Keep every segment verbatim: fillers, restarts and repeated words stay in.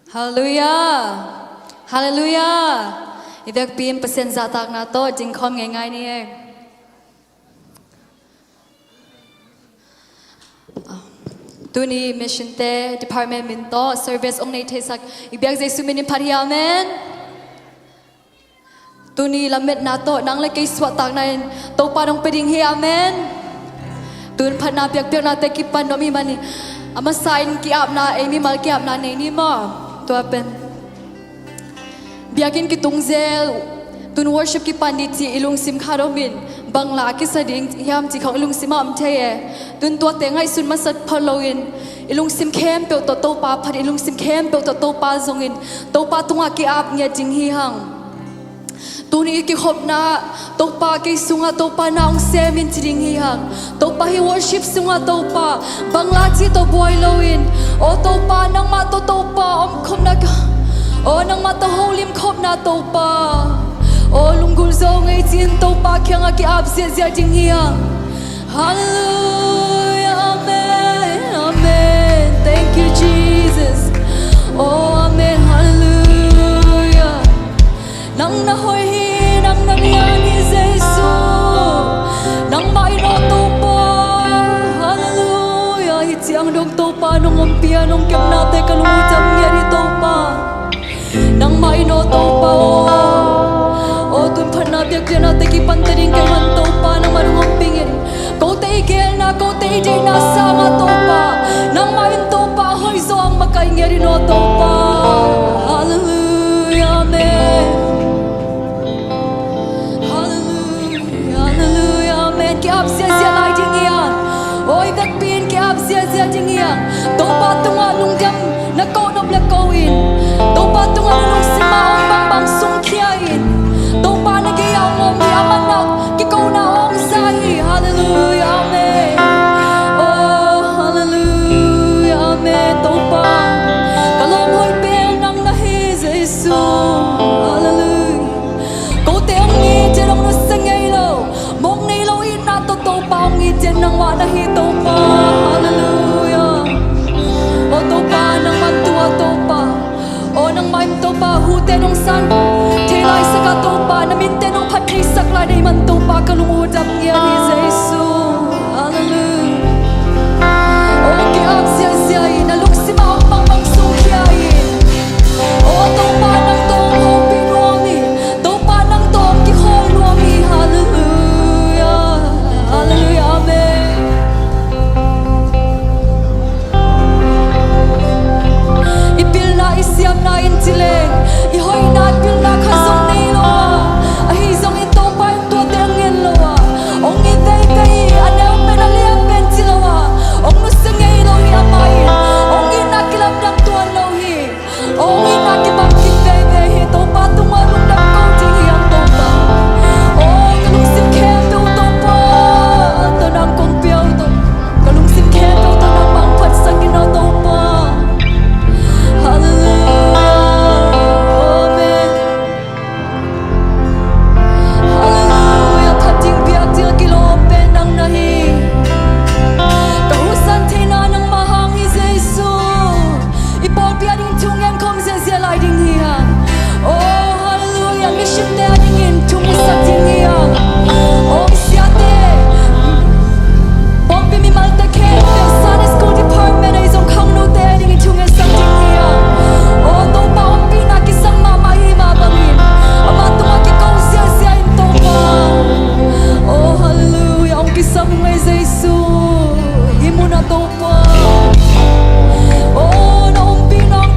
Halleluiah. Halleluiah. I vekpi in Pasian zahtakna tawh dingkhawm ngeingai ni ei. Tuni mission te department min tawh service ong nei theisak i biak Jesu min in phat hi. Amen. Tuni lametna tawh nang le kei suahtakna in Topa nong pia ding hi. Amen. Tun phatna biakpiaknate kipan nuam hi manin a masa in ki-apna, ei mimal ki-apna nei ni maw? Tua pen biakinn kitung zel, tun worship kipan ding cih i lungsim khat om in, bang la a kisa ding hiam cih khawng i lungsim ah om thei e. Tun tuate ngaihsun masat phot loin i lungsim khempeuh tawh Topa phat, i lungsim khempeuh tawh Topa zongin Topa tungah ki-ap ngiat ding hi hang. Tuni i kikhopna Topa, kei sungah Topa na hong sem in ci ding hi hang. Topa, hih worship sungah Topa, bang la cih tawh buai loin, aw Topa, nangmah tawh Topa omkhopna ka, aw nangmah tawh holim khopna Topa, aw lunggulh zo ngei ci-in Topa kiangah ki-ap ziahziah ding hi hang. Halleluiah, amen, amen. Thank you, Jesus. Oh, amen, halleluiah. Nang na hoih hi, nang na lian hi Jesu. Nangmah in aw Topa. Halleluiah. Hih ciang dong Topa nong ompih a, nong kepnate ka lung uh dam ngiat hi Topa. Nangmah in aw Topa aw. Aw tun phatna biakpiaknate kipan ta ding ka hih man Topa, nangmah nong ompih ngiat hi. Kote i geelna, kote i deihna sangah Topa, nangmah in Topa hoih zaw a makaih ngiat in aw Topa. Halleluiah, amen. Halleluiah, halleluiah, amen. Ki-ap ziahziah lai ding hi hang. Aw i vekpi in ki-ap ziahziah ding hi hang. Topa tungah lungdam na ko nop le ko in, Topa tungah na lungsim ah om bangbang sungkhia in, Topa na gei ah om hi, amah na kikona hong za hi. Halleluiah, amen. Oh, halleluiah, amen. Topa, ka lawm hoih pen nang na hi Jesu. Halleluiah. Kote hong it ciang hong nusia ngei lo, mawk nei lo itna tawh Topa hong it ciang nangmah na hi Topa. Halleluiah. Aw Topa, nangmah in tua Topa, aw nangmah in Topa hute nong san thei laisak a Topa, na minte nong phat theisak lai na hih man Topa ka lung uh dam ngiat hi Jesu. Halleluiah. Aw ki-ap ziahziah in, na lungsim ah om bangbang sungkhia in, aw Topa nang tawh hong hopih nuam hi. Topa nang tawh hong kikhawl nuam hi. Halleluiah. Halleluiah, amen. I pilna i siamna in ci leng, i hoihna i pilna khat zong nei lo a, ahi zongin Topa in tuate hong ngen lo a, hong it veve hi. A neu pen a lian pen ci lo a, hong nusia ngei lo hi amah in. Hong itna kilamdang tuan lo hi. Aw hong itna kibang kik veve hi. Topa tungah lungdam ko ding hi hang Topa. Aw ka lungsim khempeuh Topa, tawh nang kong pia uh Topa. Ka lungsim khempeuh tawh nangmah hong phatsak in aw Topa. Halleluiah. Amen. Halleluiah. Phat ding piak ding a kilawm pen nang na hi. Ka huhsan theihna nangmah hang hi Jesu. I pawlpi a ding thungen khawm ziahziah lai ding hi hang. Oh, halleluiah. Mission te a dingin thungetsak ding hi hang. Oh, i siate, pawlpi mimalte khempeuh, Sunday School Department ahi zong khangnote a dingin thungetsak ding hi hang. Oh, Topa ompihna kisam mahmah hi mah bangin, amah tungah kiko ziahziah in Topa. Oh, halleluiah. Hong kisam ngei Jesu. Hih munah Topa, oh, na ompihna hong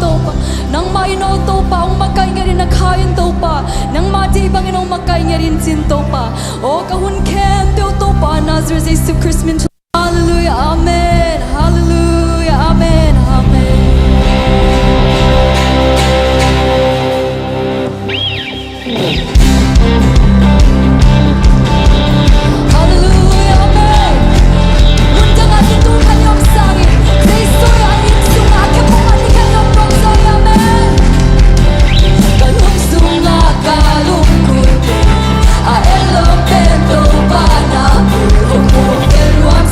Topa, nangmah in aw Topa, hong makaih ngiat in na kha in Topa, nangmah deih bangin hong makaih ngiat in cin Topa. Aw ka hun khempeuh Topa, Nazareth Jesu Khrist min. Halleluia, amen. Halleluia, amen, amen. Halleluia, amen. Mundang ah kitu khat i om sangin, Jesu i a inn sungah a khempeuh ah ni khat i om kong zaw hi, amen. Ka lung sungah ka lungkul pen, a et lo pen Topa na kul hong mu pen luang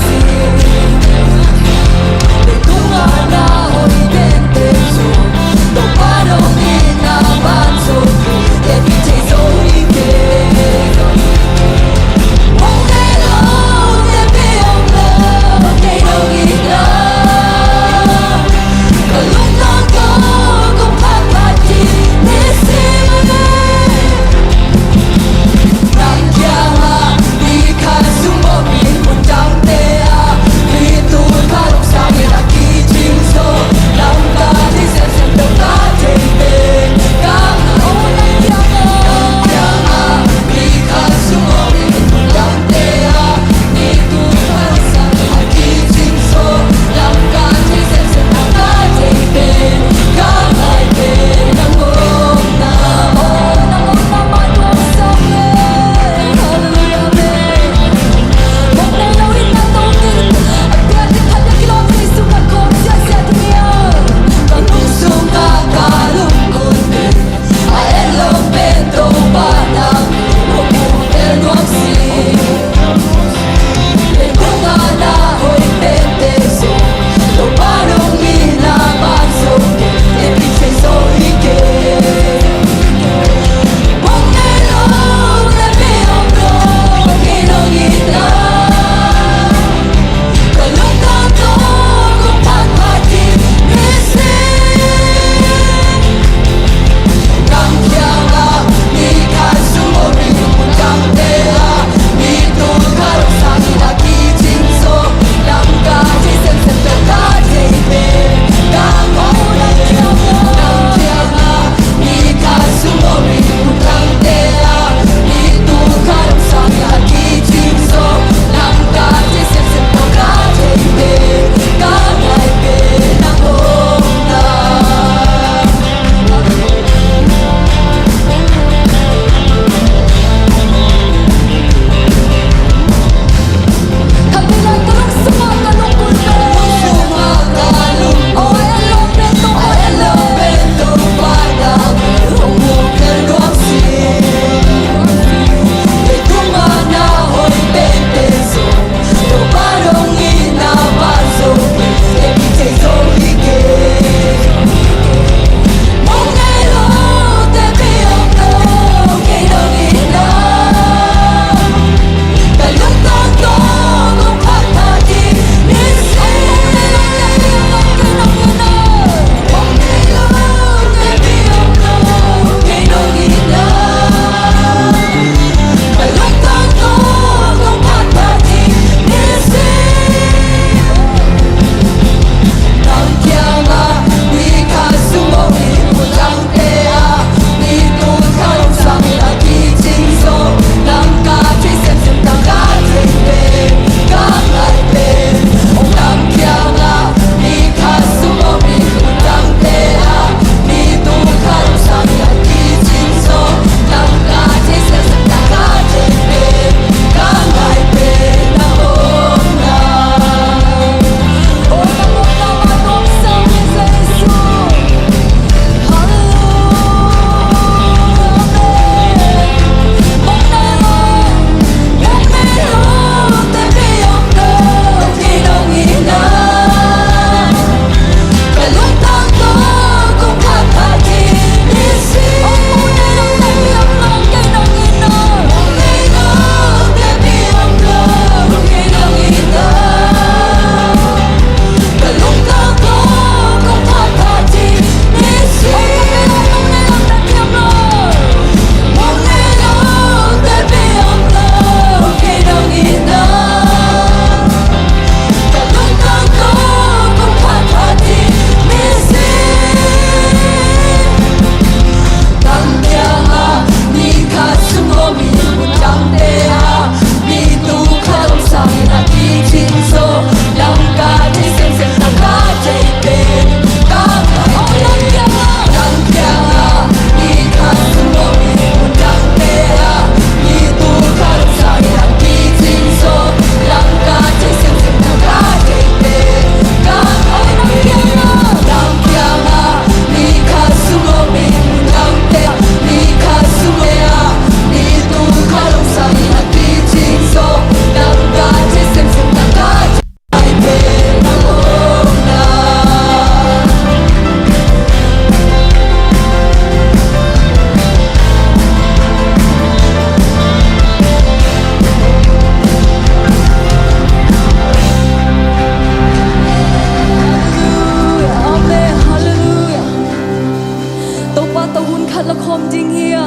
Khat la khawm ding hi a.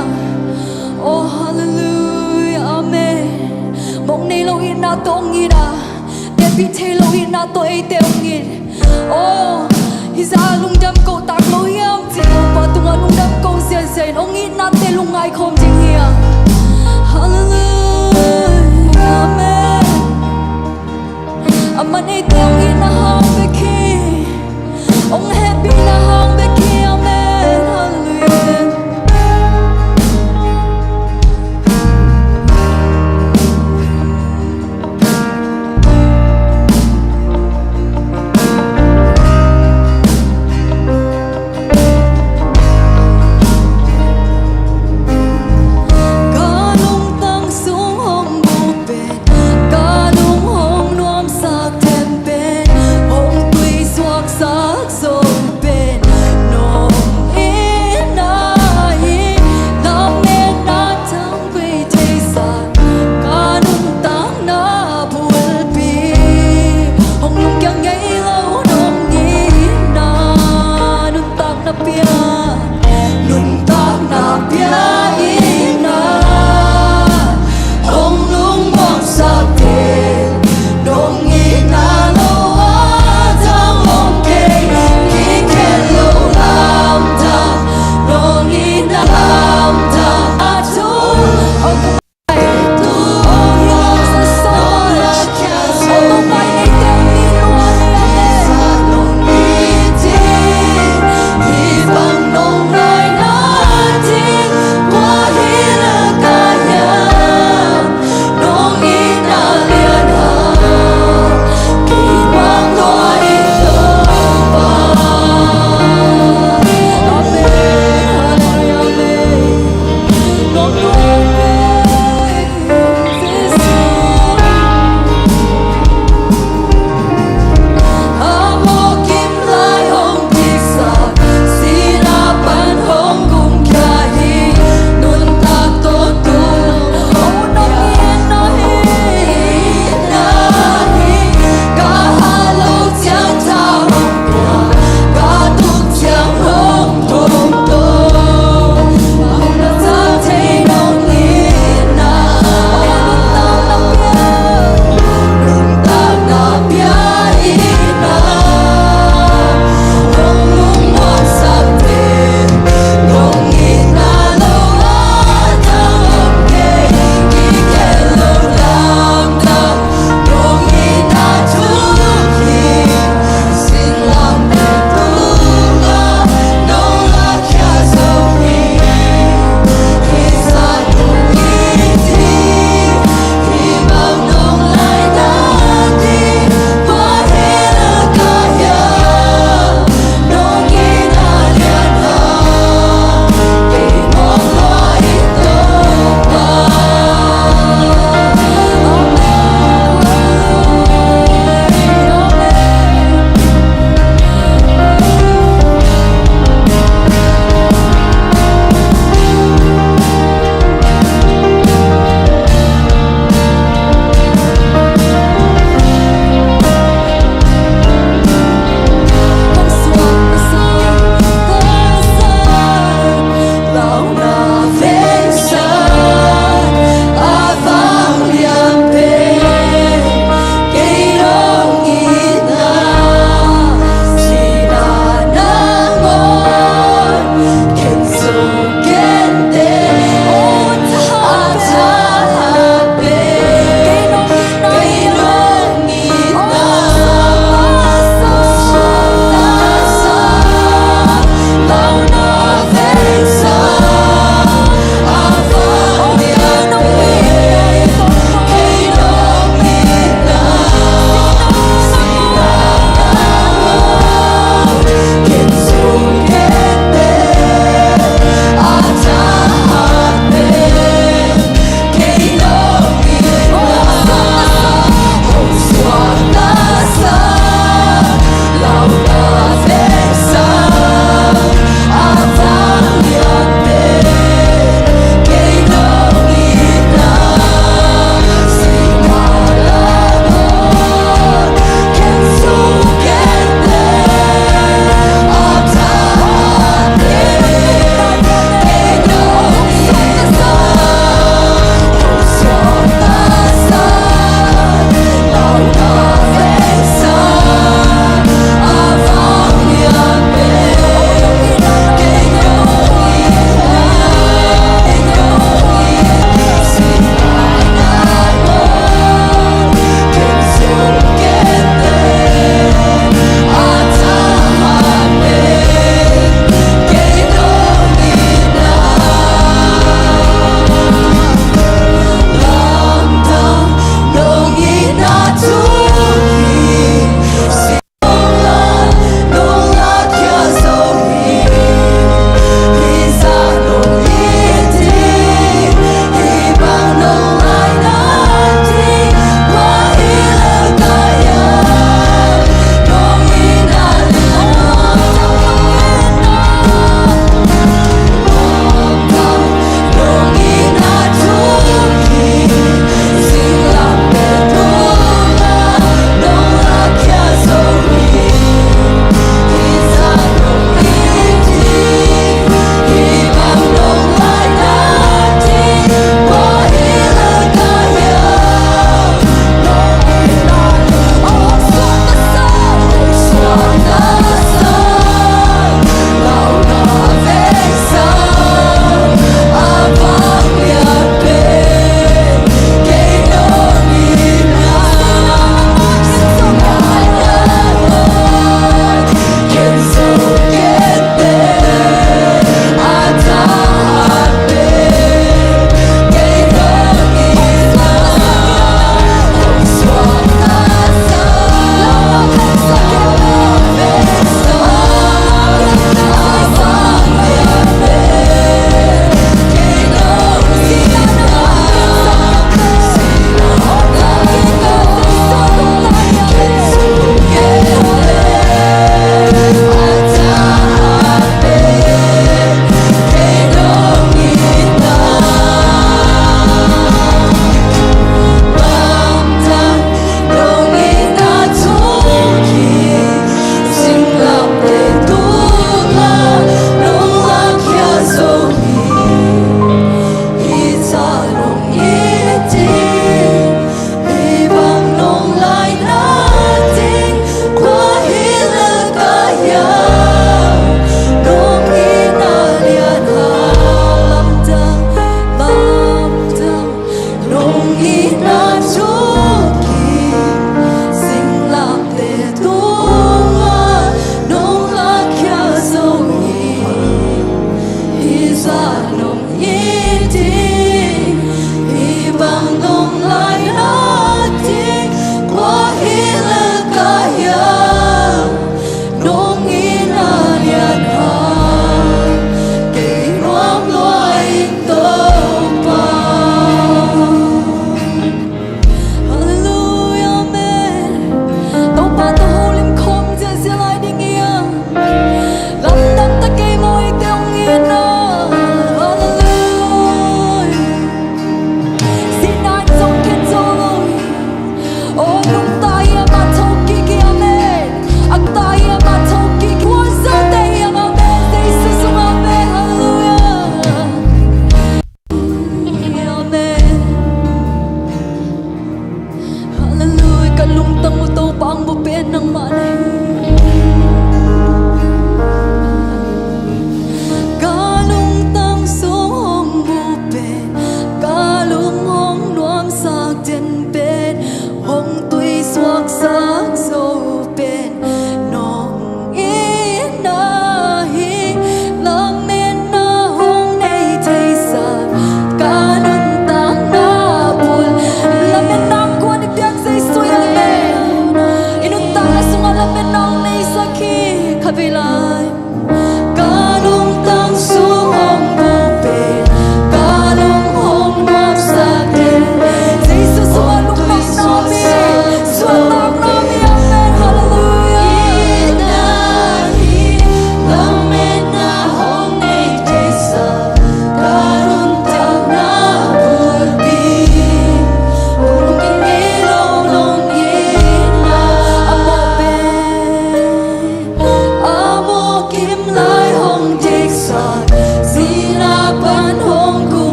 Oh, hallelujah, amen. Mong nei lo itna tawh hong it a, tepih thei lo itna tawh eite hong it. Oh, hih zah lungdam ko tak lo hiam cih Topa tungah lungdam ko ziahziah in hong itnate lungngai khawm ding hi a. Hallelujah, amen. Aman eite hong itna hang bek hi, hong hehpihna hang bek hi. Amen. Hallelujah.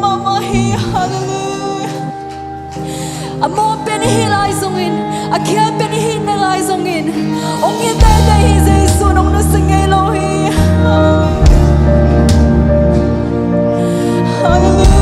mahmah hi. Halleluiah. A mawh pen i hih lai zongin, a khial pen i hih na lai zongin, hong it teitei hi. Jesu in hong nusia ngei lo hi. Halleluiah.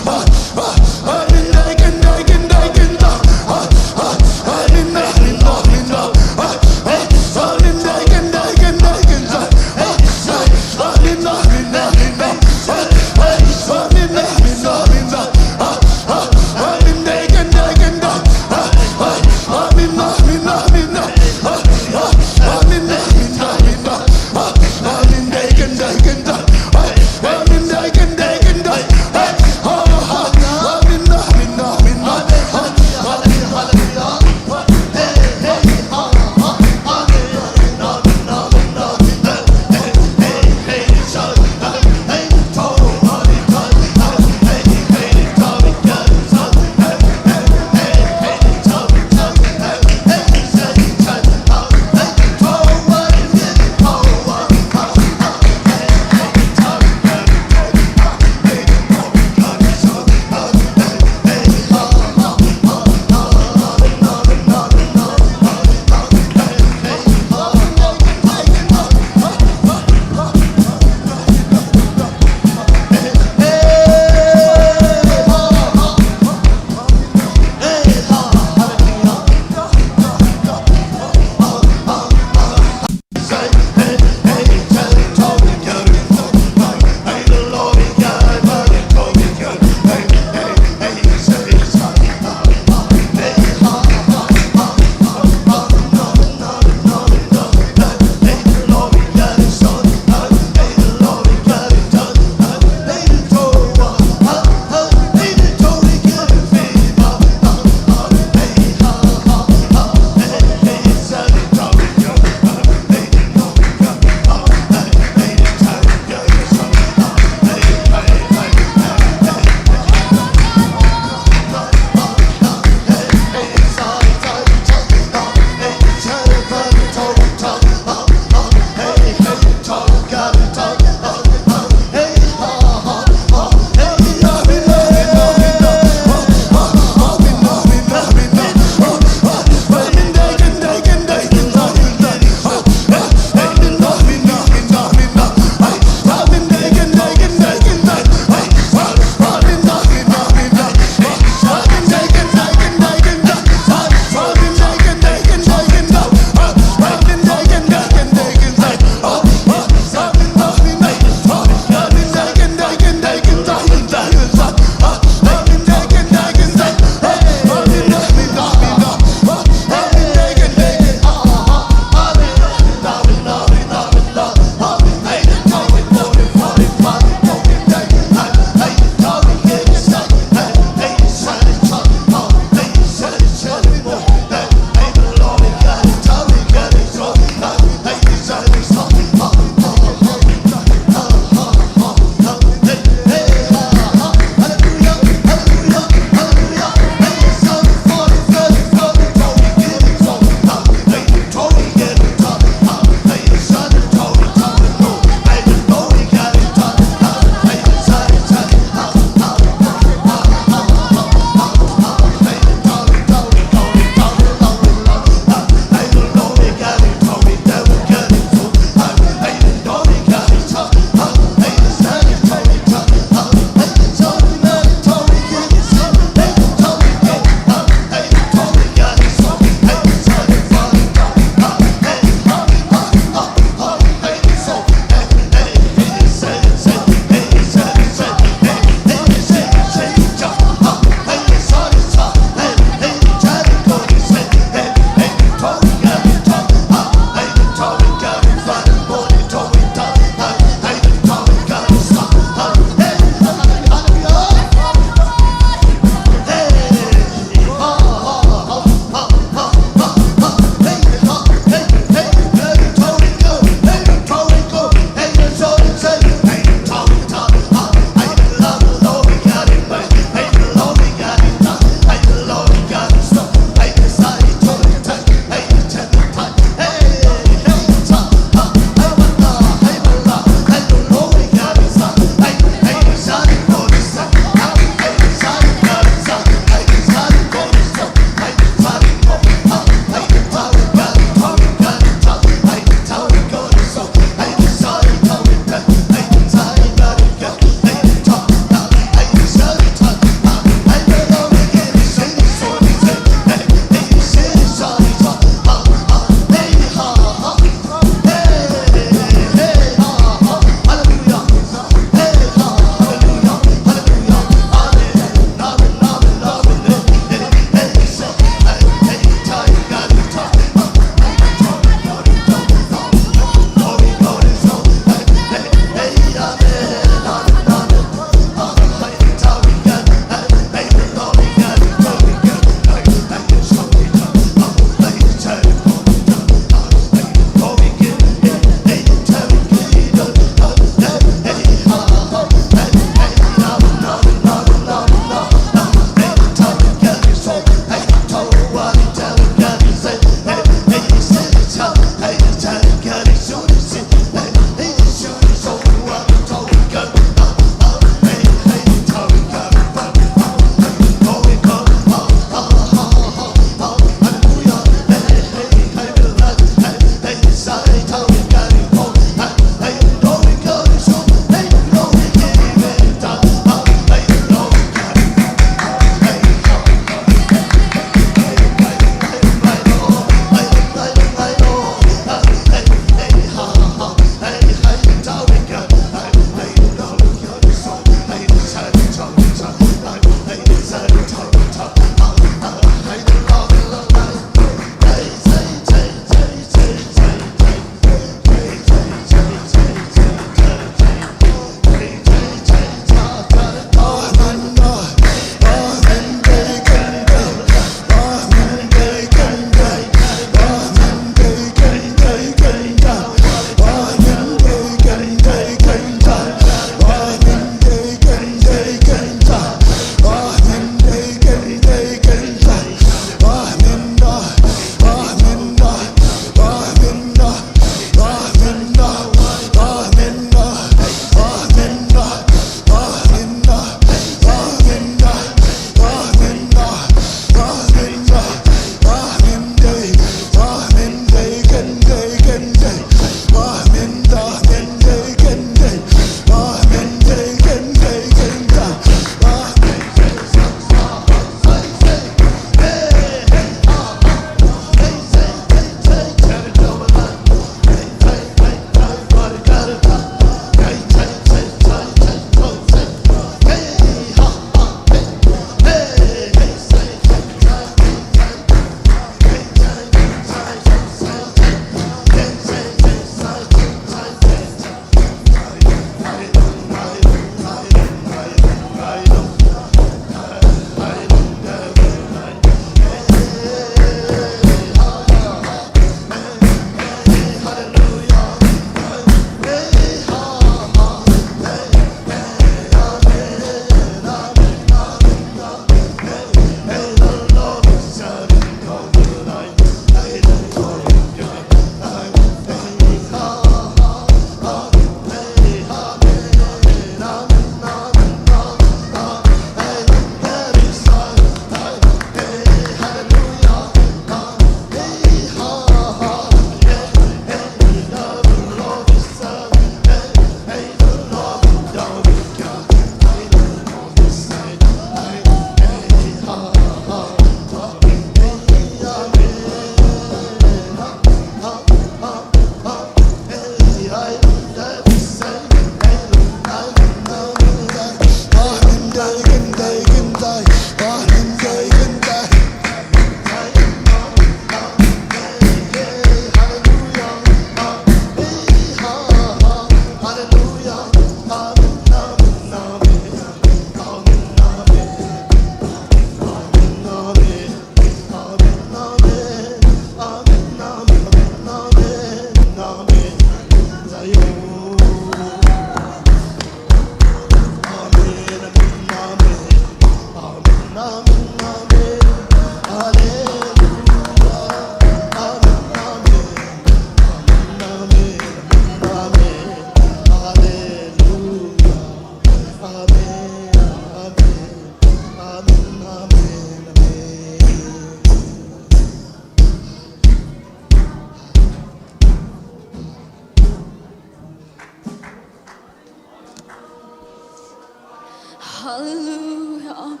Halleluia. Amen.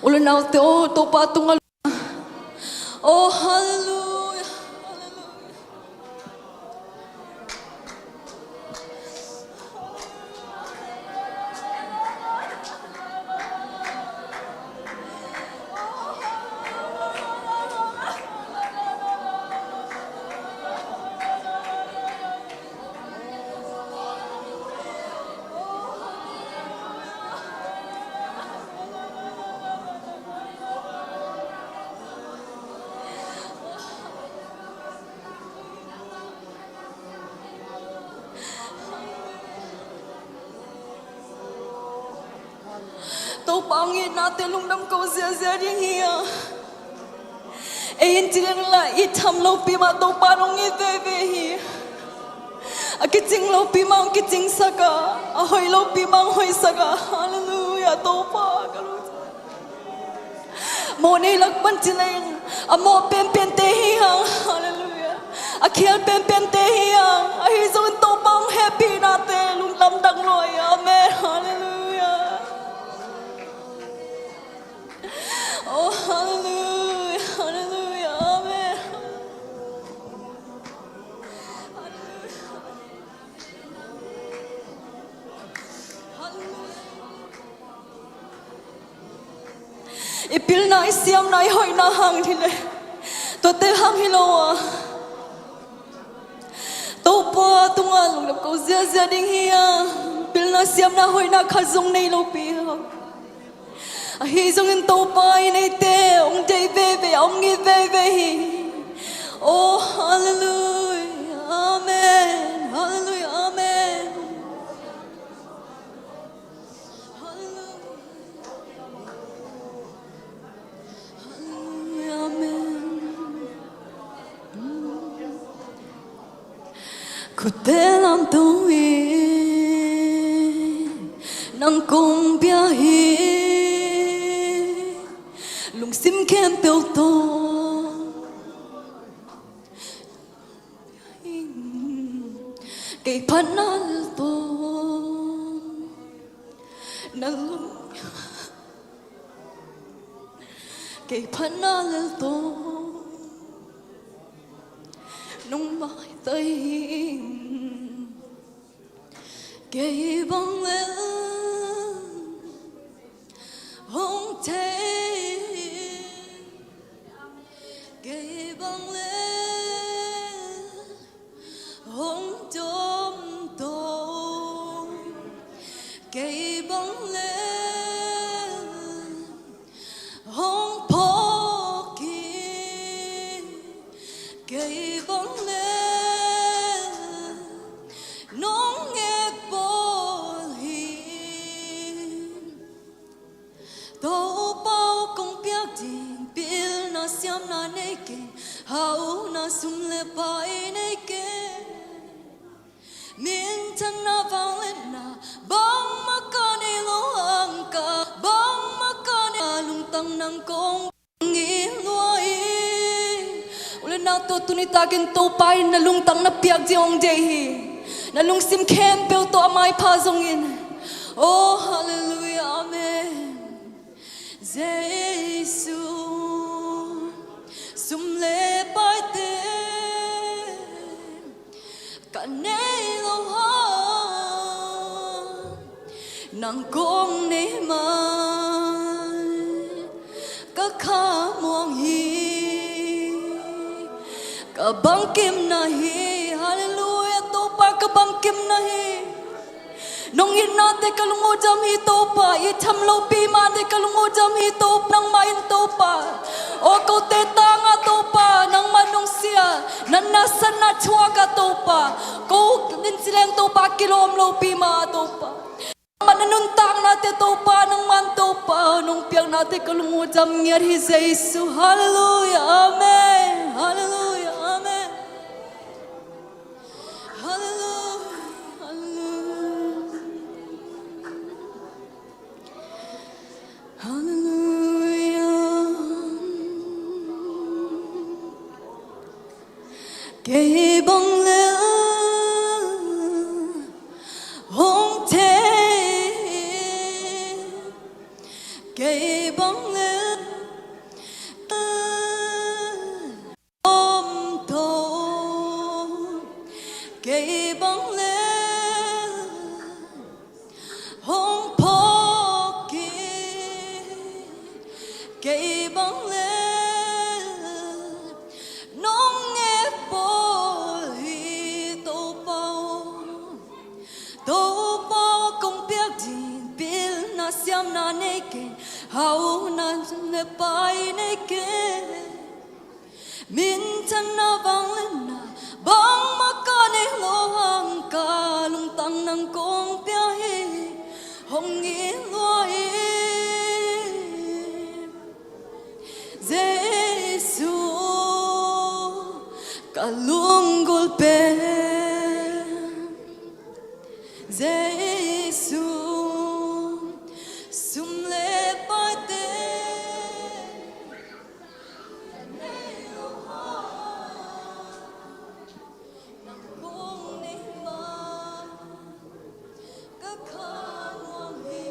U le naute aw, Topa tungah. Oh, halleluia. Halleluia. Topa hong itnate lungdam ko ziazia ding hi a, ei in ci ding la, it tham lopi mah Topa in hong it veve hi. A kicing lopi mah hong kicingsak a, a hoih lopi mah hong hoihsak a. Halleluia, Topa ka lungdam. Mawh nei lak pan ci leng, a mawh penpente hi hang. Halleluia. A khial penpente hi hang. Ahi zongin Topa hong hehpihnate lungdam dang lua hi. Amen. Halleluia. Oh, halleluia. Halleluia. Amen. Halleluia. I pilna, i siamna, i hoihna hang hi le, tuate hang hi lo a, Topa tungah lungdam ko ziazia ding hi a, pilna, siamna, hoihna khat zong nei lopi a, ahi zongin Topa in eite hong deih veve, hong it veve hi. Oh, halleluia. Amen. Halleluia. Amen. Halleluia. Halleluia. Amen. Khutte lamto in nang kong pia hi, lungsim khempeuh tawh. Kei phatna lel tawh na lung, kei phatna lel tawh nong maitai hi. Kei bang lel hong thei, kei bang lel hong tomto, kei bang lel hong phawk hi, kei bang lel nong ngek bawl hi. Topa aw, kong piak ding pilna, siamna nei keng, hauhna, sum le pai nei keng. Minthanna, vangliatna bangmah ka nei lo hang, ka bangmah ka nei, lungtang nang kong ngim lua hi. U le naute aw, tuni takin Topa in na lungtang na piak ding hong deih hi. Na lungsim khempeuh tawh a maipha zongin. Oh, halleluia, amen. Jesu, sum le paite ka nei lo hang, nang kong nei man ka kha muang hi. Ka bangkimna hi. Halleluia. Topa, ka bangkimna hi. Nong itnate ka lung uh dam hi Topa, it tham lopi mahte ka lung uh dam hi Topa, nangmah in Topa. Aw, kote tangah Topa, nangmah nong sia, na nasatna thuakah Topa, ko in ci leng Topa, kilawm lopi mah Topa. Nangmah na nuntaknate Topa, nangmah in Topa, nong piaknate ka lung uh dam ngiat hi Jesu. Halleluia, amen. Halleluia, amen. Halleluia, halleluia. Halleluia. Kei bang lel hong thei, Topa aw, kong piak ding pilna siamna nei ken, hauhna le pai nei ken. Minthanna vangliatna bangmah ka nei lo hang, ka lungtang nang kong pia hi, hong it lua in. Jesu, ka lunggulh pen. Jesu, sum le paite. Nang kong nei ma, ka kha nuam hi.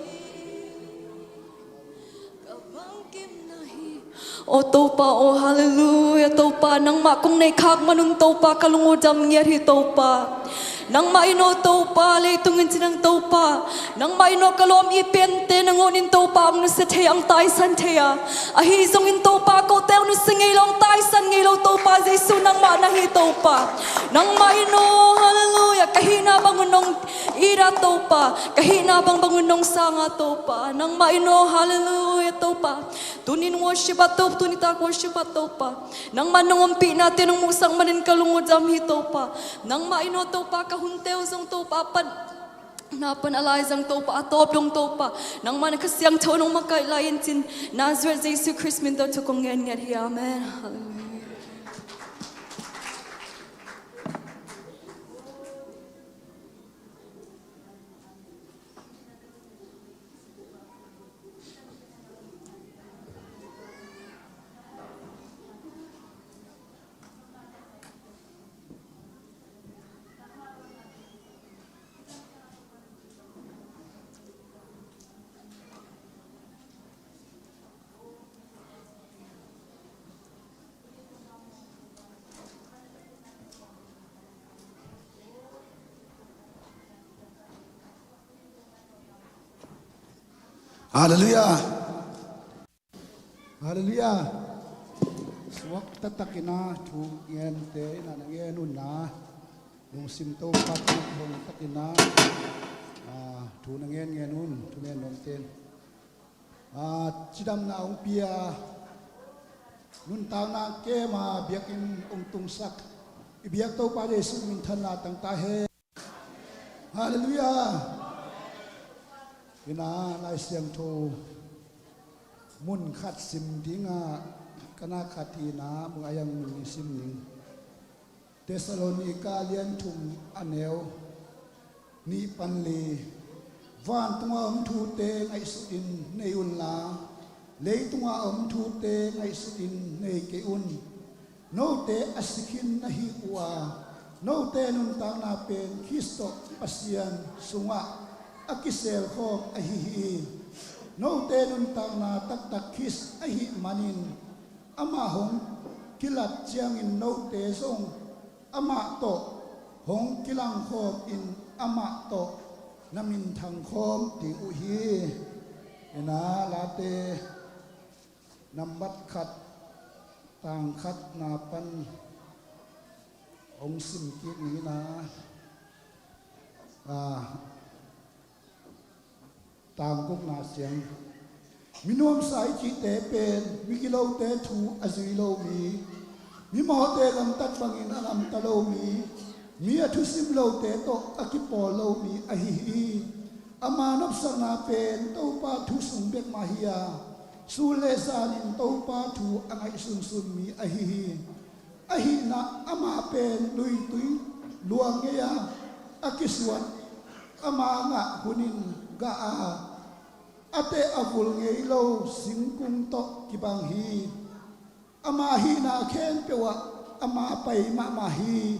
Ka bangkimna hi. Aw Topa, aw halleluiah Topa, nangmah kong nei khak manun Topa, ka lung uh dam ngiat hi Topa. Nangmah in aw Topa, leitung in cinang Topa, nangmah in aw ka lawm i pente nangawn in Topa hong nusia thei, hong taisan thei a, ahi zongin Topa kote hong nusia ngei lo, hong taisan ngei lo Topa Jesu, nangmah na hi Topa. Nangmah in aw halleluiah, ka hihna bangun nong ira Topa, ka hihna bangbang un nong sanga Topa. Nangmah in aw halleluiah Topa. Tunin worship ah Topa, tuni tak worship ah Topa, nangmah nong ompihnate nong muhsak manin ka lung uh dam hi Topa. Nangmah in aw Topa, ka hunte uh zong Topa pan, na pan a laizang Topa, a tawp dong Topa, nangmah na Kha Siangtho nong makaih lai in cin, Nazareth Jesu Khrist min tawh thu kong ngen ngiat hi. Amen. Halleluiah. Halleluiah. Halleluiah. Suak taktakin a thu ngente in a na ngen un a, lungsim Topa tawh hong takin a, a, thu na ngen ngen un, thu ngen nuamte in, a, cidamna hong pia, nuntakna kem a biakinn hong tungsak i biak Topa Jesu minthanna tang ta hen. Halleluiah. Ina Lai Siangtho mun khat sim ding a, ka na khat ina mun a yang mun i sim ning. Thessalonika lian thum a neu nih pan li. Vantunga om thute ngaihsutin nei unla, leitunga om thute ngaihsutin nei kei un. Note a si khin na hi uh a, note nuntakna pen Khrist tawh Pasian sungah a kiselkhawm ahi hi. Note nuntakna taktak Khrist ahih manin, amah hong kilat ciangin note zong amah tawh hong kilangkhawm in amah tawh na minthangkhawm ding uh hi. Ina Late nambat khat, tang khatna pan hong sim kik ni ina, a, tang gukna ciang. Mi nuamsa i cihte pen migilote thu a zui lo mi, mimawhte gamtat bangin a gamta lo mi, mi a thusim lote tawh a kipawl lo mi ahi hi. Ama nopsakna pen Topa thu sung bek mah hi a, sun le zanin Topa thu a ngaihsunsun mi ahi hi. Ahihna amah pen luitui luang ngei a, a kisuan ama ngah hunin gah a, a teh a vul ngei lo singkung tawh kibang hi. Ama hihna khempeuh ah ama pai mahmah hi.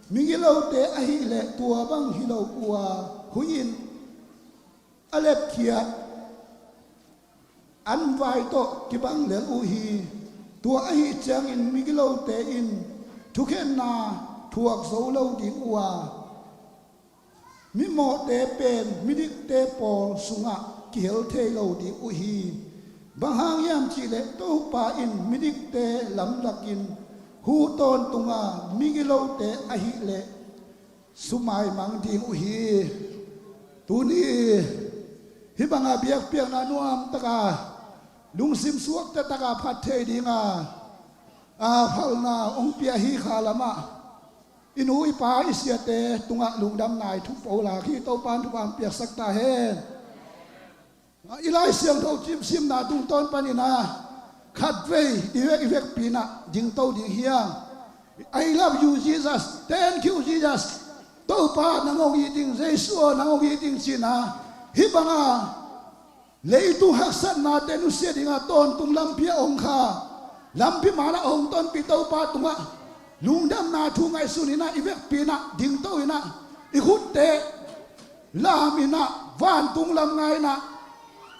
Migilote ahih leh tua bang hi lo uh a, huih in a lepkhiat an vai tawh kibang lel uh hi. Tua ahih ciangin migilote in thukhenna thuak zo lo ding uh a, mimawhte pen midikte pawl sungah kihel thei lo ding uh hi. Bang hang hiam cihleh Topa in midikte lamdakin huh tawntunga migilote ahih leh sumaimang ding uh hi. Tuni hih banga biakpiakna nuam taka, lungsim suakta taka phat thei dinga, a, phalna hong pia hi kha lamah, i nu i pa i siate tungah lungdamna i thupo lak hi. Topa'n thupha hong piaksak ta hen. I Lai Siangtho simna tungtawn panin ah, khatvei i vek, i vekpi-in ah dingto ding hi hang. I love you, Jesus. Thank you, Jesus. Topa nang hong it ing, Jesu aw nang hong it ing ci-in ah, hih banga leitung haksatnate nusia dinga tawntung lampi ah hong kha, lampi man ah hong tonpih Topa tungah lungdamna thu ngaihsun in ah, i vekpi-in ah dingto in ah, i khutte lam in ah, vantung lam ngai in ah,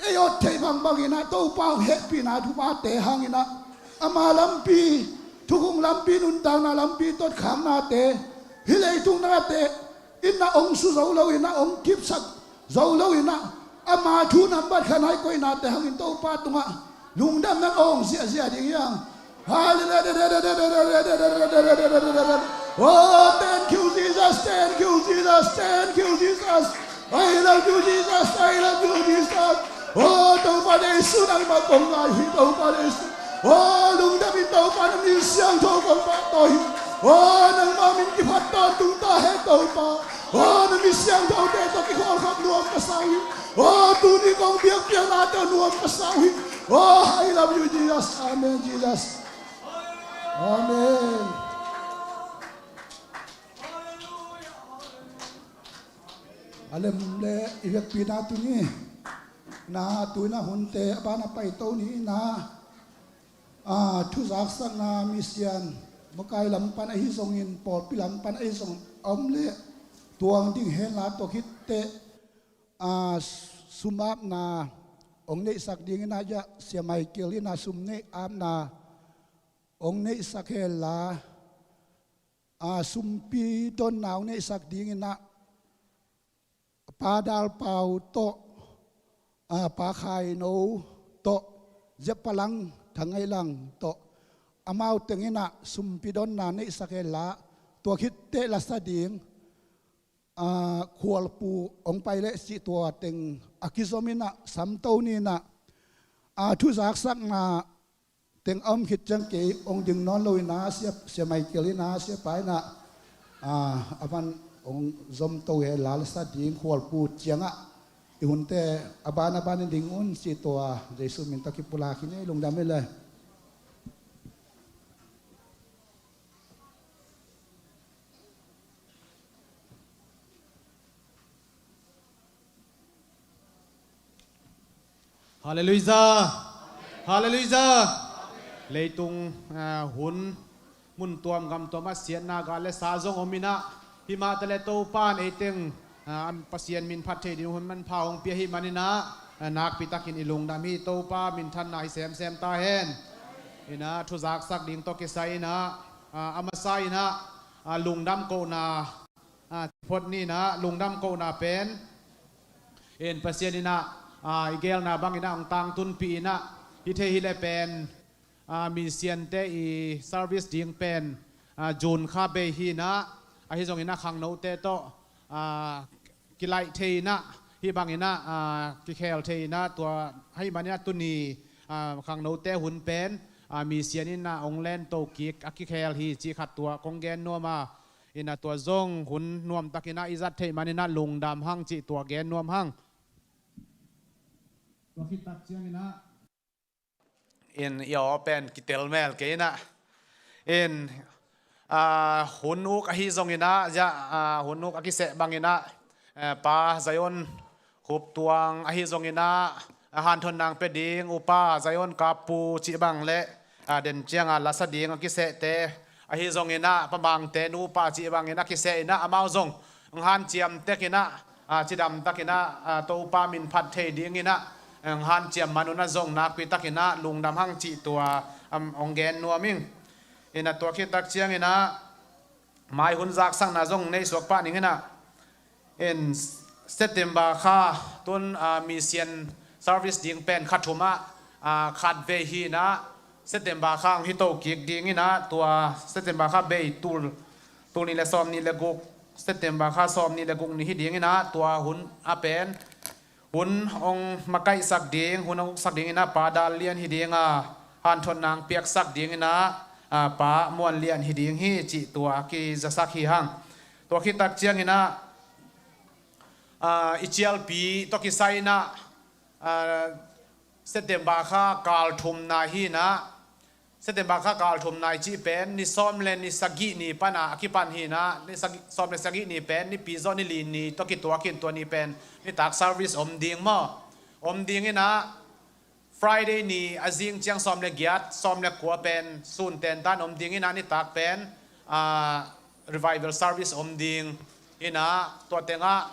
ei awt theih bangbang in ah, Topa hong hehpihna thuphate hang in ah, ama lampi, thukhun lampi, nuntakna lampi, totkhaknate, hih leitung nate in ah hong su zo lo in ah, hong kipsak zo lo in ah, ama thu nambat khat ah i koihnate hangin Topa tungah lungdamna hong ziahziah ding hi hang. Hallelujah. Oh, thank you, Jesus. Thank you, Jesus. Thank you, Jesus. I love you, Jesus. I love you, Jesus. Oh, Topa Jesu, nangmah kong ngai hi, Topa Jesu. Oh, lungdam ing Topa, na min siangtho kong pahtawi hi. Oh, nangmah min kiphat tawntung ta hen Topa. Oh, na min siangthote tawh kikhawlkhak nuam ka sa uh hi. Oh, tuni kong biakpiaknate nuam ka sa uh hi. Oh, I love you, Jesus. Amen, Jesus. Amen. A lem le i vekpi-in ah tuni, na, tu-in ah hunte a ban ah paito ni, na, a, thuzaksakna, misian, makai lam pan ahi zongin, pawlpi lam pan ahi zongin a om leh tuang ding hen la, tua khit teh, a, sum apna hong neihsak dingin ah, Sia Michael in ah sum neih apna hong neihsak hen la, a, sumpi donna hong neihsak dingin ah, Pa Dal Pau tawh, a, Pa Khai No tawh, Zia Pa Lang, Thang Ngai Lang tawh, amau teng in ah sumpi donna neihsak hen la, tua khit teh la sa ding, a, khualpu hong pai leh cih tua teng a kizom in ah samto ni in ah, a, thuzaksakna teng a om khit ciang kei hong ding nawn lo in ah, Sia, Sia Michael in ah, Siapa in ah, a, a van hong zomto hen la, la sa ding, khualpu ciangah i hunte a ban a ban in ding un cih tua Jesu min tawh kipulak hi ni. Lungdam hi leh. Halleluijah. Halleluijah. Leitung, ah, hun mun tuam gam tuam ah siatna, gal le sa zong om in ah, himah taleh Topa in ei teng, ah, Pasian min phat thei ding hun manpha hong pia ahih manin ah, ah, nakpi takin i lungdam hi. Topa minthanna hi semsem ta hen. In ah, thuzaksak ding tawh kisai in ah, ah, a masa in ah, ah, lungdam kohna, a, phot ni in ah, lungdam kohna pen in Pasian in ah, a, i geelna bang in ah hong tangtunpih in ah, hi thei hi leh pen, a, misiante i service ding pen, a, June kha bei hi in ah, ahi zongin ah khangnote tawh, a, kilaih thei in ah, hih bang in ah, a, kikhel thei in ah, tua ahih manin ah tuni, a, khangnote hun pen, a, misian in ah hong lento kik a kikhel hi cih khat tua kong gen nuam a, in ah tua zong hun nuam tak in ah i zat theih man in ah lungdam hang cih tua gen nuam hang. Tua khit tak ciang in ah, in i aw pen kitel mel kei in ah, in, ah, hun uk ahi zong in ah, Zia, ah, hun uk a kiseh bang in ah, eh, Pa Zion Khup Tuang ahi zong in ah, a hanthotna hong pia ding Upa Zion Kap Pu cih bang leh, a, den ciang a la sa ding a kisehte ahi zong in ah, Pa Mangte nupa cih bang in a kiseh in ah, amau zong hong hanciam tek in ah, a, cidam tak in ah, a, Topa min phat thei ding in ah, hong hanciam man un ah zong nakpi tak in ah lungdam hang cih tua, am, hong gen nuam ing. In ah tua khit tak ciang in ah, mai hun zaksakna zong nei suak pah ning in ah, in September kha tun, a, misian service ding pen kha thum ah, a, khat vei hi in ah, September kha hong hi to kik ding in ah, tua September kha bei tul, tul nih le sawm nih le guk September kha sawm nih le guk ni hi ding in ah, tua hun a pen hun hong makaihsak ding, hun hong uksak ding in ah, Pa Dal Lian hi ding a, hanthotna hong piaksak ding in ah, ah, Pa Muan Lian hi ding hi cih tua kizasak hi hang. Tua khit tak ciangin ah, ah, i cialpi tawh kisai in ah, ah, September kha kal thumna hi in ah, September kha kal thumna i cih pen ni sawm le ni sagih ni pan a a kipan hi in ah, ni sagih, sawm le sagih ni pen nipi zawh ni li ni tawh kituak in, tua ni pen nitak service om ding maw? Om ding in ah, Friday ni a zing ciang sawm le giat, sawm le kua pen sun tentan om ding in ah, nitak pen, ah, revival service om ding in ah, tua teng ah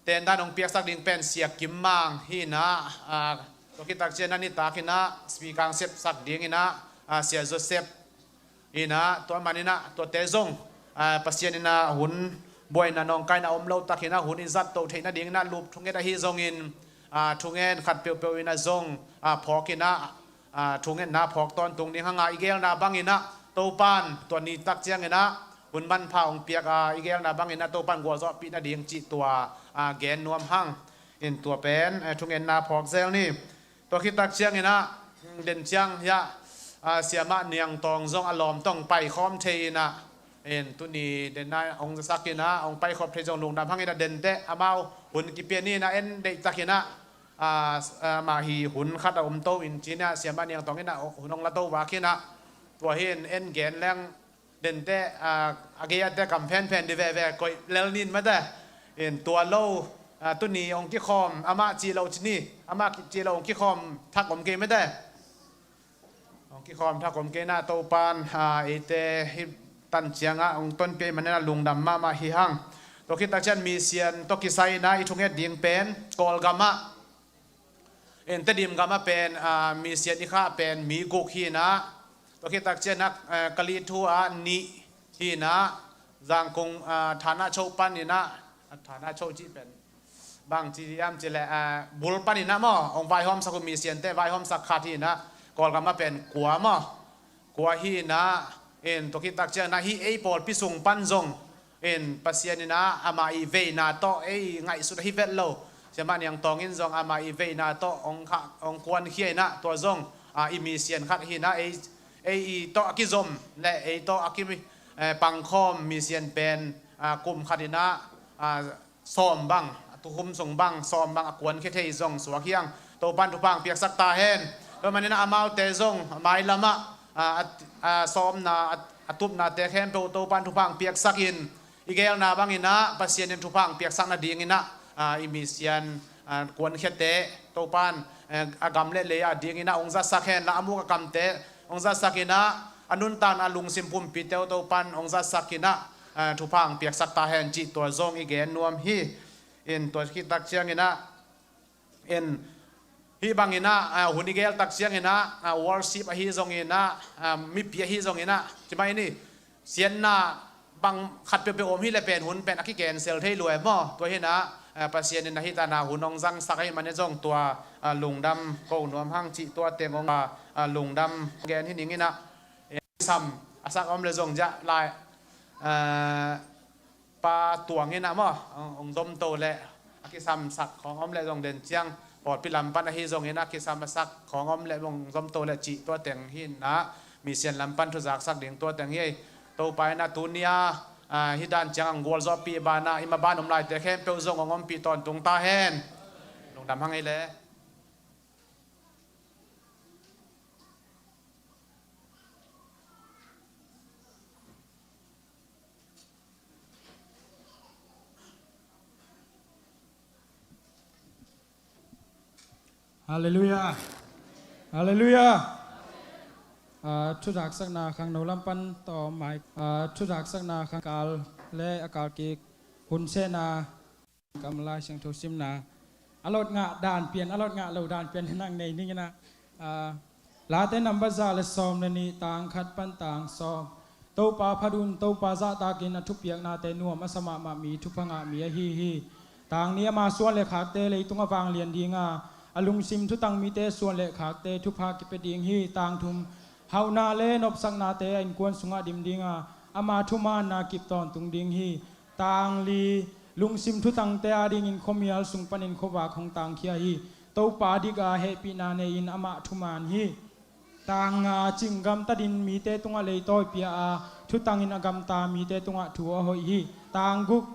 tentan hong piaksak ding pen Sia Kim Mang hi in ah, ah, tua khit tak ciang ah nitak in ah speaker hong sepsak ding in ah, ah, Sia Joseph hi in ah, tua man in ah tuate zong, ah, Pasian in ah hun buaina nawngkaina om lo tak in ah, hun i zat to theih nading in ah lup thunget ahi zongin, ah, thungen khat peuhpeuh in ah zong, ah, phawk in ah, ah, thungetna phawk tawntung ding hang a, i geelna bang in ah Topan tua ni tak ciangin ah hun manpha hong piak a, i geelna bang in ah Topan gualzawhpih nading cih tua, ah, gen nuam hang. In tua pen, eh, thungetna phawk zel ni. Tua khit tak ciangin ah, den ciang hiah, ah, Siamah Niang Tawng zong a lawm tawh hong paikhawm thei in ah, in tuni den ah hong zasak in ah, hong paikhawm thei zong lungdam hang in ah, den teh amau hun kipia ni in ah, en deih tak in ah, ah, s-, ah, mah hi hun khat a om to in ci in ah, Siamah Niang Tawng in ah hun hong la to vak in ah, tua hi in en gen leng, den teh, ah, a gei a teh kam phenphen di veve koih lel nin mate. In tua lo, ah, tuni hong kikhawm, amah cih lo ci ni, amah cih lo hong kikhawm thak om kei mate. Hong kikhawm thak om kei in ah Topan, ah, eite hih tan ciang ah hong tonpih ahih manin ah lungdam mahmah hi hang. Tua khit tak ciang mission tawh kisai in ah i thunget ding pen Kawlgam ah, in Tedim gam ah pen, ah, mission i khah pen mi guk hi in ah, tua khit tak ciang ah, eh, Kali thu ah nih hi in ah, Zangkung, ah, Thana Cho pan in ah, ah, Thana Cho cih pen bang ci hiam cih leh, ah, bul pan in ah maw, hong vaihawmsak uh, mission teh vaihawmsak khat hi in ah, Kawlgam ah pen kua maw, kua hi in ah, in tua khit tak ciang ah hih ei pawlpi sung pan zong, in Pasian in ah amah i veina tawh ei ngaihsut ahi vet lo, Siamah Niang Tawng in zong amah i veina tawh hong kha, hong kuankhia in ah, tua zong, ah, i mission khat hi in ah, ei, ei i tawh a kizom le ei tawh a ki, eh, pangkhawm mission pen, ah, kum khat in ah, ah, sawm bang, a tukhum sung bang sawm bang a kuankhia thei zong suak hi hang. Topan thupha hong piaksak ta hen. Tua manin ah amaute zong mailam ah, ah, a, a sawmna, a, a tupnate khempeuh Topan thupha hong piaksak in, i geelna bang in ah Pasian in thupha hong piaksak nading in ah, ah, i mission, ah, kuankhiate Topan, eh, a gam le lei a ding in ah hong zatsak hen la, a muk a kamte hong zatsak in ah, a nuntakna a lungsim pumpite uh Topan hong zatsak in ah, ah, thupha hong piaksak ta hen cih tua zong i gen nuam hi. In tua khit tak ciang in ah, in hih bang in ah, ah, hun i geel tak ciang in ah, ah, worship ahi zong in ah, ah, mipi ahi zong in ah, ci mai ni, siatna bang khat peuhpeuh om hi leh pen hun pen a ki-cancel thei lua e maw. Tua hi in ah, ah, Pasian in ah hih tan ah hun hong zangsak ahih manin zong tua, ah, lungdam ko nuam hang cih tua teng hong, ah, ah, lungdam gen hi ning in ah, eh, sam a sak om leh zong ziah lai, ah, Pa Tuang in ah maw, hong, hong zom to leh, a kisamsak khawng om leh zong den ciang, pawlpi lam pan ahi zong in ah kisam a sak khawng om leh hong zom to leh cih tua teng hi in ah, mission lam pan thuzaksak ding tua teng hi. Topa in ah tuni a, ah, hih dan ciang hong gualzawhpih banah i maban om laite khempeuh zong hong ompih tawntung ta hen. Lungdam hang ei leh. Halleluiah. Halleluiah. Ah, thuzaksakna khangno lam pan tawm mai. Ah, thuzaksakna khang kal le a kal kik hun sehna kam Lai Siangtho simna a lot ngah dan pian, a lot ngah lo dan pian nang nei ning in ah, ah, Late number za le sawm le nih, tang khat pan tang sawm. Topa phat un, Topa zahtakin a thupiaknate nuam a sa mahmah mi, thupha ngah mi ahi hi. Tang nih, ama suan le khakte leitung a vanglian ding a, a lungsim thutang mite suan le khakte thupha kipia ding hi. Tang thum, hauhna le nopsaknate a innkuan sungah dim ding a, ama thumaanna kip tawntung ding hi. Tang li, lungsim thutangte adingin khuamial sung panin khuavak hong tangkhia hi. Topa dik a, hehpihna nei-in amah thuman hi. Tang nga, cing gamtatnin mite tungah leitawi pia a, thutangin a gamta mite tungah thu a hoih hi. Tang guk,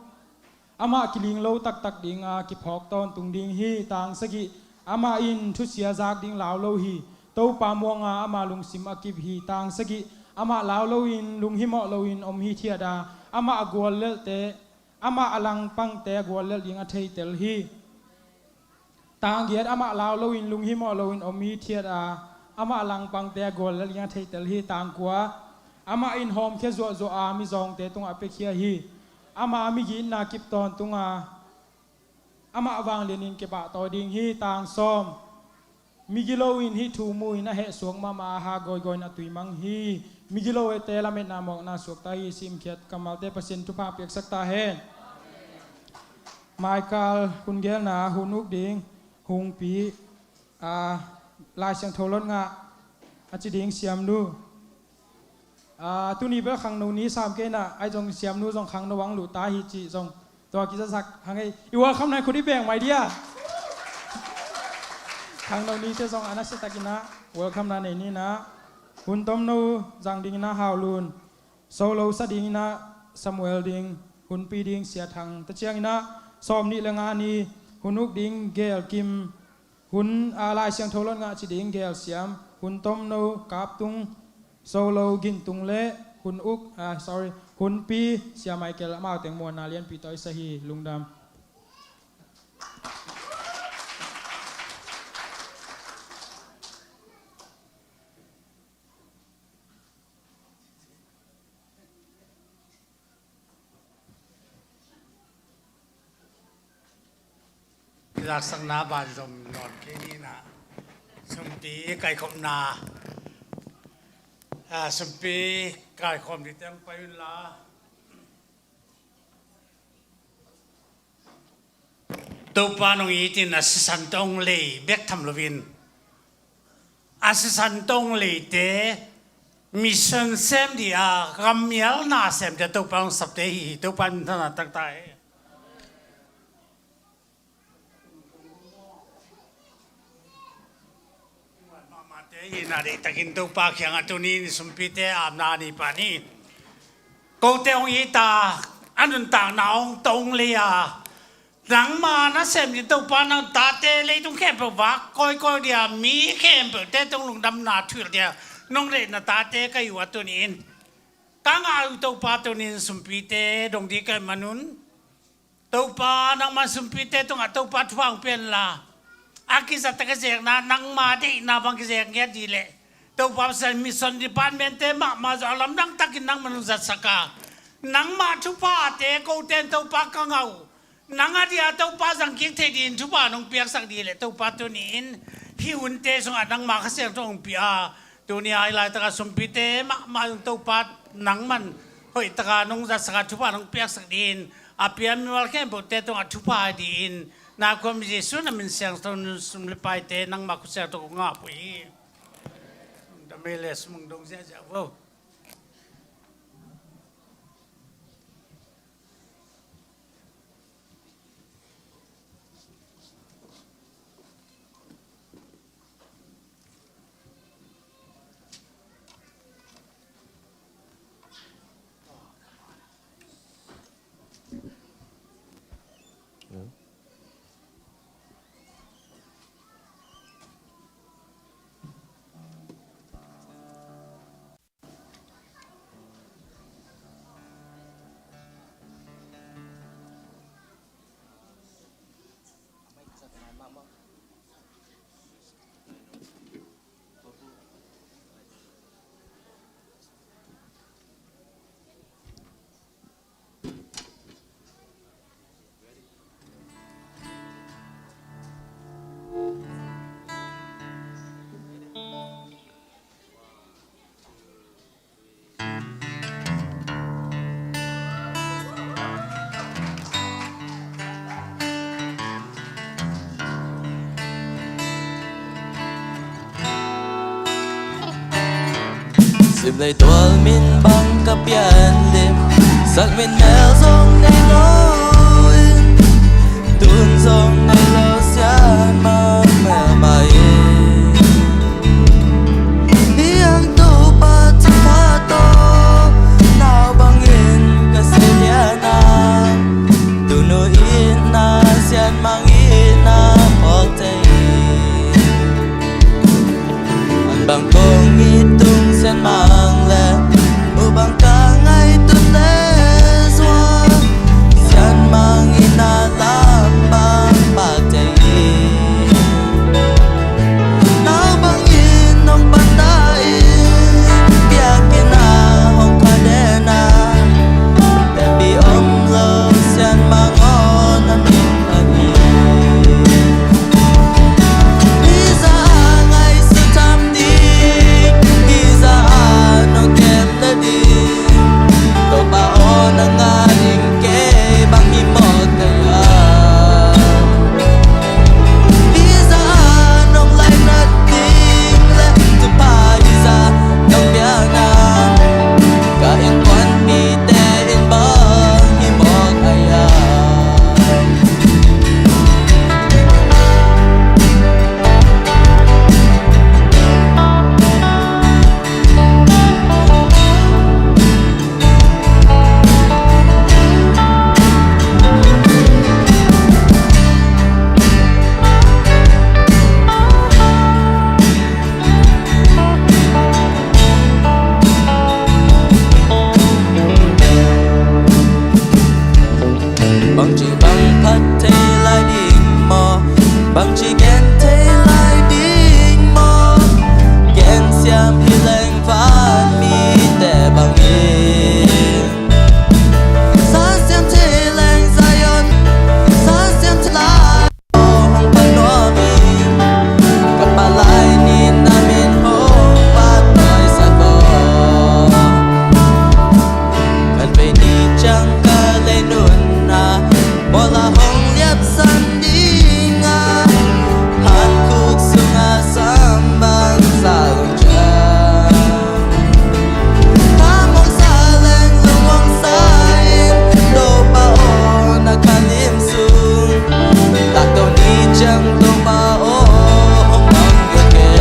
amah kiling lo taktak ding a, kiphawk tawntung ding hi. Tang sagih, amah in thusia zak ding lau lo hi. Topa muang a, ama lungsim a kip hi. Tang sagih, amah lau loin, lunghimawh loin om hithiat a, amah a guallelhte, amah a langpangte a guallelh ding a theitel hi. Tang giat, amah lau loin, lunghimawh loin om hithiat a, amah a langpangte a guallelh ding a theitel hi. Tang kua, amah in hawmkhia zuahzuah a, mizawngte tungah piakhia hi. Ama migitna kip tawntung a, amah vanglianin kipahtawi ding hi. Tang sawm, migilo in hih thu mu-in a hehsuak mahmah a, ha gawigawiin a tui mang hi. Migilote lametna mawkna suakta hi. Simkhiat kammalte, Pasian thupha piaksak ta hen. Michael, hun gelna, hun uk ding, Hungpi, a, Lai Siangtho lotngah a ci ding siamnu. A, tuni bel khangno ni sam kei na, ahi zong siamnu zong khangno ang luh ta hi cih zong tua kizasak hang ei. I welcome na khut i beng mai dia. Khangno nite zong a nasiatakin ah welcome na nei ni na. Hun tomno zang dingin ah Hau Lun. Solo sa dingin ah Samuel Ding. Hunpi ding Sia Thang. Tua ciangin ah sawmnih le nga ni, hun uk ding Gel Kim. Hun, a, Lai Siangtho lotngah ci ding Gel Siam. Hun tomno Kap Tung. Solo Gin Tung le hun uk, a, sorry, hunpi Sia Michael, amau teng muanna lianpi tawh i sa hi. Lungdam. Laksakna banzom nawn kei ni na. Sumpi kaikhopna, a, sumpi kaikhawm ding teng pai un la. Topa nong it in a sisan tawh hong lei bek tham loin, a sisan tawh hong leite mission sem ding a, gammialna sem ding a Topa hong sapte hi. Topa minthanna taktak hi. Mahmahte hi na, deihtakin Topa kiangah tuni ni sumpite apna ni pa ni. Kote hong it a, a nuntakna hong tong lei a, nangma nasem ding Topa, nang tate leitung khempeuh vak kawikawi ding a, mi khempeuhte tung lungdamna thuhilh ding a nong deih na tate ka hi uh a, tuni in ka ngah uh Topa, tuni in sumpite dong ding ka hih manun Topa, nangman sumpite tungah Topa thupha hong pia in la, a kizat a kizekna nangma deihna bang kizek ngiat ding leh, Topa Pasian, mission departmentte mahmah zong a lamdang takin nangman hong zatsak a, nangma thuphate kote in Topa ka ngah uh, nang a dia Topa zangkik theih dingin thupha nong piaksak ding leh, Topa tuni in hih hunte sungah nangma Kha Siangtho hong pia a, tuni a hih laitakah sumpite mahmah zong Topa nangman hoihtaka nong zatsak a, thupha nong piaksak dingin, a pia mimal khempeuhte tungah thupha dingin, na khuam Jesu na min siangtho nun sum le paite nangma khut siangtho kong ngah pui hi. Dam ei le sumang dong ziahziah vo. Simlei tual min bang ka pian lim, Sak mitmel zong nei lo in, tun zong nei lo sian mang melmah in. Hiang Topa thupha tawh nau bangin ka si lian a, tunu itna sian mang itna phawk thei in. An bang kong it tung sian mang le, u bang ka ngai tun le zua, sian mang itna lam bang phak thei in. Nau bangin nong pata in, biakinn ah hong kha den a, tepi om lo sian mang aw na min phat hi. Hi za a ngaihsut tham ding, hi za a nong kem nading, Topa aw nang a ding kei bang hi mawk ka hiam? Hi za a nong lainat ding le thupha hi za nong piakna, ka innkuanpihte in bang hi mawk a hiam? Bangci bang phat thei lai ding maw? Bangci gen thei lai ding maw? Gen siam hi leng vanmite bangin. Sa siam thei leng Zion, sa siam thei lai hong pha nuam in. Ka pha lai ni na min hong pha nuam sa ko. Khatvei ni ciang ka lei nunna mual ah hong liapsan ding a, hankhuk sungah sam bang sa lungcia. Ka mawngsa leng lungmuang sa in, Topa aw na khalim sung. Takto ni ciang Topa aw hong mang kei.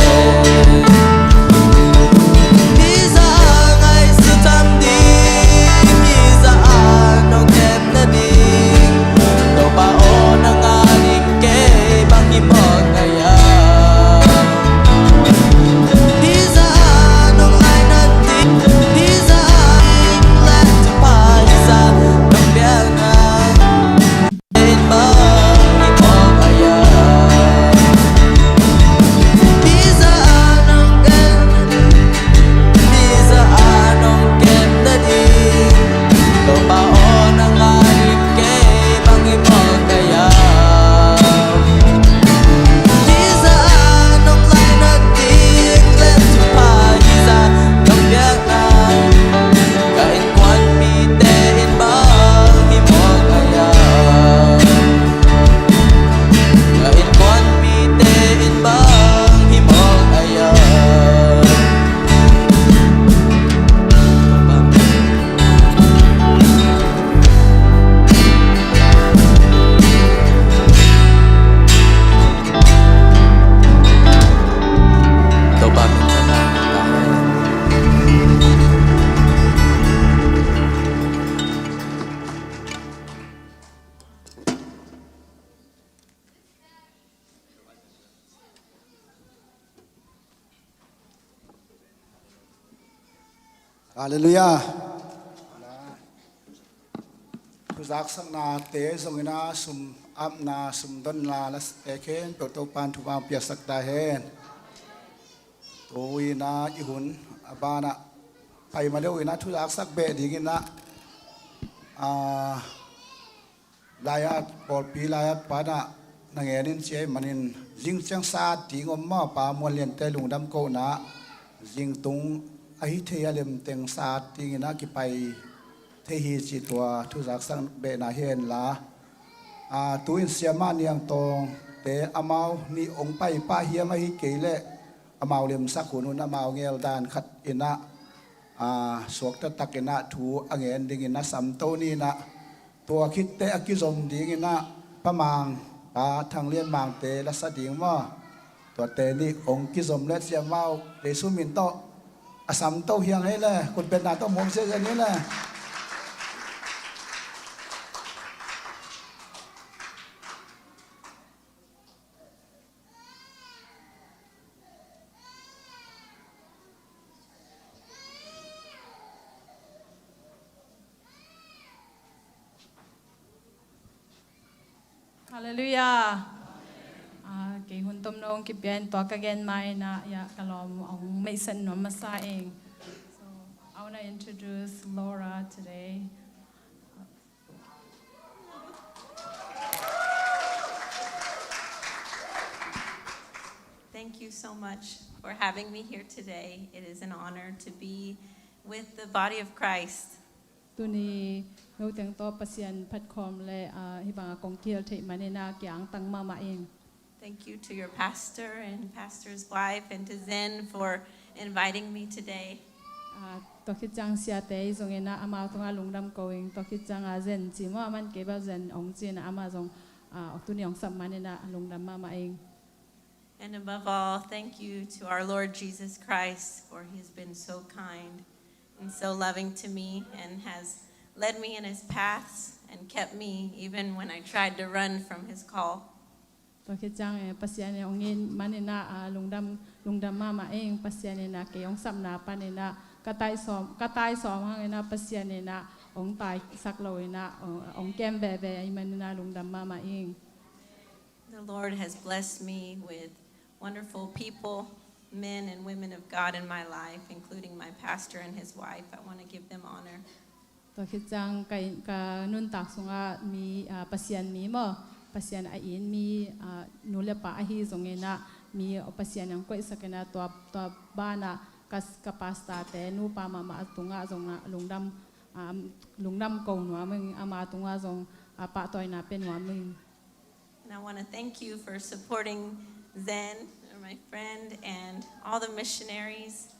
Hi za a ngaihsut tham ding, hi za a nong kem nading, Topa aw nang a ding kei bang hi mawk ka hiam? Hi za a nong lainat ding, hi za a ding le thupha hi za nong piakna. Ka innkuanpihte in bang hi mawk a hiam? Ka innkuanpihte in bang hi mawk a hiam? Topa min thang a. Halleluiah. Thuzaksaknate zongin a sum apna, sum donna late khempeuh Topan thupha piaksak ta hen. Tu-in a i hun a banah pai ma deuh in a thuzaksak beh dingin a, a, Laiat, pawlpi laiat panah na ngen in ci ahih manin, zing ciang sa ding om maw, Pa Muan Liante lungdam kohna, zing tung ahi thei a lemteng sa dingin a kipai thei hi ci tua thuzaksak behna hi henla. A, tu-in Siamah Niang Tawngte amau nih ong pai pah hiam, ahi kei leh amau lemsak hun un amau ngel dan khat in a, a, suakta takin ah thu a ngen dingin a samto ni in ah, tua khitte a kizom dingin ah Pa Mang, Pa Thang Lian Mangte la sa ding maw? Tuate nih hong kizom le ciamau Jesu min tawh a samto hiang hi le, khutbetna tawh muang ziahziah ni le. Halleluiah. Ah, kei hun tom nong kipia in tua ka gen ma in ah, ya, ka lawm hong meihset nuam masa ing. So, I wanna introduce Laura today. Thank you so much for having me here today. It is an honor to be with the body of Christ. Tuni no teng tawh Pasian phatkhawm le, ah, hih bangah kong kihel theih manin ah kiangtang mahmah ing. Thank you to your pastor and pastor's wife and to Zen for inviting me today. Ah, tua khit ciang siate zong in ah amau tungah lungdam ko ing, tua khit ciang ah Zen ci maw, aman kei bel Zen hong ci in ah amah zong, ah, tuni hong sap manin ah lungdam mahmah ing. And above all, thank you to our Lord Jesus Christ, for he has been so kind and so loving to me and has led me in his paths and kept me even when I tried to run from his call. Tua khit ciang, eh, Pasian in hong it manin ah, ah, lungdam, lungdam mahmah ing. Pasian in ah kei hong sapna panin ah ka tai sawm, ka tai sawm hangin ah Pasian in ah hong taisak lo in ah, hong, hong kem veve ahih manin ah lungdam mahmah ing. The Lord has blessed me with wonderful people, men and women of God in my life, including my pastor and his wife. I want to give them honor. Tua khit ciang ka, ka nuntak sungah mi, ah, Pasian mi maw, Pasian a it mi, ah, nu le pa ahi zongin ah mi Pasian in hong koihsak in ah tua, tua banah ka, ka pastorte nupa mahmah tungah zong ah lungdam, ah, lungdam ko nuam ing, ama tungah zong, ah, pahtawina pia nuam ing. And I want to thank you for supporting Zen, my friend, and all the missionaries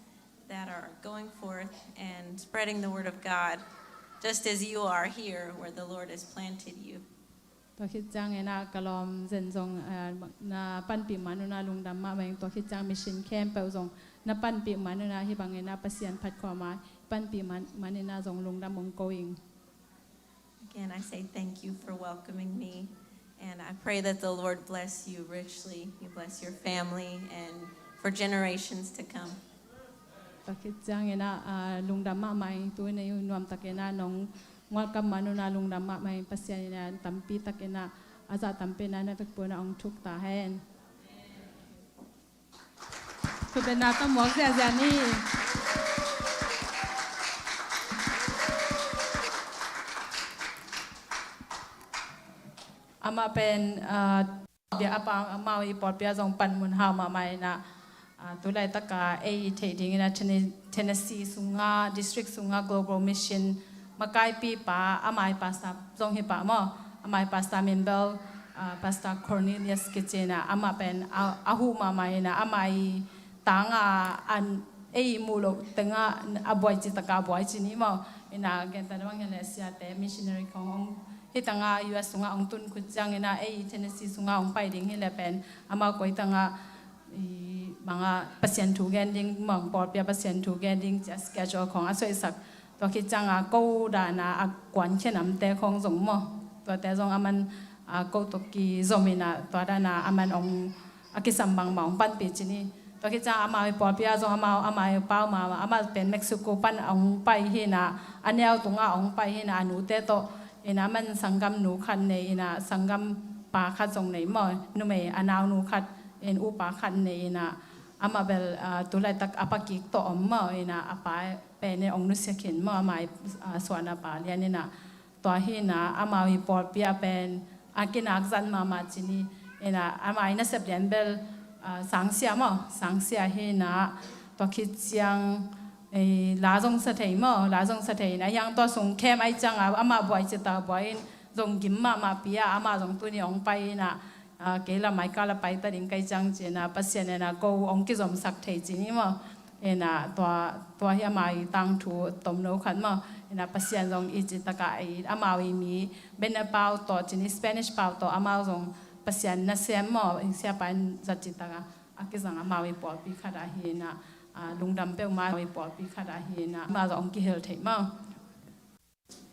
that are going forth and spreading the word of God, just as you are here where the Lord has planted you. Tua khit ciangin ah ka lawm Zen zong, ah, na panpih man un ah lungdam mahmah ing. Tua khit ciang mission khempeuh zong na panpih man un ah hih bangin ah Pasian phatkhawm a panpih man, manin ah zong lungdam hong ko ing. Again, I say thank you for welcoming me, and I pray that the Lord bless you richly. He bless your family and for generations to come. Tua khit ciangin ah, ah, lungdam mahmah ing, tuni nuamtakin ah nong welcome man un ah lungdam mahmah ing. Pasian in ah tampi takin ah a zah tampi in ah na vekpi un ah hong thuk ta hen. Khutbetna tawh muak ziahziah ni. Amah pen, ah, bia a pa, amau i pawlpi ah zong panmun hau mahmah in ah, ah, tu laitaka ei theih dingin ah Tene-, Tennessee sungah, district sungah Global Mission makaipipa, amah i pastor zong hi pah maw, amah i pastor min bel, ah, Pastor Cornelius kici in ah, amah pen a, a huh mahmah in ah, amah i tangah an ei muh loh tengah a buai ci takah a buai ci ni maw. In ah gentehna bang hi leh siate missionary khong hong, hih tangah U S sungah hong tun khit ciangin ah ei Tennessee sungah hong pai ding hi leh pen amah koi tangah i bangah Pasian thu gen ding maw, pawlpi ah Pasian thu gen ding ci a schedule khong a suaisak. Tua khit ciangah ko dana a kuan khenamte khong zong maw, tuate zong aman, ah, ko tawh kizom in ah tua dana aman hong a kisam bangmah hong panpih ci ni. Tua khit ciang amau i pawlpi ah zong amau, amau i pau mahmah, amah pen Mexico pan hong pai hi in ah, a neu tungah hong pai hi in ah, a nute tawh in ah, aman sanggam nu khat nei in ah, sanggam pa khat zong nei maw, numei a naunu khat in upa khat nei in ah, amah bel, ah, tu laitak a pa kik tawh om maw in ah, a pa pen in hong nusia khin maw, amah i, ah, suahna pa lian in ah. Tua hi in ah amau i pawlpi ah pen a kinak zat mahmah ci ni. In ah amau i nasep lian bel, ah, sangsia maw, sangsia hi in ah tua khit ciang, eh, la zong sa thei maw, la zong sa thei in ah hiang tua sung khem ai ciang ah amah buai ci ta buai in zong gim mahmah pi ah amah zong tuni hong pai in ah, ah, kei la mai ka la pai ta ding kai ciang ci in ah Pasian in ah ko hong kizomsak thei ci ni maw. Ina tua, tua hi amau i tangthu tomno khat maw. Ina Pasian zong i cih takah i amau i mi Bena pau tawh cin i Spanish pau tawh amau zong Pasian nasem maw, i siapa in zat cih takah a kizang amau i pawlpi khat ah hi ina, a, lungdam peuhmah i pawlpi khat ah hi ina amau zong hong kihel thei maw.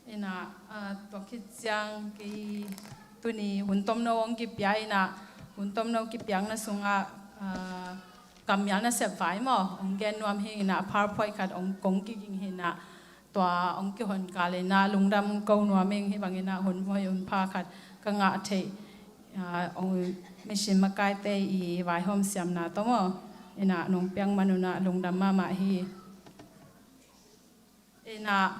Ina, a, tua khit ciang kei tuni hun tomno hong kipia ina, hun tomno kipiakna sungah, a, gammial nasep vai maw hong gen nuam hi ina, PowerPoint khat hong kong kiging hi ina, tua hong kihon kal ina lungdam ko nuam ing. Hih bang ina hun hoi hun pha khat ka ngah theih, a, hong mission makaite i vaihawm siamna tawh maw ina nong piak man ina lungdam mahmah hi. Ina,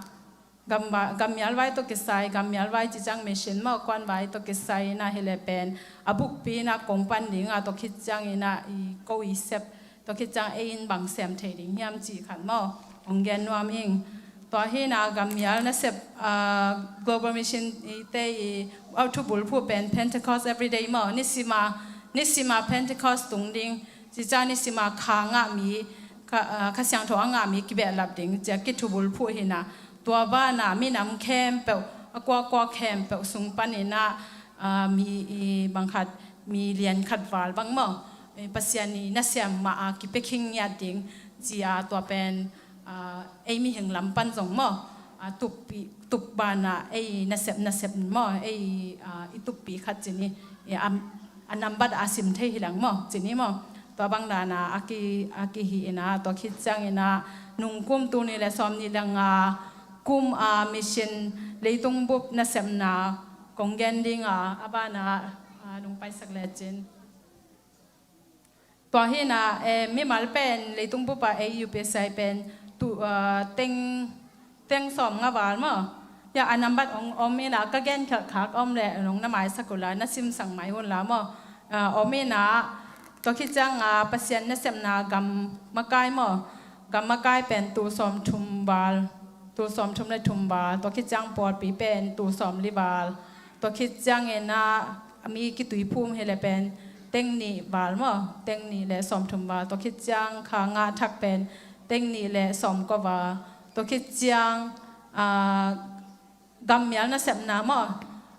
gam-, gammial vai tawh kisai, gammial vai ci ciang mission maw, kuan vai tawh kisai ina hi le pen a bukpi ina kong pan ding a, tua khit ciang ina i ko i sep, tua khit ciang ei in bang sem thei ding hiam cih khat maw hong gen nuam ing. Tua hi ina gammial nasep, a, Global Mission i te i a thubulphuh pen Pentecost everyday maw, nisima, nisima Pentecost tung ding, ci ciang nisima kha ngah mi, kha, a, Kha Siangtho a ngah mi kibehlap ding ci a kithubulphuh hi ina, tua banah minam khempeuh, a kuakua khempeuh sung pan ina, a, mi, i, bang khat, mi lian khat val bang maw, i, Pasian i nasem mah a kipia khin ngiat ding ci a, tua pen, a, ei mihing lam pan zong maw, a, tuppi, tup banah ei nasep, nasep maw, ei, a, i tuppi khat ci ni, i, a, a nambat a sim thei hi leng maw, ci ni maw. Tua bang dana a ki, a kihi ina, tua khit ciang ina nungkum tul nih le sawm nih le nga kum a mission leitung bup nasepna kong gen ding a, a bana, a, nung paisak lecin. Tua hi ina, eh, mimal pen leitung bup a ei U P S I pen tu, ah, teng, teng sawm nga val maw. Ya, a nambat hong om ina ka gen khelh khak om le nong na maisak uh la, na simsak mai un la maw. Ah, om ina, tua khit ciang a Pasian nasepna gam makai maw. Gam makai pen tul sawm thum val, tul sawm thum le thum val, tua khit ciang pawlpi pen tul sawm li val, tua khit ciang ina a mi kituiphum hi le pen teng nih val maw, teng nih le sawm thum val, tua khit ciang kha ngah thak pen teng nih le sawm kua val, tua khit ciang, a, gammial nasepna maw,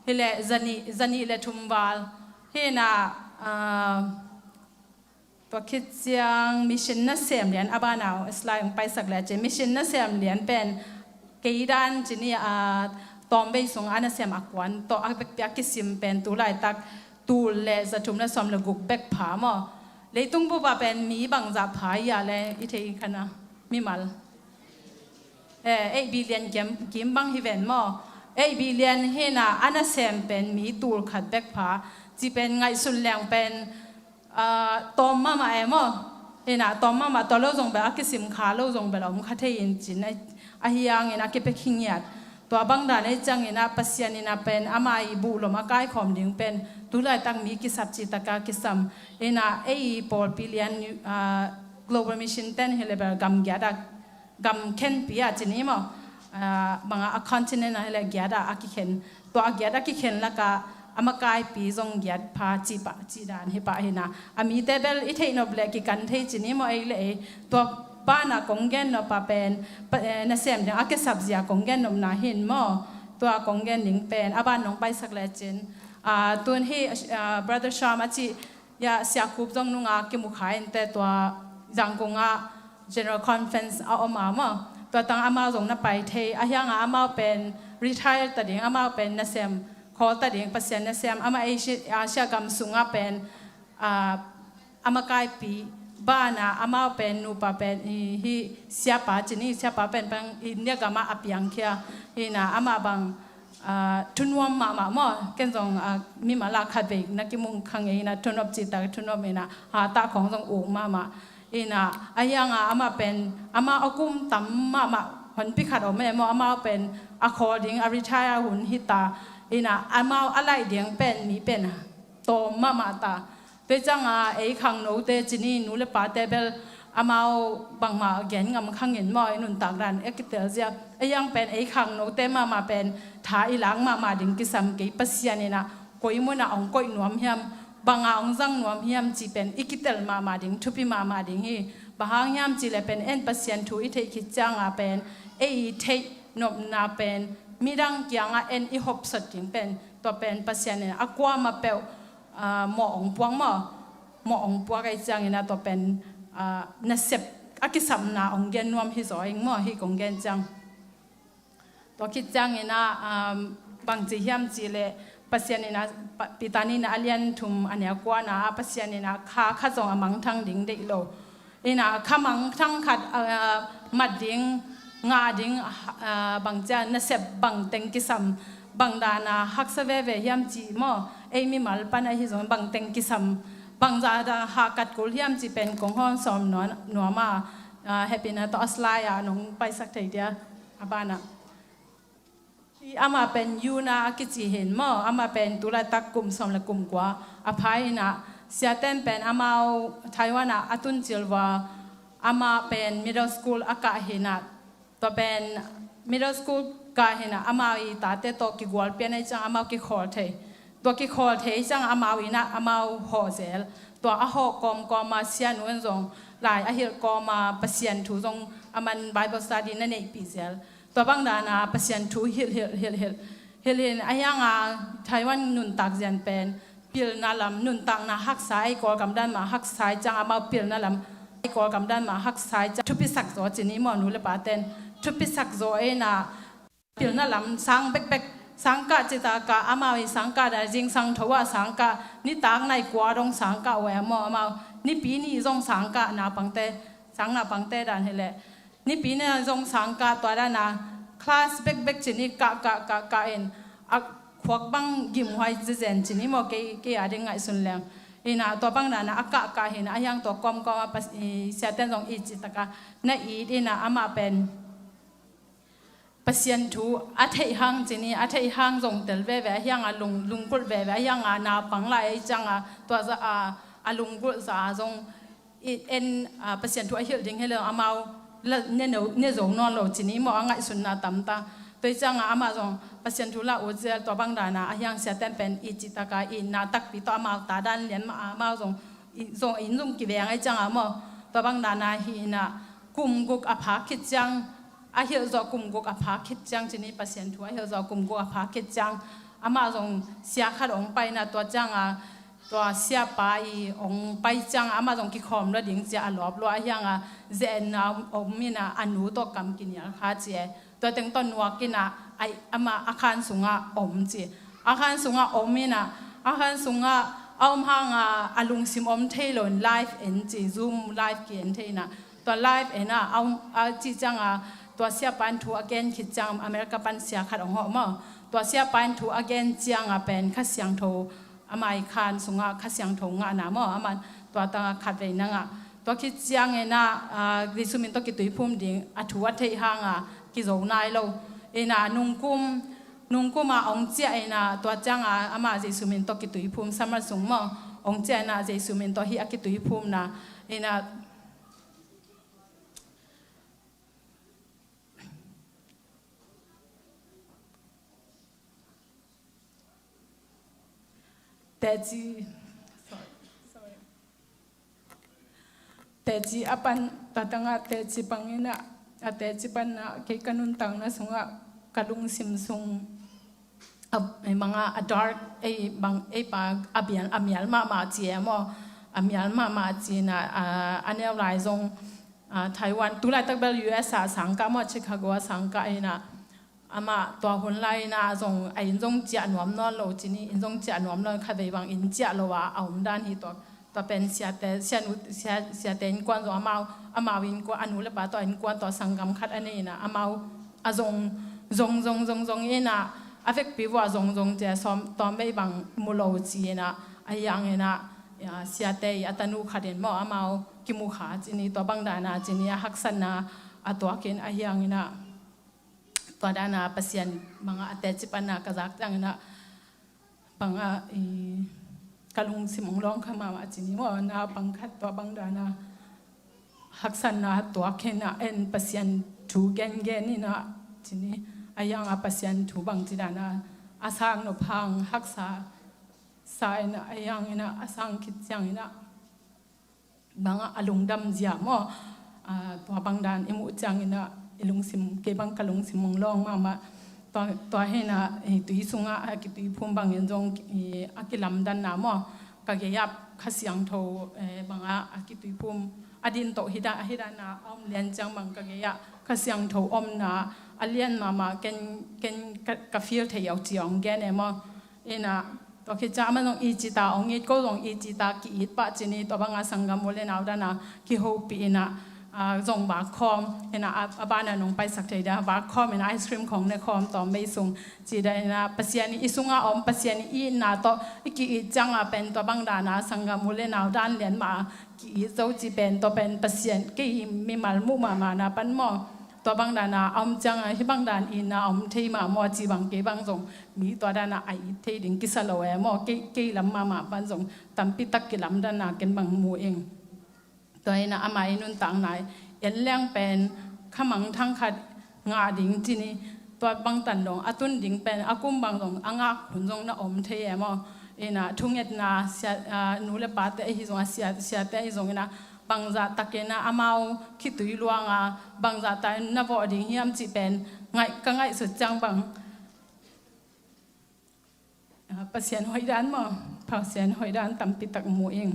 hi le za nih, za nih le thum val, hi ina, a, tua khit ciang mission nasem lian a bana slide hong paisak lecin, mission nasem lian pen kei dan ci ni a, tawm bei sung a nasem a kuan tawh a bekpia kisim pen tu laitak tul le za thum le sawm le guk bek pha maw. Leitung bup a pen mi bangzah pha ia le i thei khan a mimal. Eh, eight billion kim, kim bang hi ven maw. Eight billion hi ina a nasem pen mi tul khat bek pha. Ci pen ngaihsun leng pen, ah, tawm mahmah e maw. Hi ina tawm mahmah, tua lo zong bel a kisim kha lo zong bel a om kha thei in cin a, a hiang in a kipia khin ngiat. Tua bang dan ei ciang ina Pasian ina pen ama i buhlom a kaikhawm ding pen tu laitak mi kisap cih taka kisam. Ina ei pawlpi lian, ah, Global Mission ten hi le bel gam giat a gam khenpi a ci ni maw, ah, banga a continent a hi le giat a a kikhen, tua a giat a kikhen laka a makaipi zong giat pha cih pah, cih dan hi pah hi ina. A mite bel i theih nop le kikan thei ci ni maw ei le ei. Tua bana kong gen nop a pen, pa, eh, nasem ding a kisap zia kong gen nopna hi in maw. Tua kong gen ding pen a ban nong paisak lecin. Ah, tun hi, ah, Brother Sham a cih ya, Siakhup zong nunga kimu kha in te tua Zangkong ah General Conference a om a maw. Tua tang amau zong na pai thei. A hiang a amau pen retire ta ding, amau pen nasem khawl ta ding, Pasian nasem, ama Asia, Asia gam sungah pen, ah, a makaipi bana amau pen nupa pen i, hi siapa ci ni, siapa pen pen India gam ah a piangkhia. Hi ina ama bang, ah, thunuam mahmah maw. Ken zong, ah, mimal a khatvei na kimu kha ngei ina thunuam cih tak thunuam ina, hatah khawng zong uk mahmah. Ina a hiang a amah pen, amau a kum tam mahmah honpi khat om e maw, amau pen a khawl ding a retire hun hi ta. Ina amau a laih ding pen mi pen tawm mahmah ta. Tua ciang a ei khangnote ci ni, nu le pate bel amau bangmah gen ngam kha ngin maw, i nuntak dan a kitel zia. A hiang pen ei khangnote mahmah pen tha i lak mahmah ding kisam kei, Pasian ina koi mun a hong koih nuam hiam, banga hong zang nuam hiam cih pen i kitel mahmah ding, thupi mahmah ding hi. Bang hang hiam cih leh pen en Pasian thu i theih khit ciangah pen ei i theih nopna pen midang kiangah en i hopsot ding pen tua pen Pasian in a kuamah peuh ah, mawh hong puak maw, mawh hong puak ahih ciangin ah tua pen ah, nasep a kisapna hong gen nuam hi zaw ing maw, hih kong gen ciang. Tua khit ciangin ah, um, bangci hiam cih leh Pasian in ah, Pa-, Peter nihna a lian thum a neu kuana ah Pasian in ah kha khat zong a mangthang ding deih lo. In ah kha mangthang khat, ah, mat ding, ngah ding, ah, bangci a nasep bangteng kisam, bang dan a haksa veve hiam cih maw, ei mimal pan ahi zong bangteng kisam, bangzah dan hahkat kul hiam cih pen kong hawm sawm nuam, nuam a, ah, hehpihna tawh a slide ah nong paisak thei dia, a banah. Hi amah pen Yuna a kici hi maw, amah pen tulaitak kum sawm le kum kua a pha in ah, siate'n pen amau Taiwan ah a tun cil vua, amah pen middle school a kah hi in ah, tua pen middle school kah hi in ah, amau i tate tawh kigual pian ahih ciang amau kikhawl thei. Tua kikhawl thei ciang amau in ah amau hawh zel. Tua a hawh kawmkawm a sianu in zong lai a hilh kawm a Pasian thu zong a man Bible study na neihpih zel. Tua bang dan a Pasian thu hilh, hilh, hilh, hilh. Hilh, hilh, a hiang a Taiwan nuntak zian pen pilna lam, nuntakna haksa, ei Kawlgam dan mah haksa ahih ciang amau pilna lam, ei Kawlgam dan mah haksa ahih ciang thupisak zaw ci ni maw, nu le pate'n thupisak zaw in ah pilna lam sang bekbek, sangkah citak a, amau i sangkah dan zingsang tho ah sangkah, nitak nai kua dong sangkah uh e maw, amau nipi ni zong sangkah, naupangte, sang naupangte dan hi leh. Nipi ni zong sangkah, tua dan a class bekbek ci ni, kah, kah, kah, kah in a khuak bang gimhuai zezen ci ni maw, kei, kei a ding ngaihsun leng. In ah tua bang dan a a kah, kah hi in ah, a hiang tua kawmkawm a Pas-, i, siate'n zong i citak a na it in ah amah pen Pasian thu a theih hang ci ni, a theih hang zong tel veve, a hiang a lung, lunggulh veve, a hiang a naupang lai ahih ciang a tua zah a, a lunggulh zah a zong i en, ah, Pasian thu a hilh ding hi lo, amau la, ne no, ne zo nawn lo ci ni maw, a ngaihsunna tam ta. Tua ahih ciang a amah zong Pasian thu la ut zel, tua bang dan a a hiang siate'n pen i citak a itna takpi tawh amau ta dan lian mah a, amau zong i, zong in zong kiveng ahih ciang a maw, tua bang dan a hi in ah kum guk a phak khit ciang, a hilh zawh kum guk a phak khit ciang ci ni, Pasian thu a hilh zawh kum guk a phak khit ciang, amah zong sia khat hong pai in ah, tua ciang a tua siapa i hong pai ciang a amah zong kikhawm lua ding ci a, a lawp lua, a hiang a ze-etna om in ah a nu tawh kam kinial kha ci e. Tua teng tawh nuak in ah, ai, amah a khan sungah om ci. A khan sungah om in ah, a khan sungah a om hang a, a lungsim om thei lo in live en ci, Zoom live ki-en thei in ah. Tua live en a, a, a cih ciang a, tua siapa in thu a gen khit ciang, America pan sia khat hong hawh maw. Tua siapa in thu a gen ciang a pen Kha Siangtho, amah i khan sungah Kha Siangtho ngahna maw, amah tua tang a khatvei na ngah. Tua khit ciang in ah, a, Jesu min tawh kituiphum ding, a thu a theih hang a, kizo nai lo. In ah nungkum, nungkum a hong ciah in ah, tua ciang a, amah Jesu min tawh kituiphum, summer sung maw, hong ciah in ah Jesu min tawh hih a kituiphumna. In ah, Teci, sorry, sorry. Teci a pan, tua tang a teci pan in ah, a teci pan ah, kei ka nuntakna sungah ka lungsim sung a, ei bang a, a dark, ei bang, ei pa, a mial, a mial mahmah ci e maw, a mial mahmah ci in ah, a, a neu lai zong, a, Taiwan, tulaitak bel U S a sangkah maw, Chicago a sangkah in ah, amah tua hun lai in ah zong, a inn zong ciah nuam nawn lo ci ni, inn zong ciah nuam lo, khatvei bang inn ciah lo a, a om dan hi tua. Tua pen siate, sianu, sia, siate innkuan zong amau, amau innkuan, a nu le pa tawh innkuan tawh sanggam khat a nei in ah, amau a zong, zong, zong, zong, zong in ah, a vekpi vua zong, zong ci a, sawm, tawm vei bang mu lo ci in ah, a hiang in ah, ya, siate i a tanu khat in maw, amau kimu kha ci ni, tua bang dan a ci ni, a haksatna a tuak in, a hiang in ah, tua dan a Pasian bang a, a teci pan a ka zak ciang in ah, bang a, i, ka lungsim hong lawng kha mahmah ci ni maw, naupang khat tua bang dan a haksatna tuak in ah, en Pasian thu gengen in ah ci ni, a hiang a Pasian thu bangci dan a a sang nop hang haksa sa in ah, a hiang in ah a sang khit ciang in ah bangah a lungdam zia maw. Ah, tua bang dan i muh ciangin ah i lungsim, kei bang ka lungsim hong lawng mahmah. Tua, tua hi-in ah, eh, tui sungah a kituiphum bangin zong, eh, a kilamdanna maw, ka gei-ah Kha Siangtho, eh, bangah a kituiphum a din tawh hi dan, hi dan a om lian ciang bang ka gei-ah Kha Siangtho omna a lian mahmah, ken, ken ka, ka feel thei uh ci hong gen e maw. In ah, tua khit ciang amah zong i cih ta hong it, ko zong i cih ta ki-it pah ci-in, tua bangah sanggam u le nau dan a kihopih in ah, ah, zong vak khawm in ah, a, a banah nong paisak thei dia, vak khawm in ah ice cream khawng ne khawm tawm bei sung. Ci dan in ah Pasian i sungah om, Pasian i itna tawh i ki-it ciang a pen tua bang dan a sanggam u le nau dan lian mah a ki-it zo ci pen, tua pen Pasian, kei mimal muh mahmahna pan maw. Tua bang dan a om ciang a hih bang dan itna om thei mah maw ci bang, kei bang zong mi tua dan a a it thei ding kisa lo e maw. Kei, kei lam mahmah pan zong tampi tak kilamdanna ken bang mu ing. Tua in ah ama i nuntakna i en leng pen kha mangthang khat ngah ding ci-in, tua bang tan dong a tun ding pen a kum bang zong a ngak hun zong na om thei e maw. In ah thungetna sia, ah, nu le pate ahi zong a, sia, siate ahi zong in ah bangzah takin ah amau khitui luang a, bangzah takin na vawh ding hiam cih pen ngaih, ka ngaihsut ciang bang, ah, Pasian hoih dan maw, Pasian hoih dan tampi tak mu ing.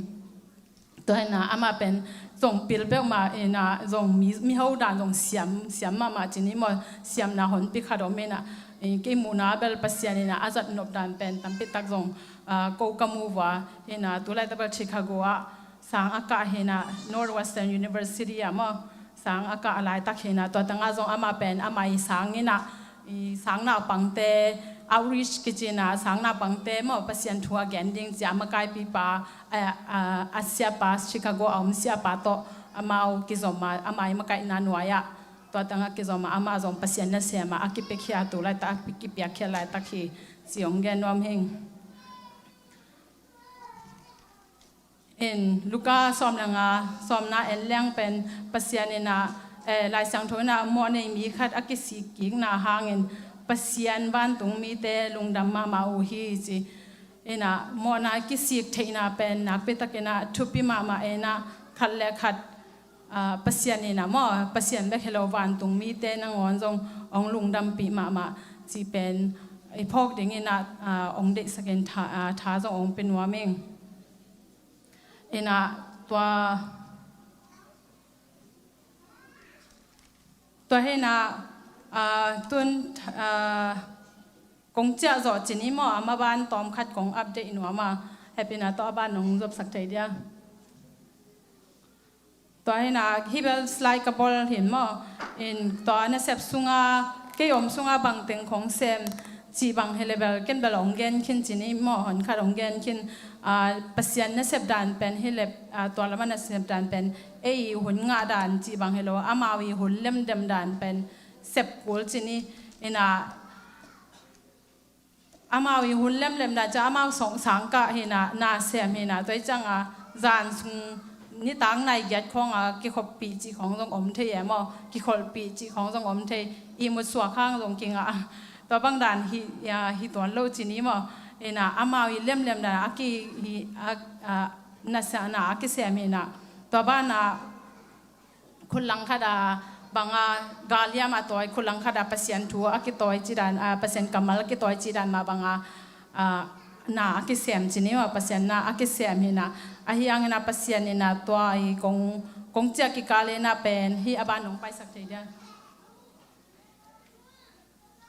Tua in ah amah pen zong pil peuhmah in ah, zong mi, miho dan zong siam, siam mahmah ci-in maw, siamna honpi khat om in ah, eh, kei muhna bel Pasian in ah a zat nop dan pen tampi tak zong, ah, ko ka mu uh a. In ah tu laitak bel Chicago ah sang a kah hi-in ah, Northwestern University ah maw, sang a kah a laitak hi-in ah, tua tangah zong amah pen ama i sang in ah, i sang naupangte, outreach kici in ah, sang naupangte maw Pasian thu a gen ding ci-a a makaipipa, a, a, a siapa, Chicago a om siapa tawh amau kizom a, ama i makaihna nuai-ah tua tangah kizom a, amah zong Pasian nasem a a kipiakhia, tu laitak a kipiakhia laitak hi ci hong gen nuam ing. In Luka sawm le nga, sawmna en leng pen Pasian in ah, eh, Lai Siangtho in ah mawhnei mi khat a kisik kikna hangin Pasian vantung mite lungdam mahmah uh hi ci. In ah mawhna kisik theihna pen nakpi takin ah thupi mahmah in ah, khat le khat, ah, Pasian in ah maw, Pasian bek hi lo vantung mite nangawn zong hong lungdampih mahmah cih pen i phawk dingin ah, ah, hong deihsak in tha, ah, tha zong hong pia nuam ing. In ah tua, tua hi-in ah, ah, tun, ah, kong ciah zawh ci-in maw, a maban tawm khat kong update nuam a, hehpihna tawh a ban nong zopsak thei dia. Tua hi-in ah hih bel slide ka bawl hi-in maw, in tua nasep sungah, kei om sungah bangteng kong sem cih bang hi leh bel ken bel hong gen khin ci-in maw, hon khat hong gen khin. Ah, Pasian nasep dan pen hi leh, ah, tua lamah nasep dan pen ei hun ngah dan cih bang hi lo, amau i hun lemlem dan pen sep kul ci-in, in ah amau i hun lemlem dan ciang amau song sang kah hi-in ah, na sem hi-in ah, tua hi ciang a zan sung nitak nai giat khawng a kikhoppih cih khawng zong om thei e maw, kikholhpih cih khawng zong om thei, ihmut suak hang zong kingah, tua bang dan hi, ah, hi tuan lo ci-in maw. In ah amau i lemlem dan a ki, hi, a, a, na sa, na a kisem hi-in ah, tua banah khut langkhat a bang a gal hiam a tawi, khut langkhat a Pasian thu a kitawi cih dan, ah, Pasian kammal a kitawi cih dan mah bang a, ah, na a kisem ci-in maw, Pasian na a kisem hi-in ah, ahi hangin ah Pasian in ah tua i kong, kong ciah kikal in ah pen hih a ban nong paisak thei dia.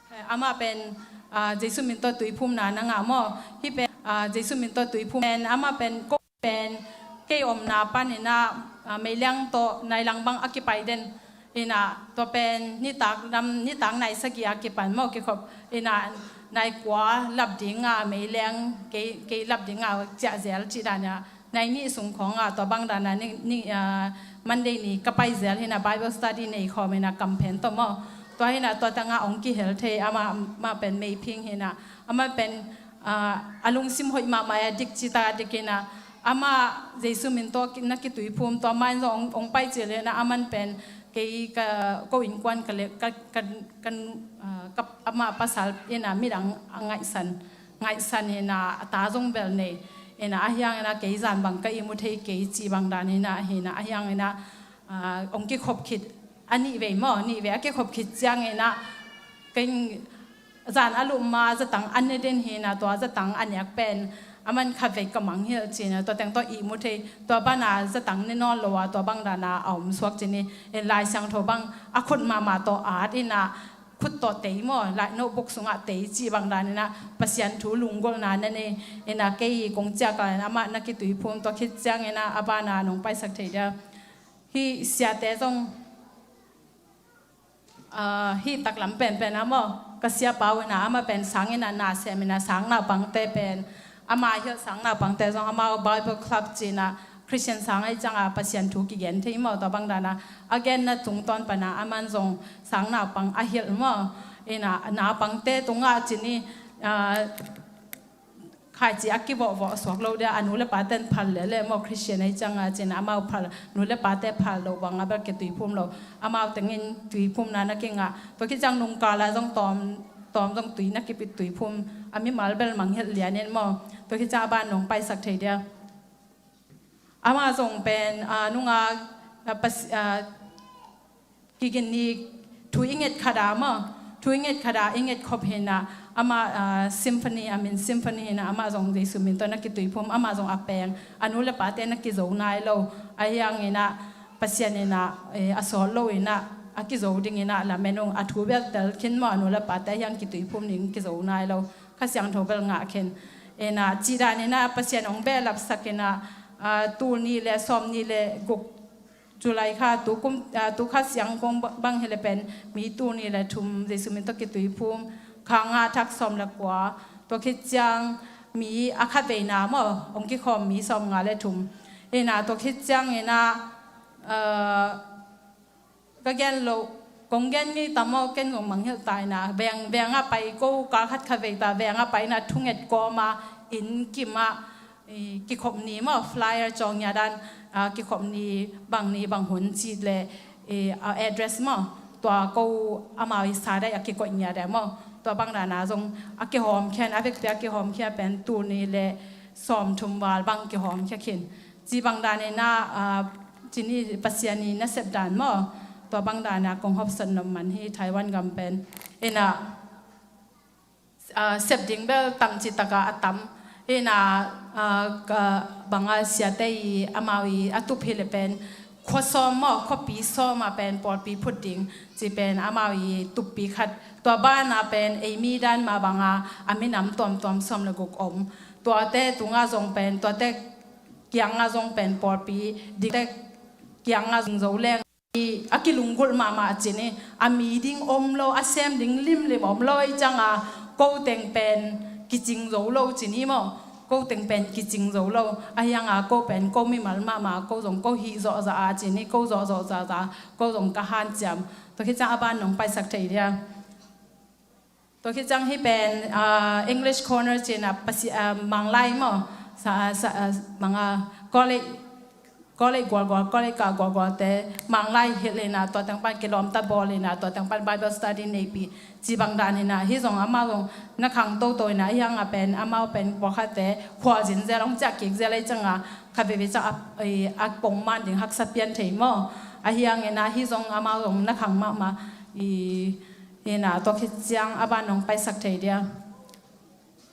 Eh, amah pen, ah, Jesu min tawh tuiphumna na ngah maw. Hih pen, ah, Jesu min tawh tuiphum pen, amah pen ko pen kei omna panin ah, ah, meiliang tawh nai lang bang a kipai den. In ah tua pen nitak lam, nitak nai sagih a kipan maw, kikhop. In ah nai kua lap ding a meiliang kei, kei lap ding a ciah zel cih dan a, nai nih sung khawng a tua bang dan a ni, ni, ah, Monday ni ka pai zel hi-in ah, Bible study nei khawm hi-in ah, kamphen tawh maw. Tua hi-in ah tua tangah hong kihel thei, amah, amah pen meiphing hi-in ah, amah pen, ah, a lungsim hoih mahmah a, dik ci ta dik hi-in ah, amah Jesu min tawh ki, na kituiphum, tua mah in zong hong, hong pai cil hi-in ah, aman pen kei ka, ko innkuan ka le, ka, ka, ka, ah, ka, amah pasal in ah midang a ngaihsan, ngaihsan hi-in ah, a ta zong bel nei. Ina ahiang ina kei zan bang ka ihmu thei kei ci bang dan ina ahina ahiang ina, ah, ong kikhop khit a nih vei maw, nih vei a kikhop khit ciang ina keng zan a lup ma zatang an ne den hina tua zatang a nek pen a man khat vei ka mang hilh cina tua teng tua ihmu thei tua bana zatang ne nawn lo a tua bang dana a om suak cini in Lai Siangtho bang a khut mama tua at ina khut tawh tei maw, lai notebook sungah tei ci bang dan ina Pasian thu lunggulhna na nei ina kei kong ciak a amah na kituiphum tua khit ciang ina a bana nong paisak thei dia. Hih siate zong, ah, hih taklam penpen a maw ka siapa uh ina amah pen sang ina na sem ina sang naupangte pen ama hilh sang naupangte zong amau Bible Club cina Christian sang ahi cianga Pasian thu kigen thei maw tua bang dana a genna tungtawn pana aman zong sang naupang a hilh maw ina naupangte tungah cini, ah, khaici a kivawhvawh suak lo dia a nu le paten phal lele maw Christian ahi cianga cina amau phal nu le pate phal lo banga bel kituiphum lo amau tengin tuiphumna na kingah tua khit ciang nungkala zong tawm tawm zong tui na kipit tuiphum a mimal bel mang hilh lianin maw tua khit ciang a ban nong paisak thei dia. Amah zong pen, ah, nunga, ah, pas, ah, kigin ni thu i nget khada maw thu i nget khada i nget khop hina amah, ah, symphony a min symphony hina amah zong Jesu min tawh na kituiphum amah zong a peng a nu le pate na kizo nai lo ahiang ina Pasian ina, eh, a sawt lo ina a kizo ding ina lamen ung a thu bel tel khin maw a nu le pate ahiang kituiphum ding kizo nai lo. Kha Siangtho bel ngah khin ina cih dan ina Pasian ong behlap sak ina, ah, tul ni le sawm ni le guk July kha tu kum, ah, tu kha siang kong ba-, bang hi le pen mi tul ni le thum Jesu min tawh kituiphum kha nga thak sawm le kua tua khit ciang mi a khat veina maw ong kikhawm mi sawm nga le thum ina tua khit ciang ina, ah, ka gen lo kong gen ngei ta maw ken zong mang hilh ta ina veng, veng a pai ko kal khat kha vei ta veng a pai ina thunget kawma inn kima, i, kikhop ni maw flyer cawng nia dan, ah, kikhop ni bang ni bang hun cit le, i, ah, address maw tua ko amau i sa dai a kikoih nia dai maw tua bang dana zong a kihawm khian a vekpi a kihawm khian pen tul ni le sawm thum val bang kihawm khia khin. Ci bang dan ina, ah, cini Pasian i nasep dan maw tua bang dana kong hopsat nop man hi Taiwan gam pen ina, ah, sep ding bel tang ci taka a tam ina, ah, ka banga siate i amau i a tup hi le pen khua sawm maw khuapi sawm a pen pawlpi phut ding ci pen amau i tuppi khat tua bana pen ei mi dan ma banga a minam tuamtuam sawm le guk om tuate tunga zong pen tuate kianga zong pen pawlpi dikte kianga zong zo leng i a kilunggulh mahmah cini a mi ding om lo a sem ding limlim om lo i cianga ko teng pen kicing zo lo cini maw ko teng pen kicing zo lo ahianga ko pen ko mimal mahmah ko zong ko hih zawhzah a cini ko zawhzawh zahzah ko zong ka hanciam tua khit ciang a ban nong paisak thei dia. Tua khit ciang hi pen, ah, English Corner cina pasi, ah, Manglai maw sa, sa, ah, manga college, college gualgual college ka gualgualte Manglai hilh ina tua teng pan kilawmta bawl ina tua teng pan Bible study neipi ci bang dan ina hi zong amau zong na khang toto ina hiang a pen amau pen pawlkhatte khual zin zel hong ciah kik zel ei cianga khat veve ciang a, a pongman ding haksa pian thei maw ahiang ina hi zong amau zong na khang mahmah i Hina tua khit ciang a ban nong paisak thei dia.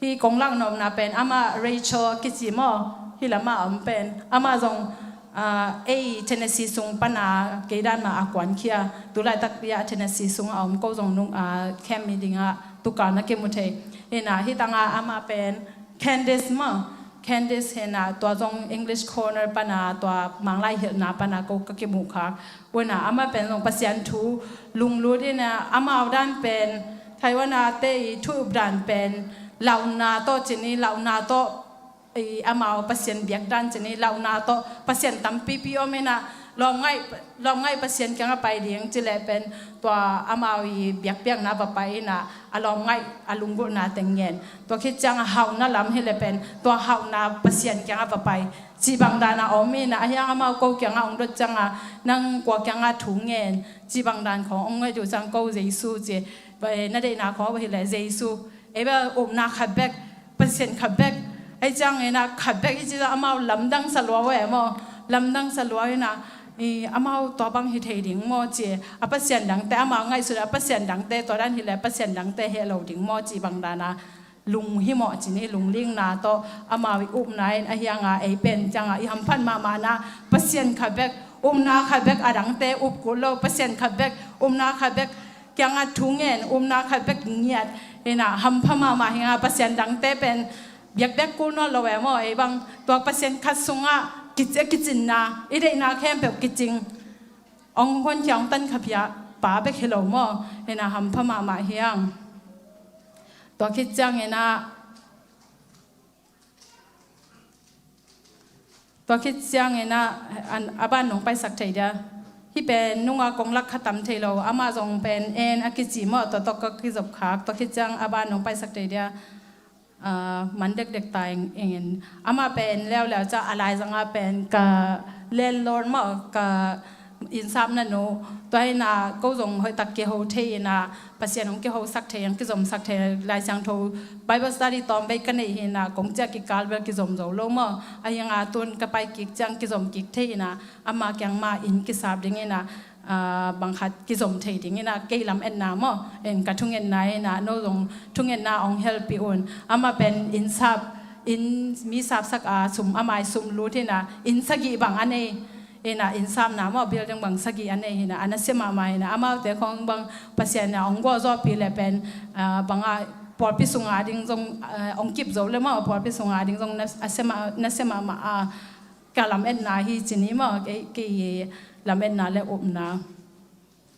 Hi kong lak nopna pen amah Rachel kici maw hi lama a om pen amah zong, ah, ei Tennessee sung pana kei dan ma a kuankhia tulaitak ia Tennessee sung a om ko zong nung, ah, camp mi dinga tukal na kimu thei. Hina hi tanga amah pen Candice maw Candice hina tua zong English Corner pana tua Manglai hilhna pana ko ka kimu kha. Wana amah pen zong Pasian thu lunglut ina amau dan pen Taiwan a te i thu up dan pen launa tawh cini launa tawh i amau Pasian biak dan cini launa tawh Pasian tampipi om ina lawmngaih lawmngaih Pasian kiangah pai ding cileh pen tua amau i biakpiakna va pai ina a lawmngaih a lunggulhna teng ngen tua khit ciang a hauhna lam hileh pen tua hauhna Pasian kiangah va pai. Cih bang dana om ina ahiang amau ko kiangah ong dot cianga nang kua kiangah thu ngen cih bang dan khong ong nget uh ciang ko Jesu ci na deihna khong hileh Jesu ei bel upna khat bek Pasian khat bek Ei ciang ina khat bek i ci amau lamdang sa lua ve maw. Lamdang sa lua ina i amau tua bang hi thei ding maw ci a Pasian dangte amau ngaihsun a Pasian dangte tua dan hi le Pasian dangte heh lo ding maw ci bang dana lung hi mawh ci ni lunglingna tawh amau i upna in a hianga ei pen cianga i hamphat mahmahna Pasian khat bek upna khat bek a dangte up kul lo Pasian khat bek upna khat bek kianga thu ngen upna khat bek ngiat ina hampha mahmah hinga Pasian dangte pen biakbiak kul nawn lo e maw ei bang tua Pasian khat sungah kici a kicinna i deihna khempeuh kicing ong hon kia ong tan kha pia pa bek hi lo maw ina hampha mahmah hiang. Tua khit ciang ina tua khit ciang ina a ban nong paisak thei dia. Hi pen nunga kong lak kha tam thei lo amah zong pen en a kici maw tua tawh ka kizop khak tua khit ciang a ban nong paisak thei dia. Man dekdek ta ingin amah pen leuleu ca a laizanga pen ka landlord maw ka innsapna nu tua ina ko zong hoihtak kiho thei ina Pasian hong kihosak thei hong kizomsak thei Lai Siangtho Bible study tawm bei ka neih hi ina kong ciah kikal bel kizom zo lo maw a hianga tun ka pai kik ciang kizom kik thei ina amah kiang mah inn kisap ding ina bangkhat kizom thei ding ina kei lam etna maw en ka thungetna ina no zong thungetna ong helpih un amah pen innsap inn mi sapsak a sum amai sum lut ina inn sagih bang a nei ina innsapna maw building bang sagih a nei ina a nasia mahmah ina amaute khong bang Pasian ina ong guah zawhpih le pen banga pawlpi sunga ding zong ong kip zo le maw pawlpi sunga ding zong nasia mahmah a ka lam etna hi ci ni maw kei lam etna le upna.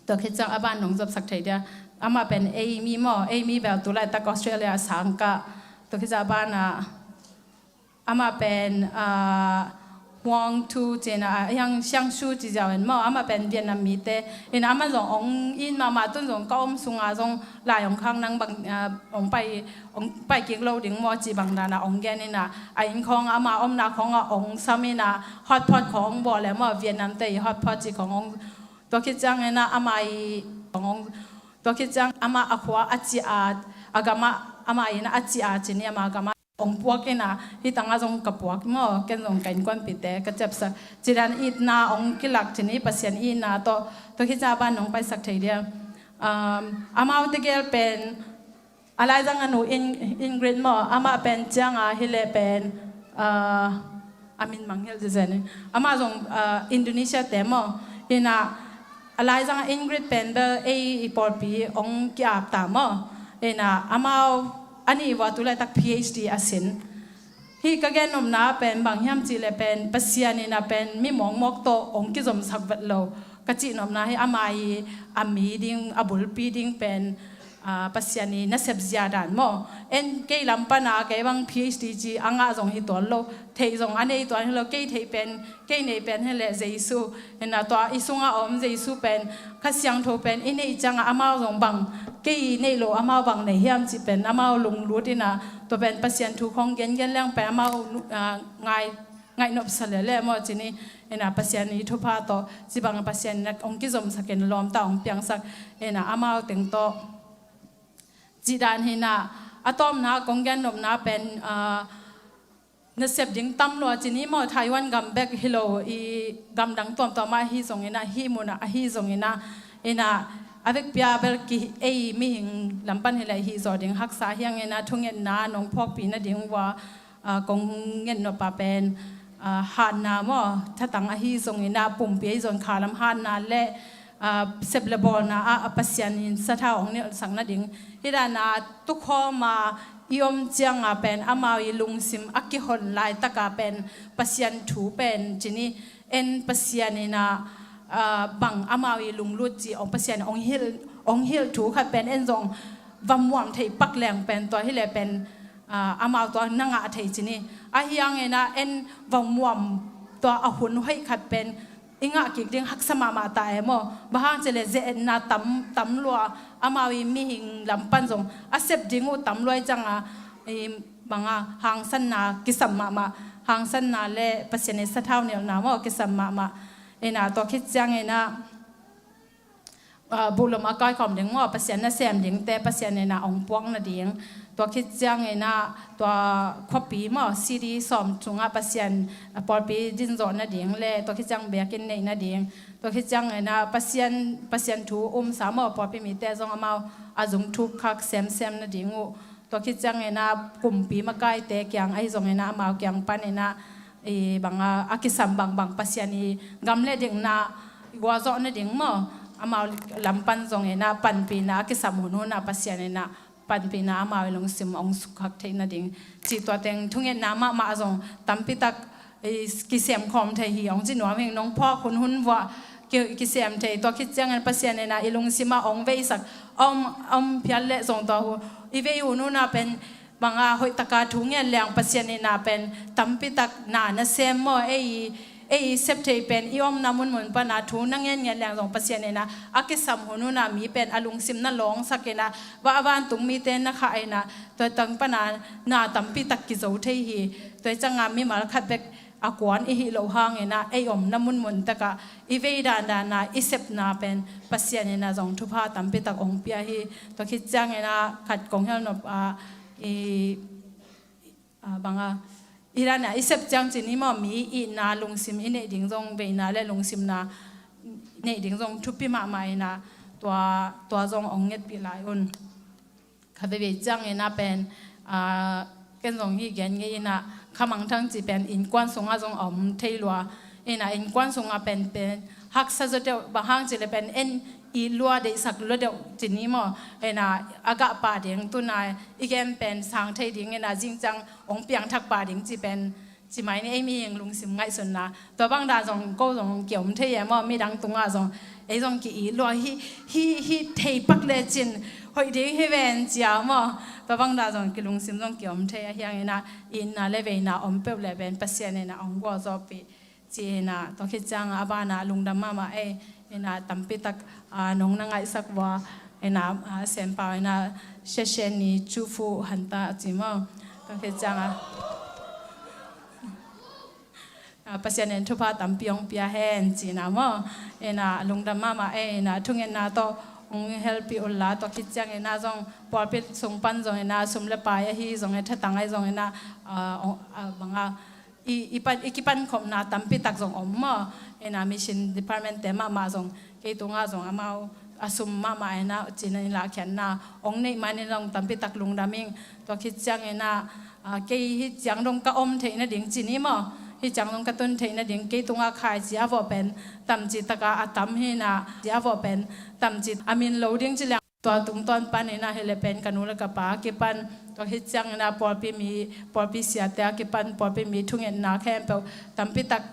Tua khit ciang a ban nong zopsak thei dia amah pen ei mi maw ei mi bel tu laitak Australia a sang ka tua khit ciang a ban a amah pen huang thu cina a hiang siang su ci ziau en maw amah pen Vietnam mite ina amah zong ong in mahmah tun zong ka om sunga zong lai ong khang nang bang ong pai ong pai kik lo ding maw ci bang dana ong gen ina a inn khawng ama omna khawng a ong sam ina hotpot khawng bawl le maw Vietnam te i hotpot ci khawng ong tua khit ciang ina ama i ong tua khit ciang ama a khua a ci a a gama ama ina a ci a ci ni ama gama ong puak ina hi tanga zong ka puak maw ken zong ka innkuanpite ka ciapsak ci dan itna ong kilak ci ni Pasian itna tawh tua khit ciang a ban nong paisak thei dia. Amaute gel pen a laizang a nu Ingrid maw amah pen cianga hi le pen a min mangngilh zezen amah zong Indonesia te maw ina a laizang a Ingrid pen bel ei i pawlpi ong ki-ap ta maw ina amau a nih vua tu laitak PhD a sin. Hi ka gen nopna pen bang hiam cih le pen Pasian ina pen mi mawkmawk tawh ong kizomsak vet lo ka cih nopna hi ama i a mi ding a bulpi ding pen Pasian i nasep zia dan maw en kei lam pana kei bang PhD ci a ngah zong hi tuan lo theih zong a nei tuan hi lo kei theih pen kei nei pen hi le Jesu ina tua i sunga om Jesu pen Kha Siangtho pen i neih cianga amau zong bang kei i neih lo amau bang nei hiam cih pen amau lunglut ina tua pen Pasian thu khong gengen leng pen amau ngai ngaih nopsa lele maw ci ni ina Pasian i thupha tawh ci bang Pasian ina ong kizomsak in lawmta ong piangsak ina amau teng tawh ci dan hi ina a tawmna kong gen nopna pen nasep ding tam lua ci ni maw Taiwan gam bek hi lo i gamdang tuamtuam ah hi zong ina hi muna a hi zong ina ina a vekpia bel ki ei mihing lampan hi le hi zaw ding haksa hiang ina thungetna nong phawkpih nading vua kong ngetnop a pen hatna maw thatang ahi zongin ah pumpi ahi zong khalam hatna le sep le bawlna ah a Pasian in sathau hong nilhsak nading hi dana tukhawma i om cianga pen amau i lungsim a kihon laitaka pen Pasian thu pen cini en Pasian ina bang amau i lunglut ci ong Pasian ong hilh ong hilh thu khat pen en zong va muam thei pak leng pen tua hi le pen amau tua na ngah thei cini ahi ang ina en va muam tua a hun hoih khat pen i ngah kik ding haksa mahmah ta e maw bang hang ci le ze-etna tam tam lua amau i mihing lam pan zong a sep ding uh tam lua i cianga banga hangsanna kisam mahmah hangsanna le Pasian i sathau nilhna maw kisam mahmah ina tua khit ciang ina buhlum a kaikhawm ding maw Pasian nasem dingte Pasian ina ong puak nading Tua khit ciangin ah tua khuapi maw, city sawm sungah Pasian, a, pawlpi dinzawh nading le tua khit ciang biakinn neih nading, tua khit ciangin ah Pasian, Pasian thu umsa maw, pawlpi mite zong amau a zung thuk khak semsem nading uh. Tua khit ciangin ah kumpi makaite kiang ahi zongin ah amau kiang panin ah i bang a, a kisam bangbang Pasian i gam le dikna gualzawh nading maw, amau lam pan zongin ah panpihna a kisam hunhun ah Pasian in ah panpihna amau i lungsim hong sukhak theih nading. Cih tua teng thungetna mahmah zong tampi tak i kisem khawm thei hi, hong ci nuam ing. Nong phawk hunhun vuah ki, kisem thei, tua khit ciangin Pasian in ah i lungsim ah hong veisak, om, om phial leh zong tua hu, i vei hunhun ah pen bang a hoih taka thu ngen leng Pasian in ah pen tampi tak na nasem maw, ei, ei sep thei pen i omna munmun pan a thu na ngen ngen leng zong Pasian in ah a kisam hunhun ah mi pen a lungsim na lawngsak in ah, va, a vantung mite na khah in ah, tua tang pan a na tampi tak kizo thei hi. Tua ciang a mimal khat bek a kuan i hih loh hangin ah ei omna munmun tak ah i vei dandan a i sepna pen Pasian in ah zong thupha tampi tak hong pia hi. Tua khit ciangin ah khat kong hel nop a, i, a, bang a, i dan a i sep ciang ci ni maw, mi itna lungsim i neih ding zong, veina le lungsimna neih ding zong thupi mahmah in ah tua, tua zong hong ngetpih lai un. Kha veivei ciangin ah pen, a, ken zong hih gen ngei in ah, kha mangthang cih pen innkuan sungah zong a om thei lua. In ah innkuan sungah pen, pen haksa zaw deuh, bang hang cih leh pen en it lua, deihsak lua deuh ci ni maw. In ah a gah pah ding, tu-in ah i gen pen sang thei ding in ah zing ciang hong piangthak pah ding cih pen ci mai ni, ei mihing lungsim ngaihsutna. Tua bang dan zong ko zong ki-om thei e maw, midang tungah zong ei zong ki-it lua hi, hi, hi thei pak lecin hoih ding hi ven cia maw. Tua bang dan zong kilungsim zong ki-om thei, ahi hangin ah itna le veina om peuh leh pen Pasian in ah hong gualzawhpih ci in ah, tua khit ciang a ban ah lungdam mahmah ei. In ah tampi tak, a, nong na ngaihsak vua. In ah, a, Senpau in ah, "谢谢你祝福很大" ci maw. Tua khit ciang a, a, Pasian in thupha tampi hong pia hen ci in ah maw. In ah lungdam mahmah ei. In ah thungetna tawh hong helpih un la, tua khit ciangin ah zong pawlpi sung pan zongin ah sum le pai ahi zongin, thatang ahi zongin ah, a, hong, a, bang a, i, i pan, i kipankhopna tampi tak zong om maw. In ah mission department te mahmah zong kei tungah zong amau a sum mahmah in ah cih in ah lahkhiatna hong neih manin zong tampi tak lungdam ing. Tua khit ciangin ah, a, kei hih ciang dong ka om theih nading ci ni maw, hih ciang dong ka tun theih nading kei tungah khaici a vawh pen tamci tak a a tam hi in ah, ci a vawh pen tamci a min lo ding ci leng. Tua tungtawn panin ah hi leh pen ka nu le ka pa a kipan, tua khit ciangin ah pawlpi mi, pawlpi siate a kipan, pawlpi mi thungetna khempeuh tampi tak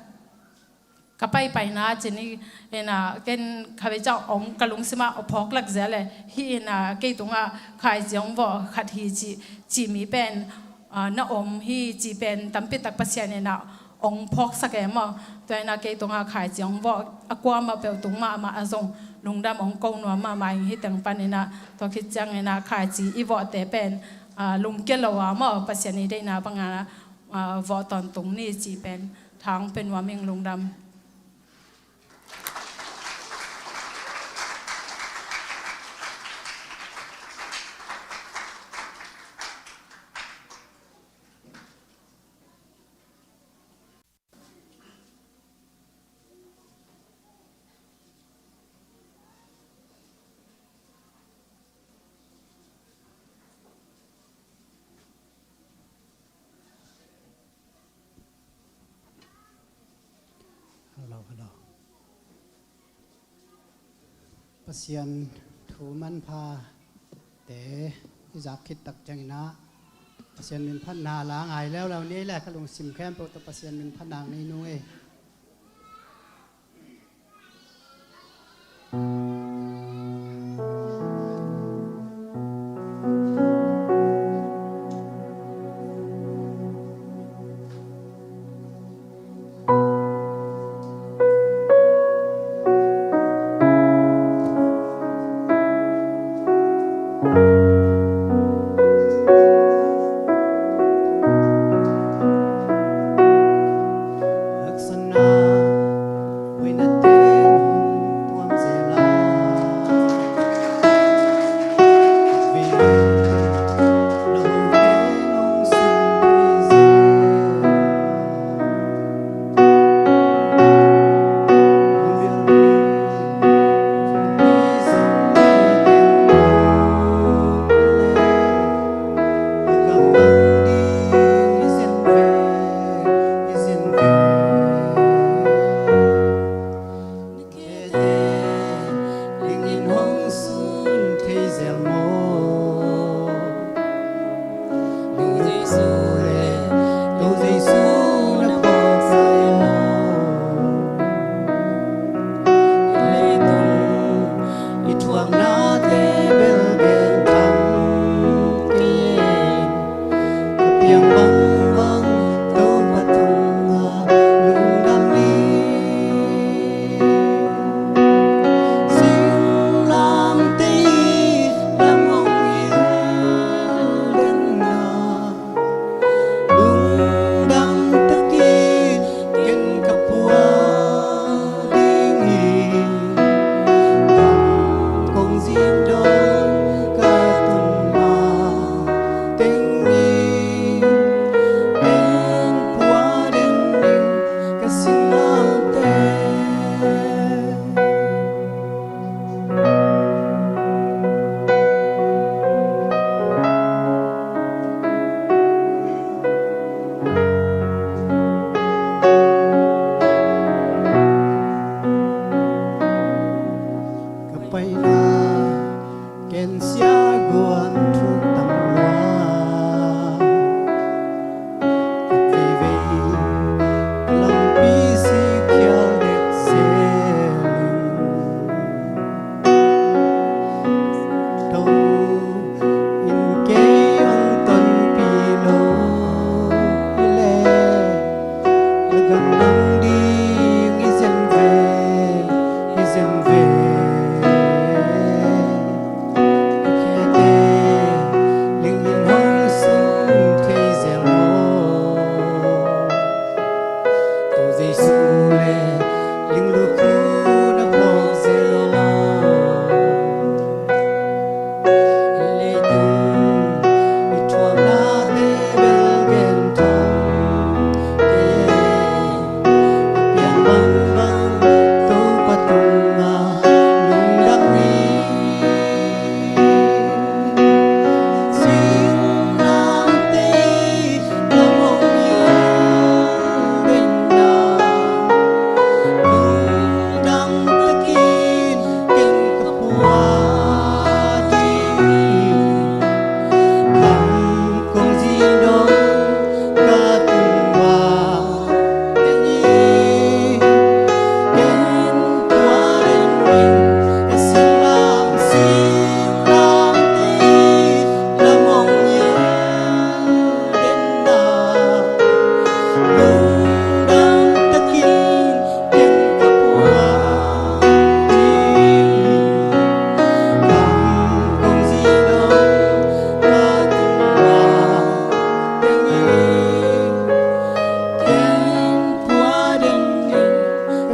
ka paipaina ci ni. In ah ken kha vei ciang hong ka lungsim ah a phawk lak zia leh, hih in ah kei tungah khaici hong vawh khat hi cih, cih mi pen, a, na om hi cih pen tampi tak Pasian in ah hong phawksak e maw. Tua in ah kei tungah khaici hong vawh a kuamah peuh tung mahmah ah zong lungdam hong ko nuam mahmah ing. Hih teng panin ah tua khit ciangin ah khaici i vawhte pen, a, lungkia lo a maw, Pasian i deihna bangin ah, a, vawh tawntung ni cih pen thang pia nuam ing. Lungdam. Hello, hello. Pasian thu manpha te i zak khit tak ciangin ah Pasian min phatna la ngai leuleu ni le, ka lungsim khempeuh tawh Pasian min phatna nei nung ei.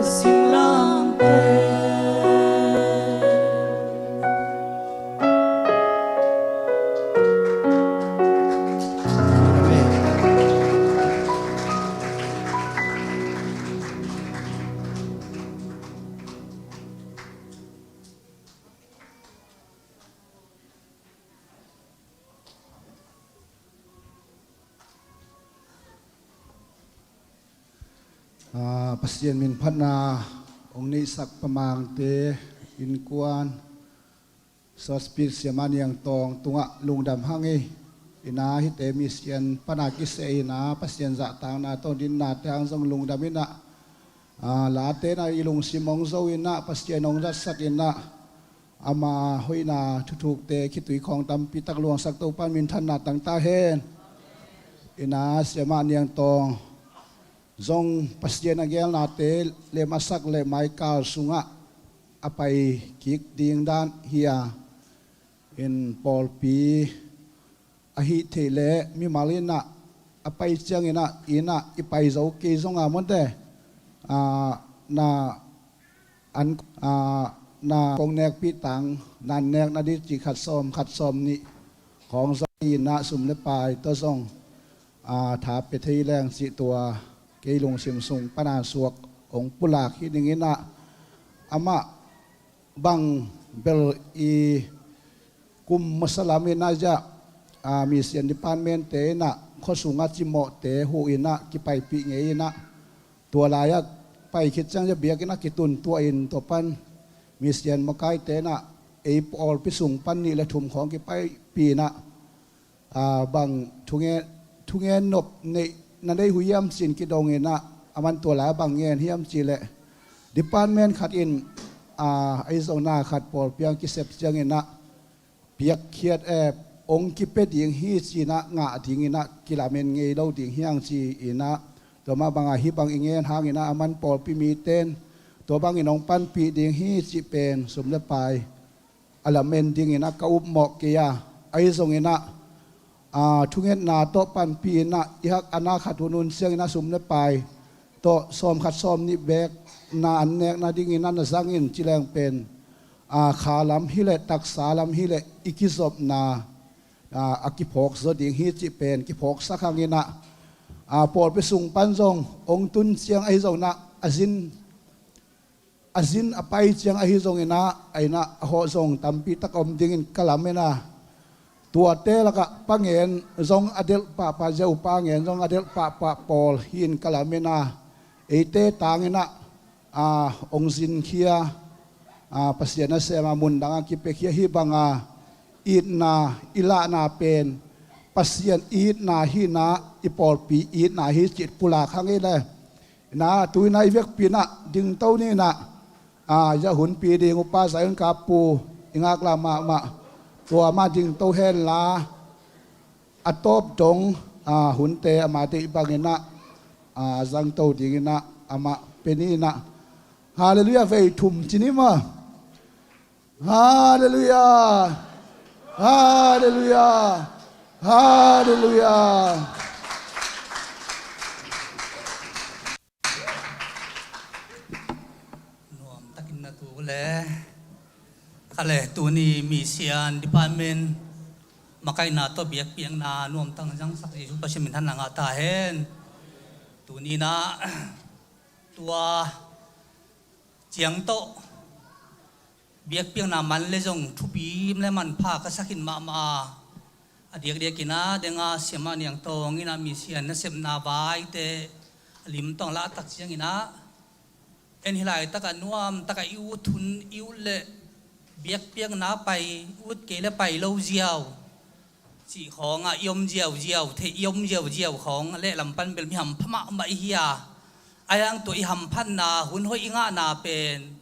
Singlamteh. Ah, Pasian min phatna hong neihsak Pa Mangte innkuan, Sospi Siamah Niang Tawng tungah lungdam hang ei. Ina hite misian pana kiseh ina Pasian zahtakna tawh dinna te hang zong lungdam ina, ah, late na i lungsim hong zo ina Pasian hong zatsak ina ama hoihna thuthukte khitui khawng tampi tak luangsak Topan minthanna tangta hen. Ina Siamah Niang Tawng zong Pasian a gelnate lem a sak le maikal sungah a pai kik ding dan hi a, in pawlpi ahih theih leh mimal inah a pai cianginah inah i pai zo kei zonga mawte, ah, na an, ah, na kong nekpih tang nan nekna ding cih khat sawm khat sawm nih khawng zong inah sum le pai tawh zong, ah, tha pia thei leng cih tua kei lungsim sung pana suak hong pulak hi ding inah amah bang bel i kum masa lam inah ziah, ah, mission department te inah khuasungah cimawhte huh inah kipaipih ngei inah tua lai-ah pai khit ciang ziah biakinn ah kitun tuah in tua pan mission makaite inah ei pawlpi sung pan nih le thum khawng kipaipih inah, ah, bang thungen, thungen nop neih na nei uh hiam cin kidong inah aman tua lai bang ngen hiam cih leh department khat in, ah, ahi zongna khat pawlpi ang kisep ciang inah piakkhiat, eh, hong kipia ding hi ci inah ngah ding inah kilamen ngei lo ding hi hang ci inah tua mah bangah hih bang i ngen hang inah aman pawlpi miten tua bangin hong panpih ding hi cih pen sum le pai a lamen ding inah ka upmawh kei a, ahi zong inah, ah, thungetna tawh panpih inah i hak ana khat hunhun ciang inah sum le pai tawh sawm khat sawm nih bek na an nekna ding inah na zang in ci leng pen, ah, kha lam hi leh taksa lam hi leh i kizopna, ah, a kiphawk zaw ding hi cih pen kiphawksak hang inah, ah, pawlpi sung pan zong hong tun ciang ahi zong inah a zin a zin a pai ciang ahi zong inah a inah a hawh zong tampi tak a om dingin ka lamen a, tuate lakah pangen zong a delh pahpah ziau pangen zong a delh pahpah pawl hi in ka lamen a, eite tang inah, ah, hong zinkhia, ah, Pasian a sem a mundang a kipiakhia hi banga itna i lahna pen Pasian itna hi inah i pawlpi itna hi cih pulak hang ei le. Inah tu inah i vekpi inah dingto ni inah, ah, ziah hunpi ding upa Zion Kap Pu i ngaklah mahmah tua mah dingto henla a tawp dong, ah, hunte amah deih bang inah, ah, zangto ding inah amah pia ni inah. Halleluiah, vei thum ci ni maw. Halleluiah. Halleluiah. Halleluiah. Nuam takin na tu le. Kha le tuni mission department makaihna tawh biakpiakna nuam tak zangsak Jesu Pasian minthanna ngah ta hen. Tuni inah tua ciang tawh biakpiakna man le zong thupi le manpha ka sa khin mahmah a, a diakdiak inah denga Siamah Niang Tawng inah mission nasepna vaite a lim tawng lah tak ciang inah en hi laitak a nuam tak a i ut hun i ut le biakpiakna pai ut kei le pai lo ziau cih khawngah i om ziauziau theih i om ziauziau khawng lehlam pan bel mi hampha mahmah i hi a, a hiang tua i hamphatna hun hoih i ngahna pen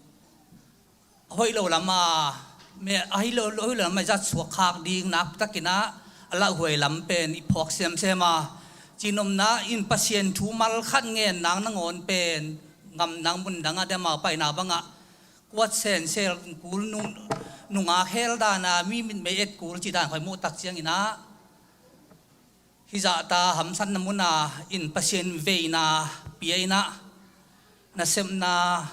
a hoih lo lam a, me a hi lo, hoih lo lam a i zat suak khak ding nak takin ah a lauhuai lam pen i phawk semsem a, cihnopna in Pasian thu mal khat ngen nang nangawn pen ngam nang mun dang a dema paina bangah kuat sensel kul nung, nungak hel dana mi mitmei et kul cih dan khoi muh tak ciangin ah hih zahta hamsatna muna in Pasian veina pia in ah Nasepna,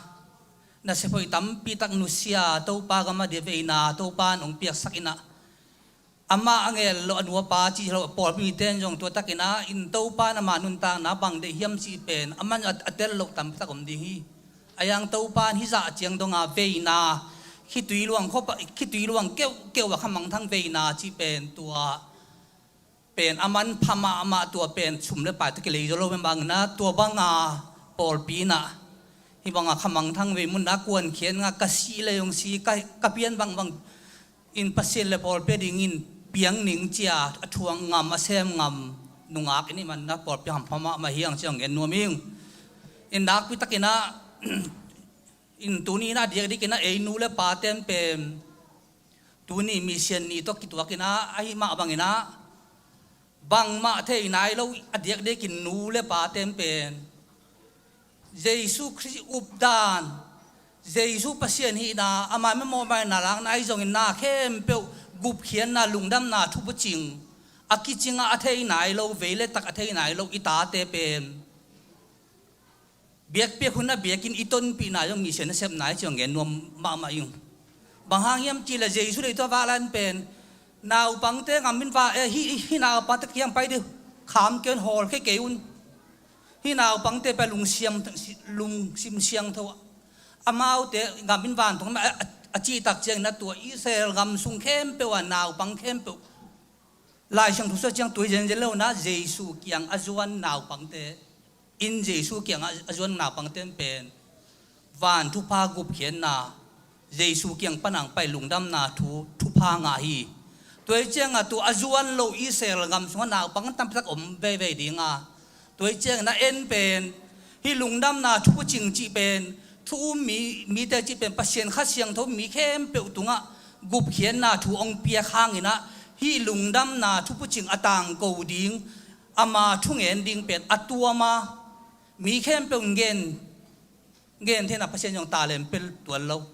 nasep hoih tampi tak nusia, Topa gam a dia veina Topa in hong piaksak in ah, amah a ngel lo, a nu a pa cih lo, pawlpi mite in zong tua takin ah, in Topa in ama nuntakna bang deih hiam cih pen a man a, a tel loh tampi tak om ding hi. A yang Topa in hih zah ciang dong a veina, khitui luang khop a, khitui luang keuhkeuh a khamangthang veina cih pen tua pen a manpha mahmah, tua pen sum le pai tawh kilei zo lo, mah bangin ah tua banga pawlpi in ah, hih banga khamangthang vei mun ah kuankhia in ah, ka sih le hong si, ka, ka pian bangbang in Pasian le pawlpi a dingin piang ning ci-a a thuak ngam, a sem ngam nungak in, hih man ah pawlpi hampha mahmah hi hang ci-a hong gen nuam ing. In nakpi takin ah, in tuni in ah a diakdiakin ah ei nu le pa ten pen tuni Misian Ni tawh kituakin ah, ahi mah bangin ah bangmah thei nai lo, a diakdiakin nu le pa ten pen Jesu Khrih updan, Jesu Pasian hihna, ama mawhmaina lakna ahi zongin na khempeuh gupkhiatna, lungdamna thupucing a kicing ah a thei nai lo, vei le tak a thei nai lo i tate pen biakpiak hun a biakinn i tonpihna zong Misian nasepna hi ci-a hong gen nuam mahmah ing. Bang hang hiam cih leh Jesu deih tawh a vaklan pen naupangte ngam in va, eh, hih, hih naupangte kiang pai dih, kham kei un, hawl kei kei un. Hih naupangte pen lungsiam, lungsim siangtho, amaute ngam in vantung a, a, a cih tak ciangin ah tua Israel gam sung khempeuh ah naupang khempeuh Lai Siangtho sung ah ciang tui zenzen lo in ah Jesu kiang a zuan naupangte, in Jesu kiang a, a zuan naupangte pen van thupha gupkhiatna, Jesu kiang pan a hong pai lungdamna thu, thupha ngah hi. Tua hi ciangah tua a zuan lo Israel gam sungah naupang tampi tak om veivei ding a, tua hi ciangin ah en pen hih lungdamna thupucing cih pen, thu um mi, mite cih pen Pasian Kha Siangtho mi khempeuh tungah gupkhiatna thu hong piak hangin ah, hih lungdamna thupucing a tangko ding, ama thungen ding pen a tuam a, mi khempeuh ngen, ngen theihna Pasian zong talent pia tuan lo.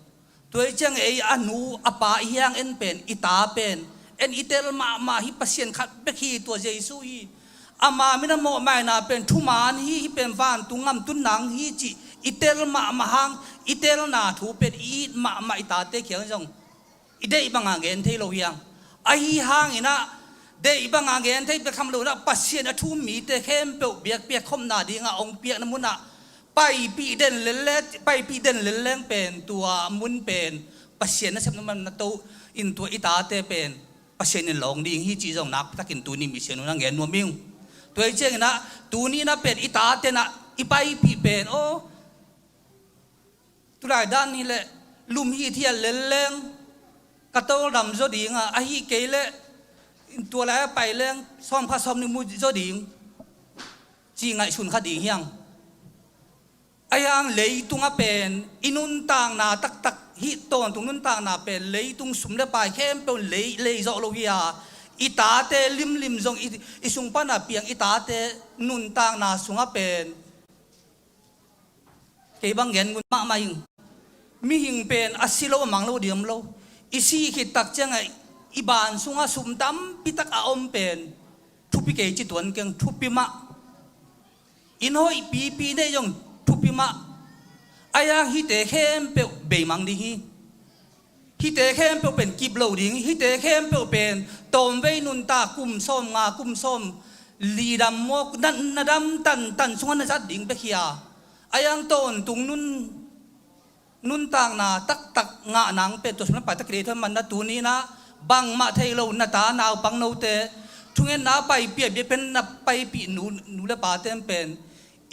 Tua hi ciang ei a nu a pa i hiang en pen, i ta pen, en i tel mahmah hi, Pasian khat bek hi, tua Jesu hi. Ama min a mawhmaina pen thuman hi, hih pen vantung gam tun nang hi cih i tel mahmah hang, i telna thu pen i it mahmah i tate kiang zong i deih banga ngen thei lo hi hang. Ahi hangin ah deih banga ngen thei bek tham lo in ah, Pasian a thu um mite khempeuh biakpiak khopna dingah hong piakna munah paipih den lel le, paipih den lel leng pen tua mun pen Pasian nasepna man na to in, tua i tate pen Pasian in lawng ding hi cih zong nakpi takin tuni Misian hun ah ngen nuam ing. Tua hi ciangin ah tuni in ah pen i tate in ah i paipih pen, aw, tulai dan hi leh lum hi thial lel leng ka tawldam zaw ding a, ahi kei leh tua lai a pai leng sawm khat sawm nih mu zaw ding ci ngaihsun kha ding hi hang. Ahi hang leitungah pen i nuntakna taktak, hih tawntung nuntakna pen leitung sum le pai khempeuh lei, lei zawh lo hi a, i tate limlim zong i, i sung pana piang i tate nuntakna sungah pen kei bang gen ngun mahmah ing. Mihing pen a si lo a mang lo diam lo. I si khit tak ciangah i ban sungah sum tampi tak a om pen thupi kei ci tuan keng, thupi mah. Inn hoih pipi nei zong thupi mah. Ahi hang hihte khempeuh beimang ding hi. Hihte khempeuh pen kip lo ding, hihte khempeuh pen tawmvei nuntak kum sawm nga, kum sawm li dam maw, na, na dam tantan sungah na zat ding bek hi a. Ahi hang tawntung nun, nuntakna taktak ngah nang pen tua sung na pai tak kilei thoi man na tuni in ah bangmah thei lo na ta naupang note thungetna paipih a bia pen na paipih nu, nu le pa ten pen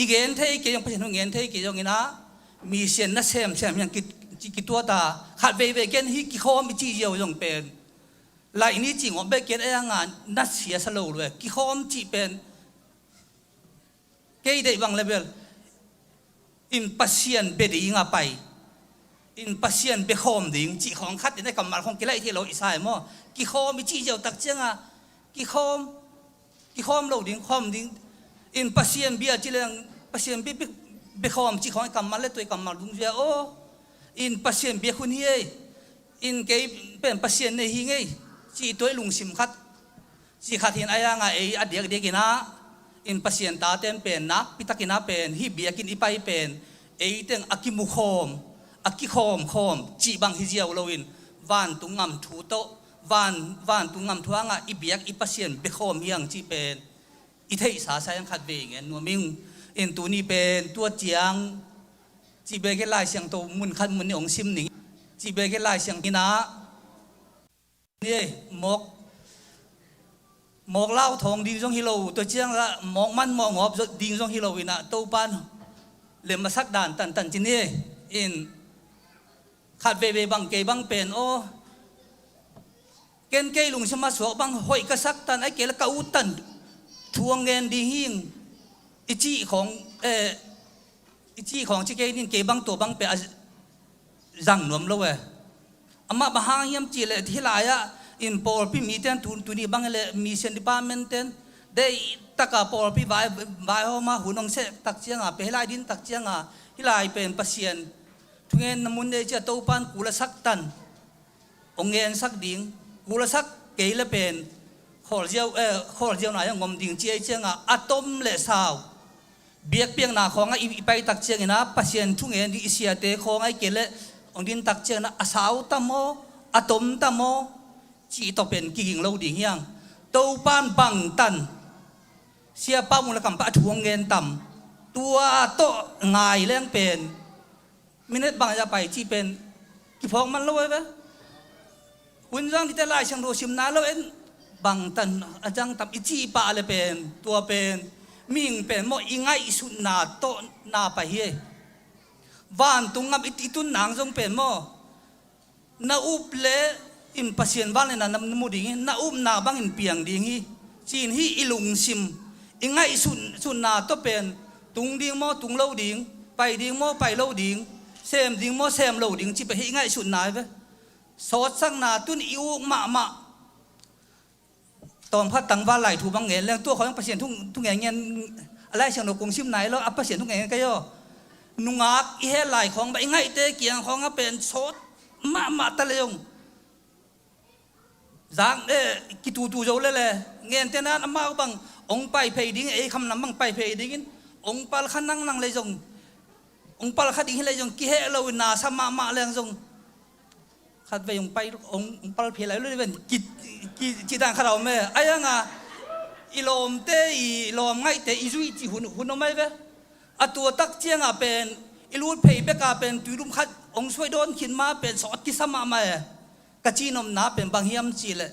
i gen thei kei zong, Pasian thu ngen thei kei zongin ah, Misian na semsem hiang ki, ki, kituat a, khat veivei ken hih kikhawm i cih ziau zong pen, laih ni cih ngawh bek ken ei a nga na siasa lo lua, kikhawm cih pen kei deih bang le bel in Pasian bia ding a pai, in Pasian bia khawm ding cih khawng khat in ei kammal khawng kilaih thei lo i sa e maw? Kikhawm i cih ziau tak ciangah kikhawm, kikhawm lo ding, khawm ding. In Pasian bia ci leng, Pasian bia, bia, bia khawm ci khawng i kammal le tua i kammal dungzia aw. In Pasian bia khun hi ei. In kei pen Pasian nei hi ngei. Ci tua i lungsim khat. Ci khat hin a yang a ei a diakdiak in ah. In Pasian taten pen nakpi takin ah pen hih biakinn i pai pen Eiteng a kimukhawm, a kikhawmkhawm cih bang hi ziau loin, vantung ngam thu tawh, van, vantung ngam thu hangah i biak i Pasian biakhawm hiang cih pen i theihsa sa hiang. Khat vei ngen nuam ing. In tuni pen tua ciang cih bek hi, Lai Siangtho mun khat mun nih hong sim ning. Cih bek hi, Lai Siangtho inah ni mawk, mawk lau thawng ding zong hi lo, tua ciang la mawk man mawk ngawp ding zong hi lo inah, Topan lem a sak dan tantan ci ni. In khat veivei bang kei bang pen aw, ken kei lungsim a suak bang hoih ka sak tan, ai kei la ka ut tan thu a ngen ding hing i cih khawng, eh, i cih khawng ci kei nin, kei bang tua bang pen a zang nuam lo e. Amah bang hang hiam cih leh hih lai-ah in pawlpi mite in tu, tuni bang le mission department ten deih taka pawlpi vai, vaihawm a hun hong seh tak cianga pen hih lai din tak cianga hih lai pen Pasian thungen na mun nei cia Topan kul a sak tan hong ngensak ding, kul a sak kei le pen khawlziau, eh, khawlziau nai a ngom ding ci ei cianga a tom le sau biakpiakna khawngah i, i pai tak ciangin ah Pasian thungen ding i siate khawngah i kei le hong din tak ciangin ah a sau tam aw, a tom tam aw cih tawh pen kiging lo ding hiang. Topan bangtan siapa mun le kampa a thu hong ngen tam, tua tawh ngai leng pen minute bang a pai cih pen kiphawk man lo e ve. Hun zang dite Lai Siangtho sim nai lo en, bangtan a zang tam i cih pah le pen tua pen mihing pen maw i ngaihsutna tawh na pai hi e. Vantung ngam i, i tun nang zong pen maw na up le in Pasian vangliatna na mu ding hi, na upna bangin piang ding hi. Ci-in hih i lungsim i ngaihsut, sutna tawh pen tung ding maw tung lo ding, pai ding maw pai lo ding, sem ding maw sem lo ding cih pen hih i ngaihsutna hi ve. Sawtsakna tun i uk mahmah. Tawmkhat tangval lai thu bang ngen leng tua khawng Pasian thu, thu ngen ngen a Lai Siangtho kong sim nai lo a Pasian thu ngen ngen kei aw. Nungak i het lai khawng bang i ngaihte kiang khawngah pen sawt mahmah ta le zong zang, eh, kitutu zo lele ngente nan amau bang hong pai phei ding, ei kham lam bang pai phei dingin hong pal kha nangnang le zong, hong pal kha ding hi le zong kiheh lo in nasa mahmah leng zong khat vei hong pai, hong, hong pal phei lai lo le ven ki, ki, ci dan khat a om e. Ai hanga i lawmte i lawm ngaihte i zuih cih hun, hun om ai ve. A tua tak cianga pen i lut phei beka pen tuilum khat hong suai dawn khin ma pen sawt kisa mahmah e. Ka cihnopna pen bang hiam cih leh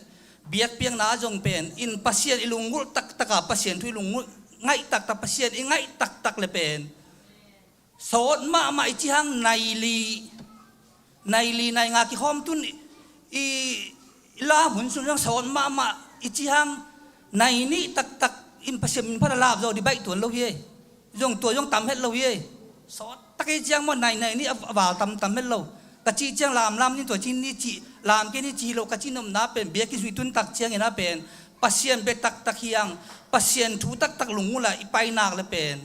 biakpiakna zong pen in Pasian i lunggulh taktaka Pasian thu i lunggulh ngaih taktak, Pasian i ngaih taktak le pen sawt mahmah i ci hang nai li, nai li nai nga kikhawm tun i, i lam hun sung zong sawt mahmah i ci hang nai nih taktak in Pasian min phat a lap zo di baih tuan lo hi ei. Zong tua zong tam het lo hi ei. Sawt tak ei ciang maw nai nai nih a val tam tam het lo. Ka cih ciang lam lam ni tua ci ni cih, lam kei ni ci hi lo. Ka cihnopna pen biak i zuih tun tak ciangin a pen Pasian bia taktak hiang, Pasian thu taktak lunggulh a i pai nak le pen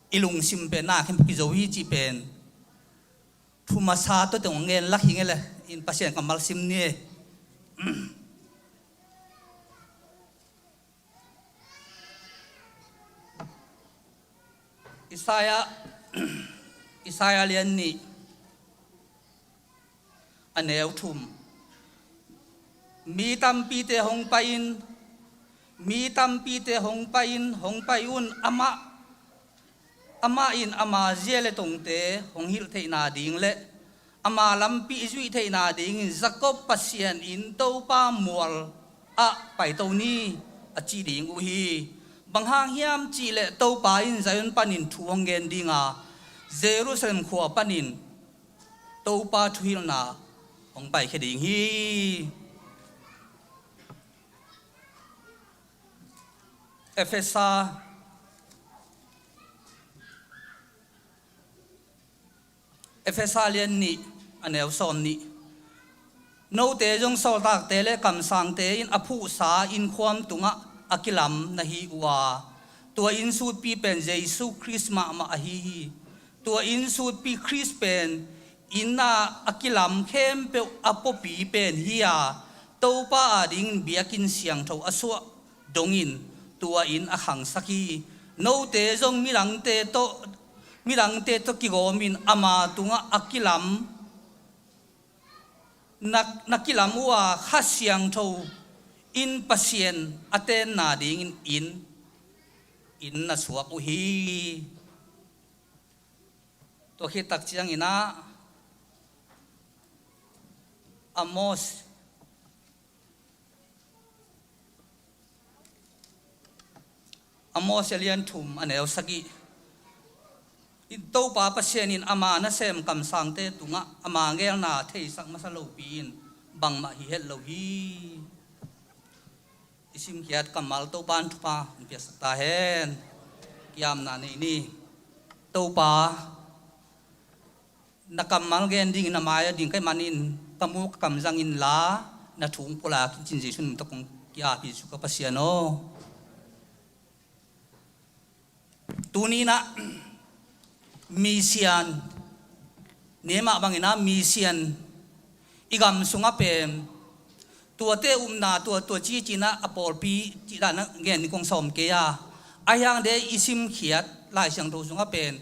i lungsim pen na khem kizo hi cih pen thu masa tawh teng hong ngen lak hi nge le in Pasian kammal sim ni. Isaiah, Isaiah lian nih a neu thum. Mi tampite hong pai in, mi tampite hong pai in, hong pai un, amah, amah in ama zia le tongte hong hilh theihna ding le ama lampi i zuih theihna dingin Jakob Pasian in Topa mual ah paito ni a ci ding uh hi. Bang hang hiam cih leh Topa in Zion panin thu hong gen dinga Jerusalem khua panin Topa thuhilhna hong paikhia ding hi. Efesa, Efesa lian nih a neu sawm nih. Note zong sawltakte le kamsangte in a phuhsa innkhuam tungah a kilam na hi uh a, tua innsutpi pen Jesu Khrist mahmah ahi hi. Tua innsutpi Khrist pen inn ah a kilam khempeuh a puapi pen hi a, Topa adingin biakinn siangtho a suah dongin tua inn a khangsak hi. Note zong midangte tawh midangte tawh kigawmin ama tungah a kilam, na, na kilam uh a Kha Siangtho in Pasian a tenna dingin inn, inn na suak uh hi. Tua khit tak ciangin ah Amos, Amos a lian thum a neu sagih. Topa Pasian in ama nasem kamsangte tungah ama ngelna theisak masa lopi in bangmah hi het lo hi. I simkhiat kammal Topa in thupha hong piaksak ta hen. Kiamna nei ni. Topa, na kammal gen dingin na mai-ah ding ka hih manin ka mu ka kam zang inla, na thu hong pulak in, ci-in Jesuh min tawh kong ki-ap hi, Jesuh ka Pasian aw. Tuni-in ah misian, ne mah bangin ah misian i gam sungah pen tuate upna, tua, tua ci-in ah a pawlpi cih dan a gen ding kong sawm kei a, ahi hang de i simkhiat Lai Siangtho sungah pen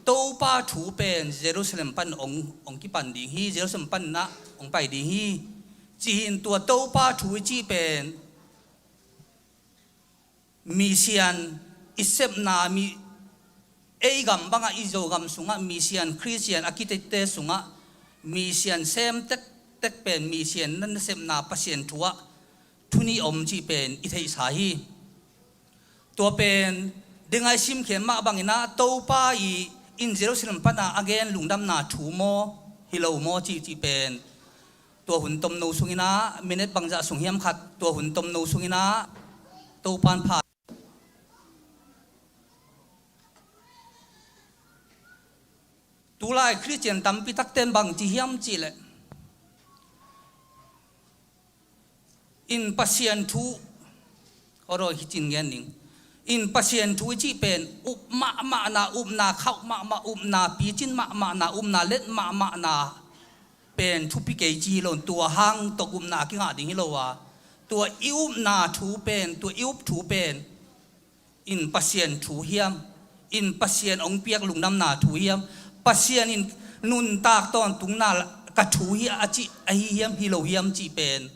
Topa thu pen Jerusalem pan hong, hong kipan ding hi, Jerusalem pan ah hong pai ding hi, ci-in tua Topa thu i cih pen misian i sepna, mi, ei gam bangah, i Zogam sungah misian Khristian a kitete sungah misian sem tektek pen misian na, nasepna Pasian thu ah thu nih om cih pen i theihsa hi. Tua pen ding a i simkhiat mah bangin ah Topa i in Jerusalem pan a a gen lungdamna thu maw, hi lo maw cih, cih pen tua hun tomno sungin ah, minute bangzah sung hiam khat, tua hun tomno sungin ah Topa in pha. Tulai Khristian tampi takte in bang ci hiam cih leh, in Pasian thu, aw, hi ci-in gen ning. In Pasian thu i cih pen up mahmahna, upna khauh mahmah, upna picin mahmahna, upna let mahmahna pen thupi kei ci hi lo, tua hang tawh upna a kingah ding hi lo a, tua i upna thu pen, tua i up thu pen in Pasian thu hiam, in Pasian hong piak lungdamna thu hiam, Pasian in nuntak tawntungna ka thu hi a cih ahi hiam, hi lo hiam cih pen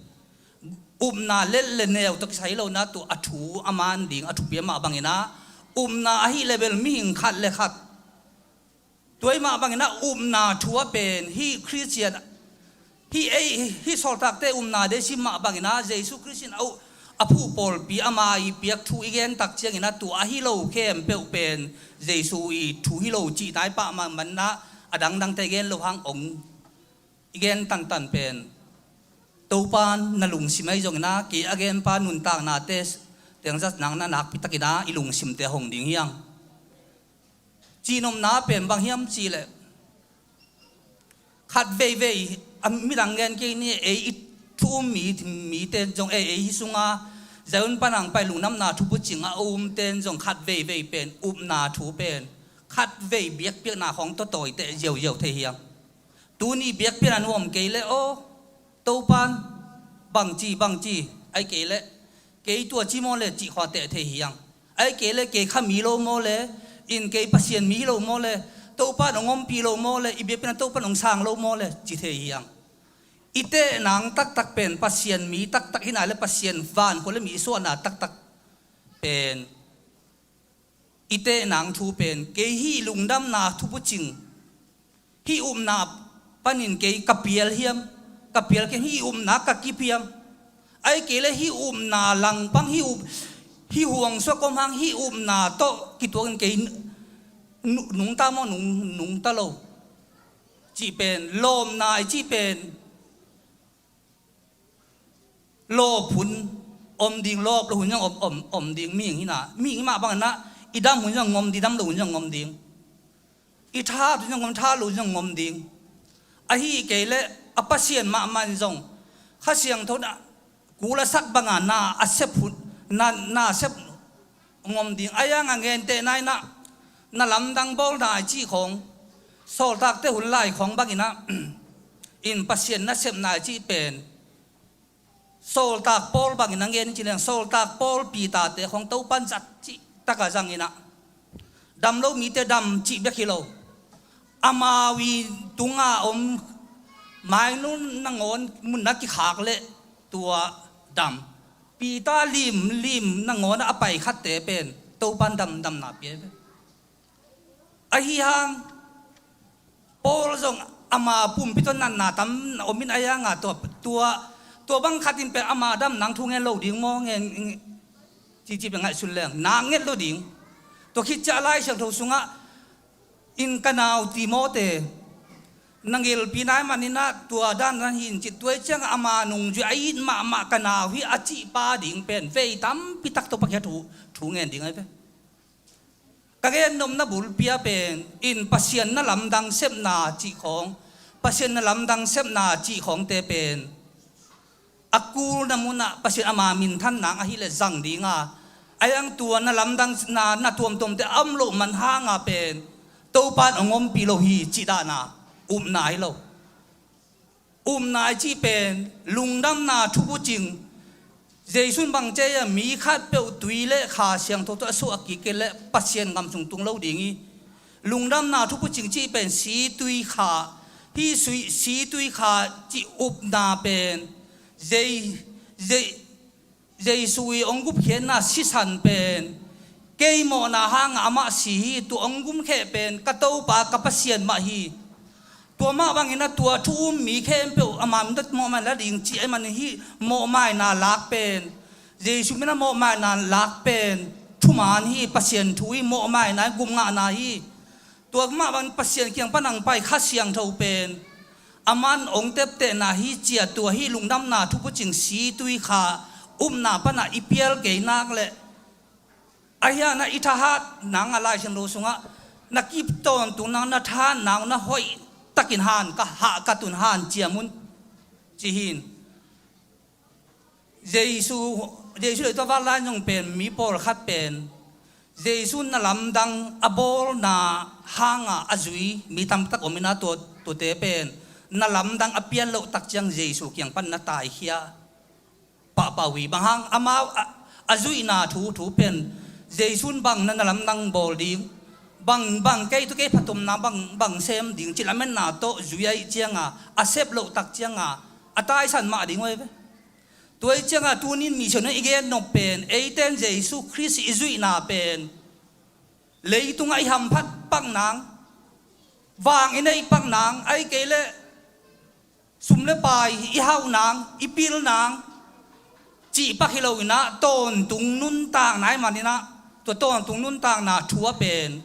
upna let le neu tawh kisai lo-in ah tua a thu a man ding a thupi mah bangin ah, upna ahih leh bel mihing khat le khat. Tua ahih mah bangin ah upna thu ah pen hih Khristian, hih ei, hih sawltakte upna dei sim mah bangin ah Jesuh Khristian a, a phuh pawlpi ama i piak thu i gen tak ciangin ah tua ahi lo khempeuh pen Jesuh i thu hi lo cih nai pah mah manin ah a dangdangte gen lo hang hong i gen tantan pen Topa in na lungsim ahi zongin ah kei a genpa nuntaknate tengzat nang na nakpi takin ah i lungsimte hong ding hi hang. Cihnopna pen bang hiam cih leh, khat veivei a midang gen kei ni, ei i thu um mi, mite in zong, ei, ei hi sunga Zion pan hong pai lungdamna thubucing a umte in zong khat veivei pen upna thu pen khat vei biakpiakna khawng tawh tawiteh ziauziau thei hi hang. Tuni biakpiakna nuam kei leh aw, Topa in bangci, bangci, ahih kei leh kei tua ci maw le cih khawng teh thei hi hang. Ahih kei leh kei kha mi lo maw le, in kei Pasian mi hi lo maw le, Topa in hong ompih lo maw le, i biakpiakna Topa in hong sang lo maw le, ci thei hi hang. I teh nang taktak pen Pasian mi taktak hi nai le Pasian vankhua le mi suahna taktak pen i teh nang thu pen kei hih lungdamna thubucing, hih upna panin kei ka pial hiam, ka pial kei hih upna ka kip hiam. Ahih kei leh hih upna langpang, hih up, hih huangsuak om hang hih upna tawh kituakin kei nu, nungta maw, nung, nungta lo cih pen, lawpna i cih pen lawp hun om ding, lawp lo hun zong om, om, om ding. Mihing hi-in ah, mihing hi mah bangin ah i dam hun zong om ding, dam lo hun zong om ding. I tha hun zong om, tha lo hun zong om ding. Ahih kei leh a Pasian mahmah in zong Kha Siangtho in ah kul a sak banga na a sep hun, na, na a sep ngom ding. A yang a gentehna in ah, na lamdang bawlna i cih khawng, sawltakte hun lai khawng bangin ah, in Pasian nasepna i cih pen, sawltak Paul bangin a gen i cih leng, sawltak Paul Peter-te khawng Topa in zat cih taka zangin ah, dam lo mite dam cih bek hi lo, Amau i tunga om Mainu nangawn mun na kikhak leh tua dam. Peter limlim nangawn a pai khatte pen Topan damdamna pia ve. Ahi hang Paul zong ama pumpi tawh natna tam na om in, ahi hanga tua, tua, tua bang khat in pen ama dam nang thu ngen lo ding maw, ngen, ngen, cici pen ngaihsun leng nak nget lo ding. Tua khit ciah Lai Siangtho sungah in ka nau Timote, na ngilpi nai maninah tua dan nan hin cih, tua hi ciangah ama nungzui a it mahmah ka nau hi a cih pa ding pen vei tampi tak Topa kiang thu, thu ngen ding ahi ve. Ka gen nopna bulpi ah pen in Pasian na lamdang sepna cih khawng, Pasian na lamdang sepna cih khawngte pen a kulna munah Pasian ama minthan nang ahih leh zang dinga, ahi hang tua na lamdang na, na tuamtuamte a om loh man hanga pen Topan hong ompih lo hi cih dahna upna hi lo. Upna i cih pen lungdamna thubucing. Jesu in bang ci a, mi khatpeuh tui le Kha Siangtho tawh a suah a kik kei leh Pasian gam sung tung lo ding hi. Lungdamna thubucing cih pen si tui kha, hih sui, si tui kha cih upna pen Jei, Jei, Jesu i hong gupkhiatna sisan pen kei mawhna hanga amah si hi. Tua hong gumkheh pen ka Topa ka Pasian mah hi. Tua mah bangin a tua thu um mi khempeuh ama min tawh mawhmaina la ding cih ahih manin hih mawhmaina lak pen, Jesu min a mawhmaina lak pen thuman hi, Pasian thu hi, mawhmaina hi, gupngahna hi. Tua mah bangin Pasian kiang pan hong pai Kha Siangtho pen aman hong teptehna hi ci a, tua hih lungdamna thubucing si tui kha upna panah i pial kei nak leh, ahi hang na i thahat nang a Lai Siangtho sungah na kip tawntung nang, na thahat nang na hoih takin han ka hah ka tun hanciam un ci hi. Jesu, Jesu leh tua vanlai zong pen mi pawlkhat pen Jesu na lamdang a bawlna hanga a zui mi tamtak om inah, tua, tuate pen na lamdang a pial loh tak ciang Jesu kiang pan na taikhia pahpah uh hi. Bang hang amau a, a zuihna thu, thu pen Jesu in bang na, na lamdang bawl ding, bang, bang kei tawh kei phattuamna bang, bang sem ding cih lametna tawh zui ahih cianga a sep loh tak cianga a taisan mah ding uh ahi ve. Tua ahih cianga tuni in mission i gen nop pen eite in Jesu Khrist i zuihna pen leitungah i hamphat pak nang, vang i neih pak nang, ahih kei leh sum le pai i hauh nang, i pil nang cih pak hi lo inah, tawntung nuntakna ahih maninah, tua tawntung nuntakna thu ah pen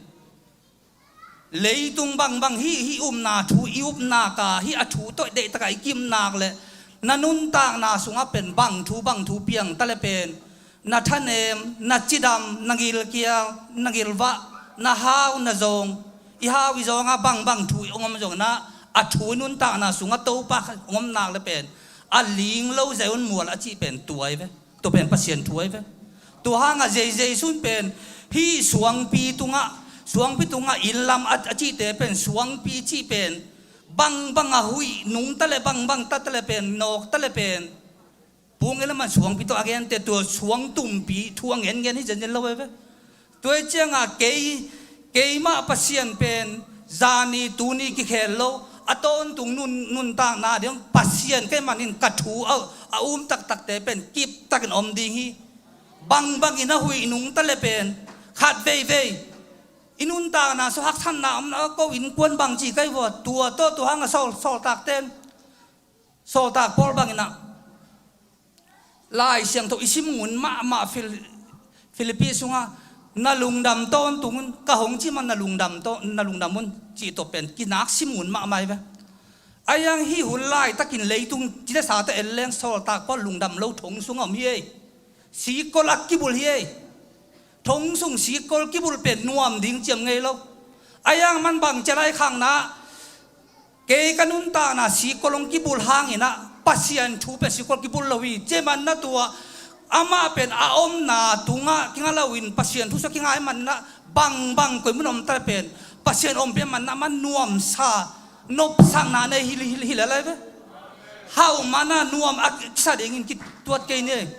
leitung bangbang hih, hih upna thu i upna ka, hih a thu tawh deihtakah i kipnak leh na nuntakna sungah pen bang thu, bang thu piang ta leh pen na thanem, na cidam, na gilkial, na gilvah, na hau, na zawng, i hau i zawnga bangbang thu i hong om zong inah, a thu i nuntakna sungah Topa hong om nak leh pen a ling lo zai un mual a cih pen tua ahi ve. Tua pen Pasian thu ahi ve. Tua hanga Jei, Jesu in pen hih suangpi tungah, suangpi tungah inn lam a, a cihte pen suangpi cih pen bangbang a huih nungta leh, bangbang ta ta leh pen, nawkta leh pen Pung ila man suangpi tawh a gente, tua suang tumpi thu a ngen ngen hi zenzen lo ve. Tua hi cianga kei, keimah Pasian pen zani tuni kikhel lo, a tawntung nun, nuntakna ding Pasian kei manin ka thu a, a um taktakte pen kiptakin om ding hi. Bangbangin a huih nungta le pen khat veivei i nuntakna sung haksatna omna, ko innkuan bangci kai vua, tua tawh tua hanga sawl, sawltakten, sawltak Paul bangin ah Lai Siangtho i sim ngun mahmah Fil-, Philippi sunga na lungdam tawntung un, ka hong cih man na lungdam taw-, na lungdam un cih tawh pen kinak sim ngun mahmah hi ve. Ahi hang hih hun laitakin leitung cilesa tawh en leng sawltak Paul lungdam lo thong sung a om hi ei. Sikkol a kibul hi ei. Thong sung sikkol kibul pen nuam ding ciam ngei lo. Ahi hang man bang cia lai khangna, kei ka nuntakna sikkol hong kibul hangin ah Pasian thu pen sikkol kibul lo hi. Cia man na tua amah pen a omna tungah kinga loin Pasian thu sua kinga hi man na, bangbang koi mun om ta pen Pasian om pen man na, man nuamsa nopsakna nei hi, hi, hi le lai ve. Hauh mana nuam a kisa dingin kituat kei ni.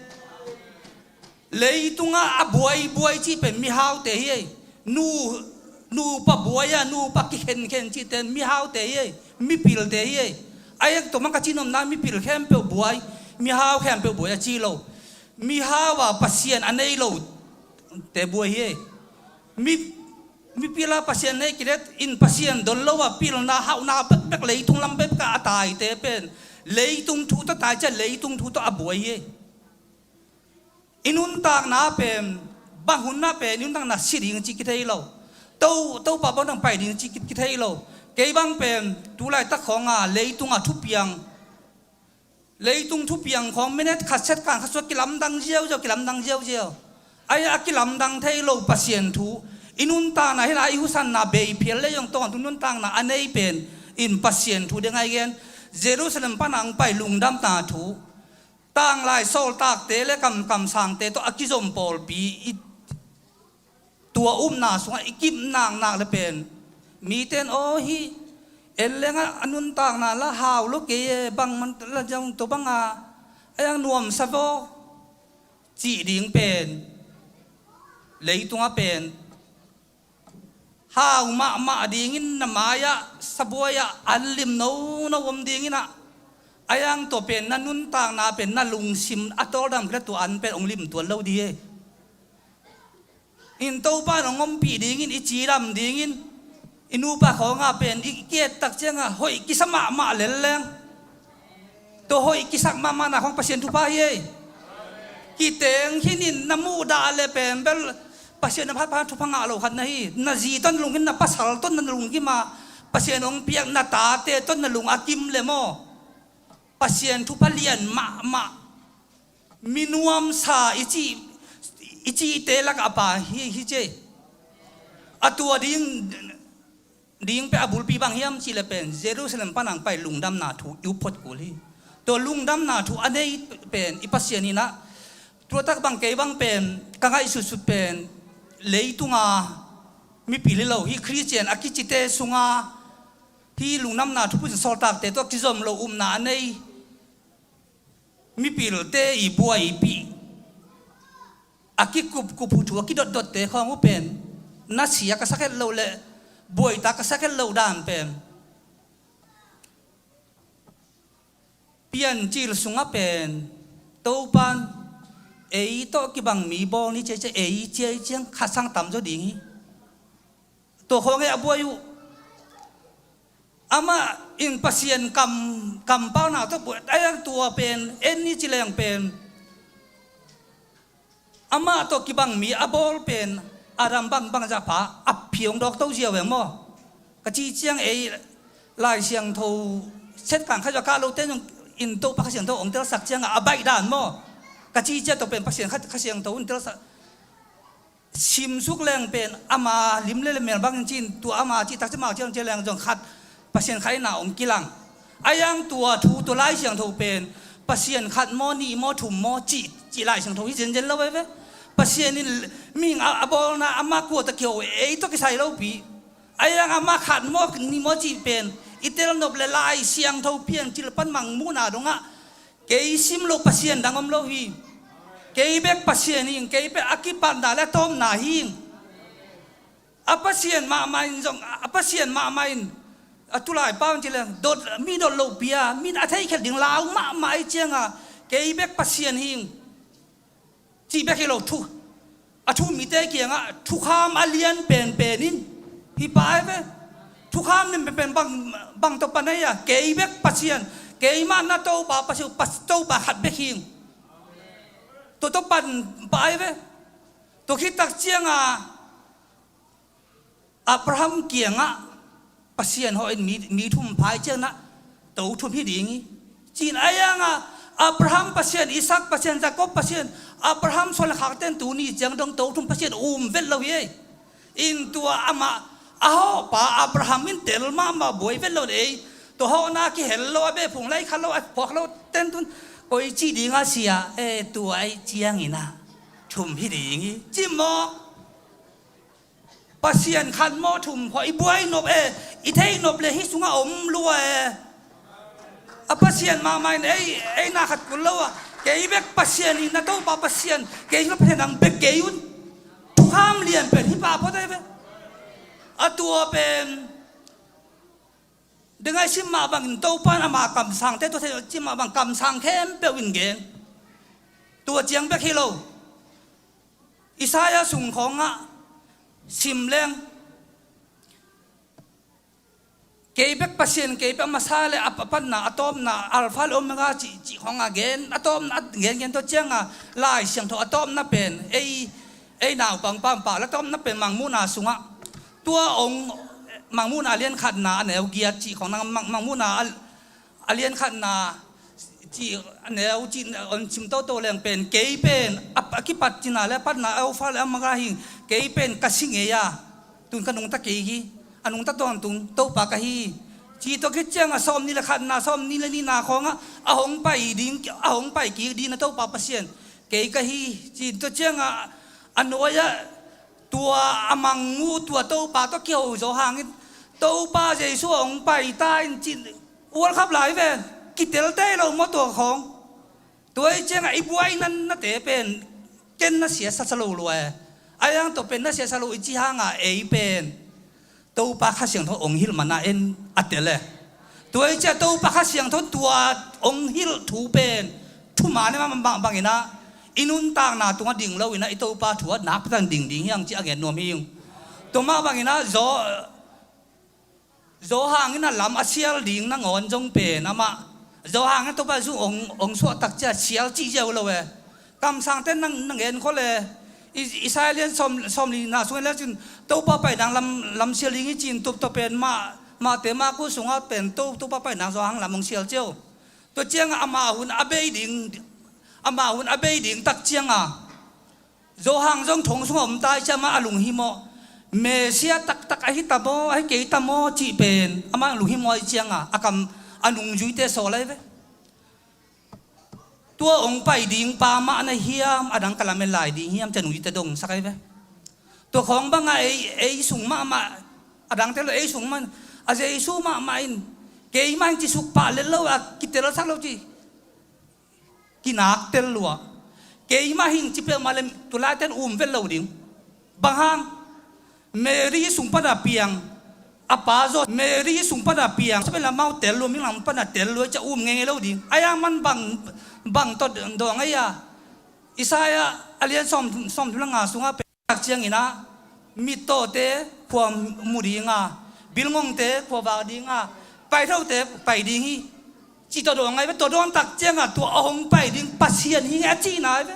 Leitungah a buaibuai cih pen mihaute hi ei. Nu, Nupa buai a, nupa kikhenkhen cihte mihaute hi ei, mipilte hi ei. A eng tua mang ka cih nopna mipil khempeuh buai, mihau khempeuh buai a ci lo. Mihau a Pasian a nei lote buai hi ei. Mi, mipil a Pasian nei kilet in Pasian don lo a pilna hauhna bekbek leitung lam bekbek a taite pen leitung thu tawh tai ciah leitung thu tawh a buai hi ei. I nuntakna pen bang hun ah pen i nuntakna si ding ci kithei lo. To, Topa bang dang pai ding ci kithei lo. Kei bang pen tu laitak khawng a leitung a thupiang, leitung thupiang khawng minute khat second khat sua kilamdang ziauziau, kilamdang ziauziau. Ai a kilamdang thei lo Pasian thu. I nuntakna hi la i husanna bei phial le zong tawng tu nuntakna a nei pen in Pasian thu ding ai gen. Jerusalem pan ang pai lungdamna thu. Tanglai sawltakte le kam, kamsangte tawh a kizom pawlpi i tua upna sungah i kip naknak le pen mite in aw hi en lengah a nuntakna la hau lo kei e, bang man la zong tua banga a yang nuamsa vaw cih ding pen leitungah pen hau mahmah dingin na mai-ah sabuai-ah an lim nono om dingin ah a yang tua pen na nuntakna pen na lungsim a tawldam kila tua an pen ong lim tuan lo di e. In Topa in ong ompih dingin i cidam dingin i nupa khawnga pen i kiettak cianga hoih kisa mahmah lelleng. Tua hoih kisak mahmahna khawng Pasian thupha hi ei. Kiteng khinin na muhdah le pen bel Pasian na phatphat thupha ngah lo khat na hi. Na zi ton na lungkim, na pasal ton na lungkim a Pasian hong piak na tate ton na lung a kim le maw? Pasian thupha lian mahmah. Minuamsa i cih, i cihte lakah a pa hi, hi ci ei. A tua ding ding pen a bulpi bang hiam cih le pen Jerusalem pan ang pai lungdamna thu i up phot kul hi. Tua lungdamna thu a nei pen i Pasian in ah tua tak bang kei bang pen ka ngaihsutsut pen leitunga mipil hi lo hi Khristian a kicite sunga hi lungdamna thu pun sawltakte tawh kizom lo upna a nei mipilte i buaipih a kikupkup uh thu a kidotdotte khawng uh pen nasia ka sakhet loh le buaita ka sakhet loh dan pen Piancil sungah pen Topan ei tawh kibang mi bawl ni ciacia ei ciai ciang khat sang tam zaw ding hi. Tua khawng ei a buai uh. Amah in Pasian kam, kampauna tawh buai ai ang tua pen en ni ci leng pen amah tawh kibang mi a bawl pen Adam bang bang zah pha a phi hong dawk to ziau e maw? Ka ci ciang ei Lai Siangtho set kang khat zah kah lote zong in Topa Kha Siangtho hong telsak ciangah a baih dan maw? Ka ci ciang tawh pen Pasian Kha, Kha Siangtho hong telsak simsuk leng pen ama lim le mel bangin cin tua ama cih tak cih mau ciang ciang leng zong khat Pasian khat ina hong kilang. A yang tua thu tua Lai Siangtho pen Pasian khat maw nih maw thum maw cih, cih Lai Siangtho hi zenzen lo ve ve. Pasian in mihing a, a bawlna ama kua ta kiho ei tawh kisai lo pi. A yang ama khat maw nih maw cih pen i tel nop le Lai Siangtho Piancil pan mangmuhna dongah kei sim lo Pasian dang om lo hi. Kei bek Pasian hi, kei bek a kipatna le a tawpna hi. A Pasian mahmah in zong a Pasian mahmah in a tulai pau in ci leng dot mi dot lo pia min a theikhiat ding lau mahmah i cianga kei bek Pasian hi. Cih bek hi lo thu a thu mite kiangah thukham a lian penpen in hi pai ve. Thukham lian penpen bang, bang tawh pan ei a kei bek Pasian, keimah na Topa Pasian, Topa khat bek hi. Tua tawh pan pai ve. Tua khit tak cianga Abraham kiangah Pasian hawh in mi, mi thum phai ciangah to thum hi ding hi. Cin a yangah Abraham Pasian, Isaac Pasian, Jacob Pasian, Abraham suan le khakten tuni ciang dong to thum Pasian um vet lo hi ei. In tua amah a hawhpa Abraham in tel mahmah buai vet lo ei. Tua hawhna kihel lo a bephung lai kha lo a phuak lo ten tun koi ci ding a sia e tua ai ciangin a thum hi ding hi. Cimawk. Pasian khat maw thum khawh i buai nop e, i theih nop le hih sungah om lua e. A Pasian mahmah in ei, ei na khat kul lo a, kei bek Pasian in na Topa Pasian, kei bek Pasian ang bek kei un. Thukham lian pen hih pa phot e ve. A tua pen dengai sim mah bangin Topa in ama kamsangte tua thei sim mah bang kamsang khempeuh in gen. Tua ciang bek hi lo. Isaiah sung khawngah sim leng, kei bek Pasian, kei bek a masa le a patna, a tawpna, Alpha le Omega cih, cih khawngah gen, a tawpna a gen gen tua ciangah Lai Siangtho a tawpna pen ei, ei naupang pampa la tawpna pen Mangmuhna sungah tua ong Mangmuhna a lian khatna a neu giat cih khawng nang Mang, Mangmuhna a, a lian khatna cih a neu cih on sim toto leng pen kei pen a, a kipat cina le a patna a Alpha le Omega hi, kei pen ka si ngei a, tun ka nungta kei hi, a nungta tawntung Topa ka hi. Cih tua khit ciangah sawmnih le khatna, sawmnih le nihna khawngah a hong pai ding, a hong pai kik ding na Topa Pasian kei ka hi. Cih tua ciangah a nuai-ah tua a Mangmuh tua Topa tawh kiho zaw hangin Topa Jesu a hong pai ta in cin ualkhap lai ven, kitel tei lo maw tua khawng. Tua i ciangah i buai nannate pen ken na siasa sa lo lua e. A yang tawh pen na siasa lo i ci hangah ei pen Topa Kha Siangtho ong hilh mana en a tel e. Tua i ciah Topa Kha Siangtho tua ong hilh thu pen thuma ne mah bang, banginah i nuntakna tungah ding loinah i Topa thu a nakpitan ding ding hiang ci a gen nuam hi. Tua mah banginah zaw Johan in a lam a sial ding nangawn zong pen amah Johan in Topa Jesu ong, ong suah takcia sial cih ziau lo e. Kamsangte nang, nang en khol e. I, Isaiah lian sawm, sawmlina sungah lian cin Topa painang lam, lam sial ding hi cin tup tua pen mah, mahte mahku sungah pen to, Topa painang Johan lam ong sial cio. Tua ciangah amah hun a bei ding, amah hun a bei ding tak ciangah Johan zong thong sungah om tai ciah amah a lunghimawh, Messiah taktak ahi ta maw, ahi kei ta maw cih pen amah lunghimawh ahi cianga a kam a nungzuite sawl ahi ve. Tua ong pai ding pa mah na hiam, a dang ka lamen lai ding hiam ci a nungzuite dongsak ahi ve. Tua khawng bangah ei, ei sung mahmah, a dangte lo ei sung mah a Jesu mahmah in keimah in cisuk pah lel lo a kitelsak lo ci. Kinaktel lua. Keimah hing ci peuhmah le tulaiten um vet lo ding. Bang hang? Mary sung pana piang a pa zaw, Mary sung pana piang, sapen lamau tel lua, minglam pana tel lua, ca um ngei ngei lo ding. Aya man bang, bang tawh dawng aia. Isaiah a lian sawm, sawmthum le nga sungah pen tak cianginah mittawte khua mu dinga, bilngongte khua vak dinga, paithote pai ding hi. Ci tawh dawn ngai ve, tawh dawn tak ciangah tua a hong pai ding Pasian hi a cihna hi ve.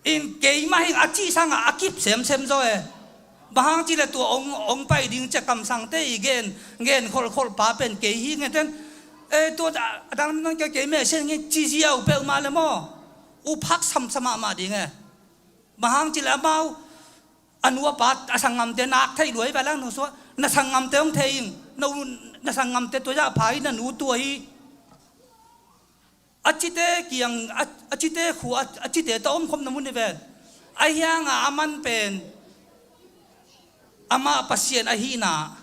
In keimah hing a cih sangah a kip semsem zaw e. Bang hang cileh tua hong, hong pai ding cia kamsangte i gen, gen kholhkholh pa pen kei hi ngeten. E tua a dang nan kei kei meh sian ngei ci ziau peuhmah le maw? Uphak samsa mahmah ding e. Bang hang cileh amau a nu a pa a sanggamte nak theih luai vai lang nung suah na sanggamte hong thei ing, na u na sanggamte tua zah pha hi, na nu tua hi. A cite kiang a, a cite khu a, a cite ta omkhopna mun hi ven. A hianga a man pen amah Pasian ahihna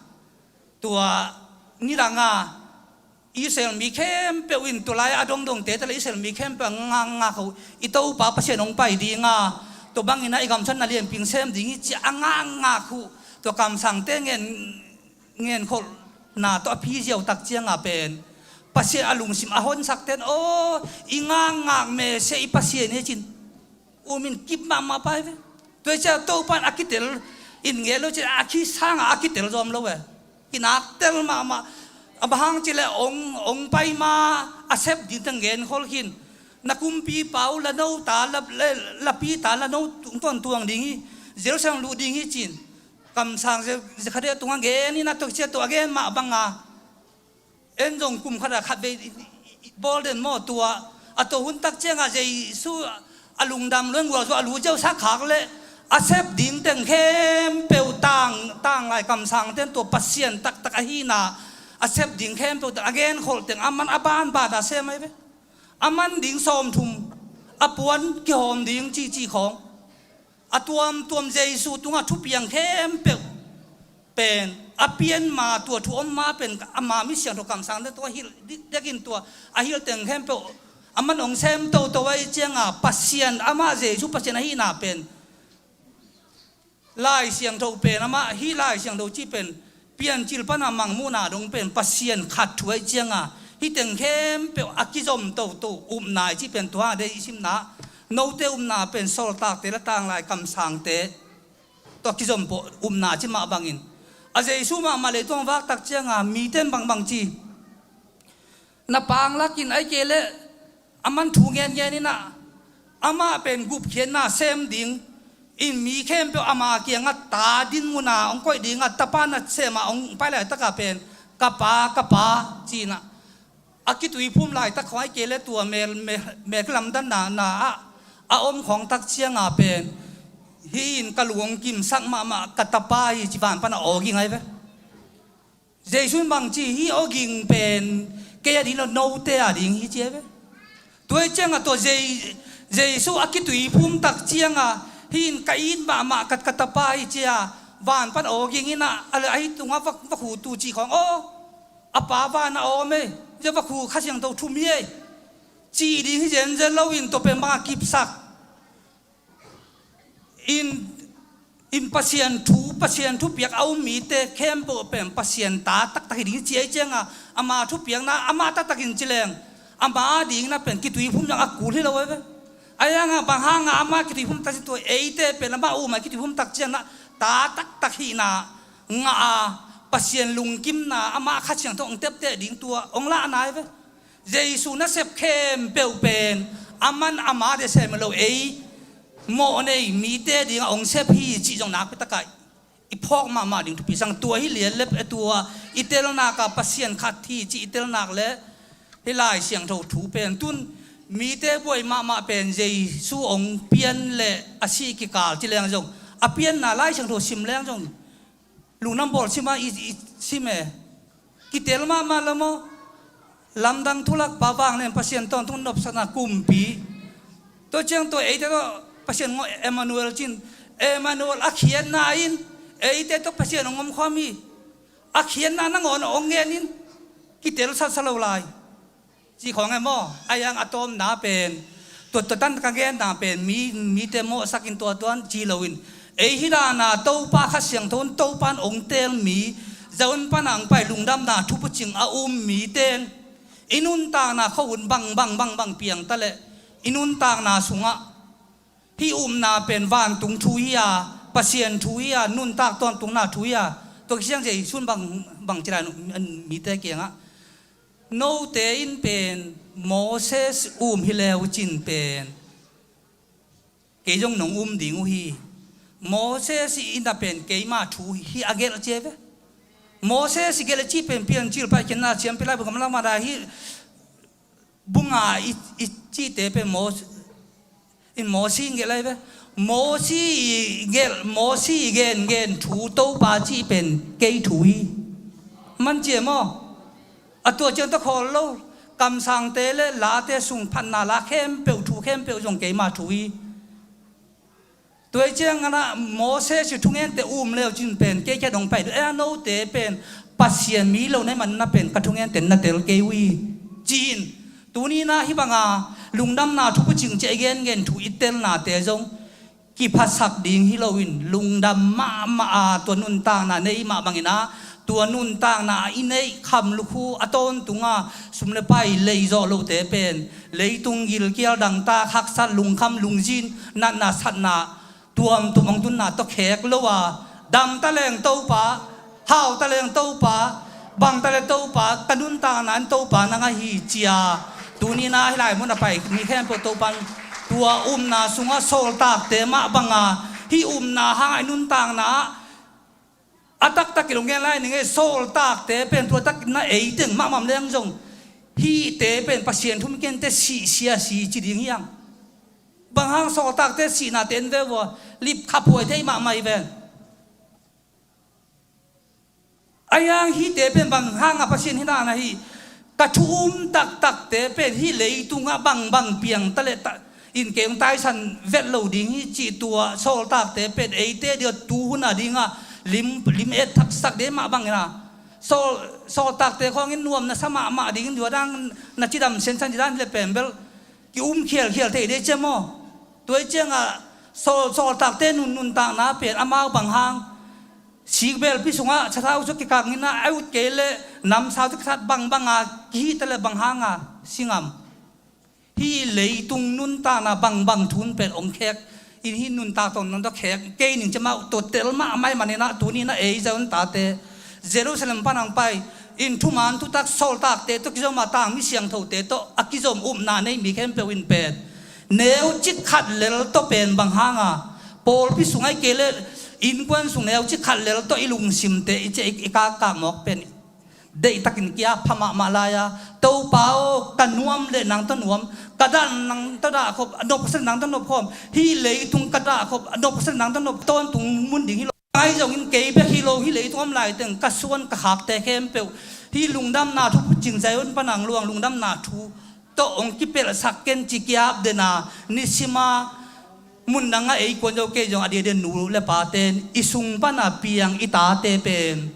tua nidanga Israel mi khempeuh in tulai a dongdongte tale Israel mi khempeuh a ngakngak uh i Topa Pasian hong pai dinga tua bangina i gamsan na lianping sem ding hi ci a ngakngak uh tua kamsangte ngen, ngenkholhna tawh a phi ziautak cianga pen Pasian a lungsim a honsakten aw i ngakngak mese i Pasian hi cin. Umin kip mahmah pai ve. Tua i cia Topa in a kitel in nge lo cia a khi sanga a kitel zawm lo e. Kinaktel mahmah. A bang hang cileh ong, ong pai ma a sep ding teng gen khol khin. Na kumpi pau la no ta la, la, la pi ta la no tung tuang tuang ding hi. Jerusalem luh ding hi cin. Kamsang ze, ze khade tunga gen in a tok cia tua gen mah banga. En zong kum khat a khat vei bawl den maw tua a tua hun tak ciangah Jesu a lungdam luai gual zua a lu ziau sak khak le a sep ding teng khempeuh tang, tang lai kamsang ten tua Pasian taktak ahihna a sep ding khempeuh teng a genkholh teng a man a banbana sem ahi ve. A man ding sawmthum a puan kihawm ding cihcih khawng. A tuamtuam Jesu tungah thupiang khempeuh pen a pian ma tua thu om ma pen ama mi siangtho kamsang te tua hilh dekin tua a hilh teng khempeuh a man hong sem toto ahi cianga Pasian amah Jesu Pasian ahihna pen Lai Siangtho pen amah, hih Lai Siangtho cih pen Piancil pana mangmuhna dong pen Pasian khat thu ahih cianga, hih teng khempeuh a kizom toto upna i cih pen tua dei i simna. Note upna pen sawltakte le tanglai kamsangte tawh a kizom pawh upna ci mah bangin, a Jesu mahmah leitung a vak tak cianga mite in bangbang ci, na panglakin ahih kei leh a man thu ngenngen inah, amah pen gupkhiatna sem ding in mi khempeuh ama kiangah ta din muna hong koih dingah tapa nasema hong pai laitakah pen, "Ka pa, ka pa," ci-inah, a kituiphum laitak khawng ahih kei leh tua mel, mel, mel kilamdanna, na ah a om khawng tak cianga pen, "Hih in ka lungkimsak mahmah ka tapa hi," ci van pana aw ging ahi ve. Jesu in bangci, "Hih aw ging pen kei a ding lo, note a ding hi," ci ahi ve. Tua ahih cianga tua Je-, Jesu a kituiphum tak cianga, "Hih in ka it mahmah ka, ka tapa hi," ci-a van pan aw ging inah, a le ahi tungah vak, vakhu tu cih khawng, "Aw, a pa van a awm ei, zia vakhu Kha Siangtho thum hi ei," cih ding hi zenzen loin tua pen banga kipsak in, in Pasian thu, Pasian thupiak a um mite khempeuh pen Pasian ta taktak hi ding ci ahih cianga, ama thupiakna amah taktakin ci leng, ama dingna pen kituiphum zang a kul hi lo ahi ve. Ahi hanga bang hanga ama kituiphum tak ci, tua eite pen ama uma kituiphum tak ciangna ta taktak hihna ngah a, Pasian lungkimna, ama Kha Siangtho hong tepteh ding tua hong lahna ahi ve. Jesu nasep khempeuh pen a man ama de sem lo, ei mawhnei mite dingah hong sep hi cih zong nakpi takah i phawk mahmah ding thupi sang. Tua hi lian lep e, tua i telnak ah Pasian khat hi cih i telnak le hih Lai Siangtho thu pen tun mite buai mahmah pen Jesu hong pian le a sih kikal ci leng zong, a pianna Lai Siangtho sim leng zong, lungdam bawl sim a i, i sim e. Kitel mahmah lo maw? Lamdang thulak pa, vanglian Pasian tawntung nopsakna kumpi. Tua ciang tua eite tawh Pasian ngawh Emmanuel cin, Emmanuel a khiatna in eite tawh Pasian hong omkhawm hi. A khiatna nangawn hong ngen in kitel satsa lo lai. Ci khawng e maw? Ahi hang a tawmna pen, tua, tua tan ka genna pen mi, mite mawhsakin tua tuan ci loin, ei hih dana Topa Kha Siangtho in, Topa in hong teel mi, zaun pana hong pai lungdamna thupucing a um mite in i nuntakna khua hun bang, bang, bang, bang piang taleh, i nuntakna sungah hih upna pen vantung thu hi a, Pasian thu hi a, nuntak tawntungna thu hi a, tua kisiang Jesu in bang, bang ci lai mite kiangah, note in pen Moses um hi leu cin pen kei zong nong um ding uh hi. Moses in a pen keima thu hi a gelh ci ve. Moses i gelh cih pen Piancil Paikhiatna siampi laibu gamla mada hi. Bunga i, i cihte pen Mos-, in Mosi in gelh lai ve. Mosi i gelh, Mosi i gen, gen thu Topa cih pen kei thu hi. Man ci e maw? A tua ciang tawh khawl lo, kamsangte le late sung phatna la khempeuh, thu khempeuh zong keima thu hi. Tua hi ciangin ah Moses i thungente um leu cin pen kei kiang hong pai ding, ei a note pen Pasian mi lo na hih manin a pen ka thungente na tel kei uh hi, ci-in. Tuni-in ah hih banga lungdamna thupucing ci a i gengen thu i telnate zong kiphasak ding hi loin lungdam mahmah a, tua nuntakna nei mah bangin ah, tua nuntakna a i neih kham lukhu a tawntunga sum le pai leizawh lote pen leitung gilkial dangtak haksat, lungkham lungzin, natna satna tuamtuam hong tunna tawh khek lo a, dam taleng Topa, hau taleng Topa, bang taleng Topa, ka nuntakna in Topa nang ahi ci a, tuni-in ah hih lai mun a pai mi khempeuh Topa in tua upna sungah sawltakte mah banga hih upna hangah i nuntakna ah a taktak kilawm gen lai ning ei. Sawltakte pen tua tak na ei teng mahmah leng zong hihte pen Pasian thu mi kente sih sia si ci ding hi hang. Bang hang sawltakte sihnate en ve vua, lipkhaphuai thei mahmah hi ven. Ahi hang hihte pen bang hangah Pasian hih dan ahi, ka thu um taktakte pen hih leitungah bangbang piang taleh ta, in kei hong taisan vet lo ding hi cih tua sawltakte pen eite dia tuhun a dingah lim, lim et thaksak ding mah bangin ah. Sawl, sawltakte khawngin nuam na sa mahmah dingin tua dang na cidam sensan ci dan hi le pen bel ki-um khialkhial thei dei cia maw? Tua hi ciangah Sawl, sawltakte nun, nuntakna pen amau bang hang sikbelpi sungah sathau cu kikang inah a ut kei leh namsau cu kisat bangbang a kihihte leh bang hang a si ngam. Hih leitung nuntakna bangbang thun pen ong khek in hih nuntak tawh nang tawh khek kei ning ci mah uh, tua tel mahmah ih maninah tuni na ei zaun tate Jerusalem pan ang pai in thuman thutak sawltakte tawh kizom a tang mi siangthote tawh a kizom upna nei mi khempeuh in pen neucik khat lel tawh pen bang hanga pawlpi sung ai kei le innkuan sung neucik khat lel tawh i lungsimte i ciah i, i kakkak mawk pen deihtakin kia pha mahmah lai-a, Topa aw, ka nuam le nang tawh nuam, ka dah nang tawh dah khop, a nop ka sa le nang tawh nop khawm, hih leitung ka dah khop, a nop ka sa le nang tawh nop, tawntung mun ding hi lo. Ngai zongin kei bek hi lo, hih leitung om laiteng ka suan ka khakte khempeuh hih lungdamna thu phucing Zion pan ang luang lungdamna thu tawh ong kipelhsak ken ci kiap dena nisima mun dangah ei kuan zo kei zong a diadia nu le paten i sung pana piang i tate pen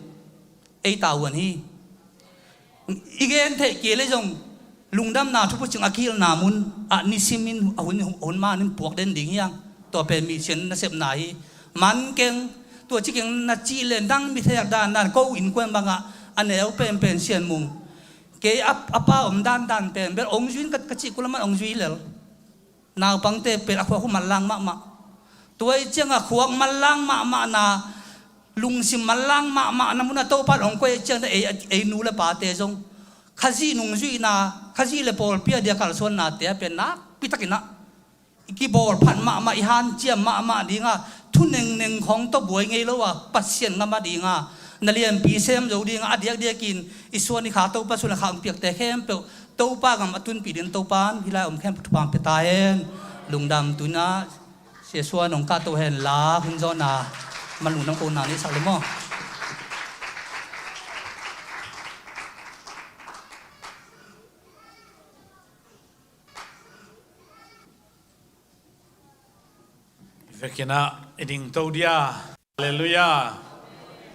ei tavuan hi. I gen theih kei le zong lungdamna thu phucing a kihilhna mun ah nisimin a hun, hun manin puak den ding hiang. Tua pen mission nasepna hi. Man keng, tua ci keng na cih le nang mi theihak dandan ko innkuan bangah a neu penpen Sian Mung. Kei a, a pa om dandan pen bel ong zuin ka, ka cih kulaman ong zui lel. Naupangte pen a khuak uh manlang mahmah. Tua ih ciangah khuak manlang mahmahna, lungsim manlang mahmahna munah Topa in hong koih ih ciangah ei, ei nu le pate zong Khazih nungzuihna, Khazih le pawlpi a dia kalsuannate ah pen nakpitakinah i kibawl phat mahmah, i hanciam mahmah dinga, thu nengneng khawng tawh buai ngei lo a, Pasian ngam a dinga, na lianpi sem zo dinga, a diakdiakin i suan i kha Topa suan le kha hong piakte khempeuh Topa gam a tunpih ding Topa in hih lai om khempeuh thupha pia ta hen. Lungdam tunah Sia Suan hong kahto hen la hun zawhna man lungdam kohna neihsak le maw? Vekinah i dingto dia. Halleluiah.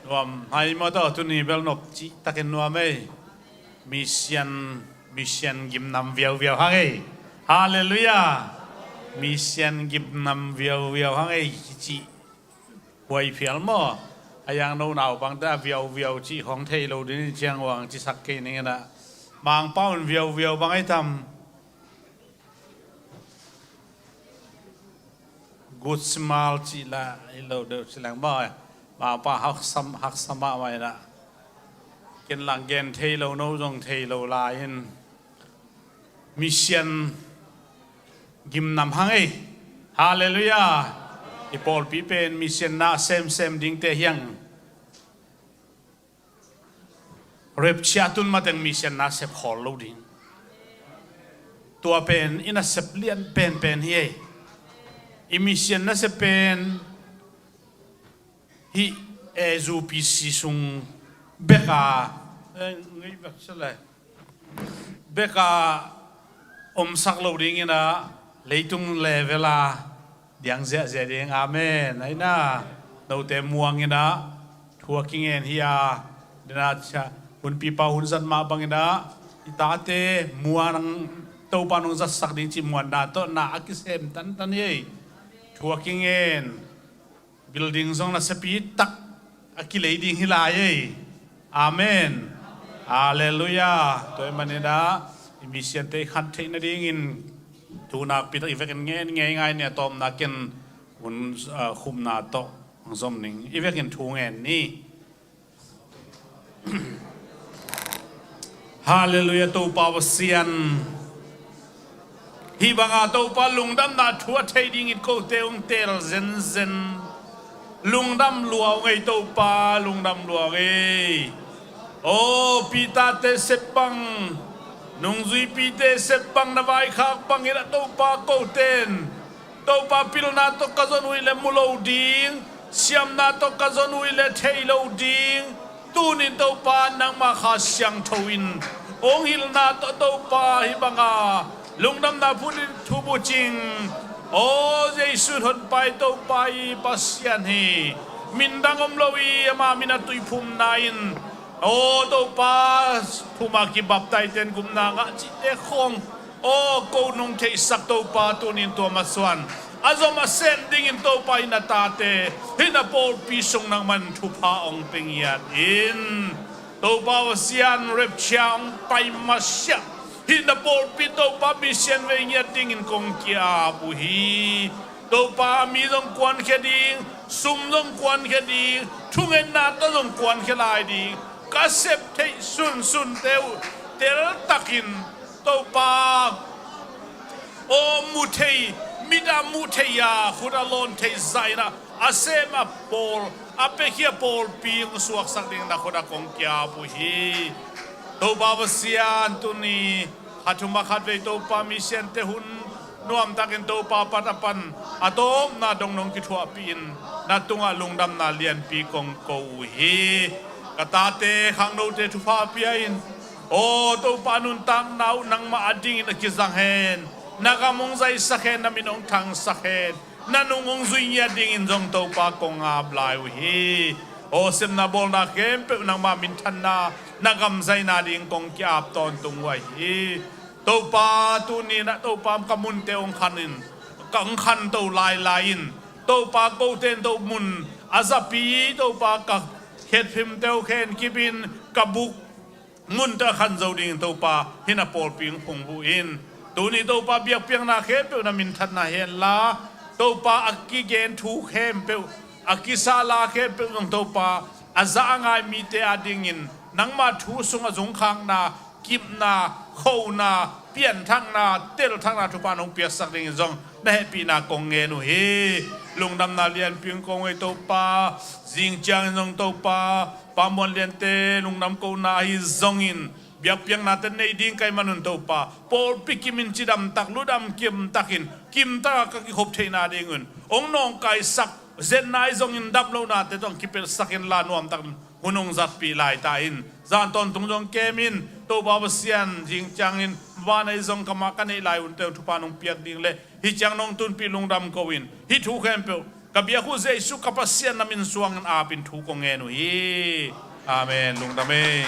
Nuam hai maw tawh tuni bel nop cihtakin nuam ei. Misian, misian gimnam viauviau hang ei. Halleluiah. Misian gimnam viauviau hang ei kici huai phial maw? A yang no naupangte a viauviau cih khawng thei lo ding ciang uang cisak kei ning inah Mangpau in viauviau bang ei tam. Good smile cih la i lo deuh ci leng maw? Mangpa haksa, haksa mahmah inah ken lang gen thei lo, no zong thei lo lai in misian gimnam hang ei. Halleluiah. I pawlpi pen misian na semsem dingte hiang. Rapture tun mateng misian na sep khawl lo ding. Tua pen i nasep lian penpen hi ei. I misian nasep pen hih A U P C sung beka, eh, ngei bek sele beka omsak lo ding inah leitung level a diang ziahziah ding. Amen. Aina note muang inah thu a kingen hi a, dena hunpipa hun zat mah bang inah i tate muang, Topa nong zatsak ding cih muanna tawh na a kisem tantan hi ei. Thu a kingen building zong nasepi tak a kilei ding hi lai ei. Amen. Halleluiah. Tua ahih manin ah i misiante i khan theih nadingin thu nakpi tak i vekin ngen ngeingai ni a tawpna ken hun, ah, khupna tawh hong zom ning. I vekin thu ngen ni. Halleluiah, Topa Pasian. Hih banga Topa lungdamna thu a thei dingin kote hong teel zenzen. Lungdam lua ung ei Topa, lungdam lua ung ei. Aw, Peter-te sep bang, nungzuipite sep bang, na vaikhak bangin ah Topa koten Topa pilna tawh ka zon uh hi leh mu lo ding, siamna tawh ka zon uh hi leh thei lo ding. Tunin Topa nangmah Kha Siangtho in hong hilhna tawh Topa hih banga lungdamna phunin thu bucing. Aw Jesu in honpa i Topa i Pasian hi. Min dang om lo i ama min a tuiphumna in, aw Topa, thuma kibaptaizten gupna ngah cihte khawng, aw ko nong theihsak Topa tunin tua masuan a zom a sem dingin Topa in a tate hih na pawlpi sung nangman thupha hong pe ngiat in. Topa Pasian, rapture hong pai masiah hih na pawlpi Topa Pasian vei ngiat dingin kong ki-ap uh hi. Topa, mi zong kuankhia ding, sum zong kuankhia ding, thungetna tawh zong kuankhia lai ding, ka sep theih sunsunte uh teltakin Topa, aw mu thei, mit a mu thei a, khut a lawn thei zah in a sem a pawl, a piakhia pawlpi hong suaksak dingin na khut ah kong ki-ap uh hi. Topa Pasian, tuni khat thum a khat vei Topa, mi siante hun nuamtakin Topa pat a pan a tawpna dong nong kithuahpih in, na tungah lungdamna lianpi kong ko uh hi. Ka tate khangnote thupha pia in, aw Topa, nuntakna uh nangmah a dingin a kizang hen, na gam hong zaisak hen, na min hong thangsak hen, na nung hong zui ngiat dingin zong Topa kong ap lai uh hi. Aw sepna bawlna khempeuh nangmah minthanna, na gam zaina ding kong ki-ap tawntung uh ahi hi. Topa, tuni na Topa ka munte hong khan in, ka hong khanto lailai in, Topa kote in to mun a zapi Topa ka khetphimte uh khen kip in, ka buk munte a khan zo dingin Topa hih na pawlpi hong phungvuh in. Tuni Topa biakpiakna khempeuh na minthanna henla, Topa a kigen thu khempeuh, a kisa la khempeuh zong Topa a za a ngai mite a dingin nangmah thu sung a zungkhakna, kipna, khona, pianthakna, telthakna thupha nong piaksak dingin zong na hehpihna kong ngen uh hi. Lungdamna lianpi hong ko uh hi Topa. Zing ciangin zong Topa, Pa Muan Liante lungdam kohna ahi zongin, biakpiaknate nei ding ka hih manun Topa, pawlpi kimin cidamtak, lungdam kimtakin, kimtaka ka kikhop theihna dingun hong nawngkaisak, zetna ahi zongin damlohnate tawh hong kipelsak inla nuamtakin hun hong zatpih laita in. Zan tawntung zong kem in, Topa Pasian, zing ciangin van ahi zong ka mah ka neih lai hunte uh thupha nong piak ding le hih ciang nong tunpih lungdam ko in, hih thu khempeuh ka biak uh Jesu ka Pasian na min suangin apin thu kong ngen uh hi. Amen. Lungdam ei.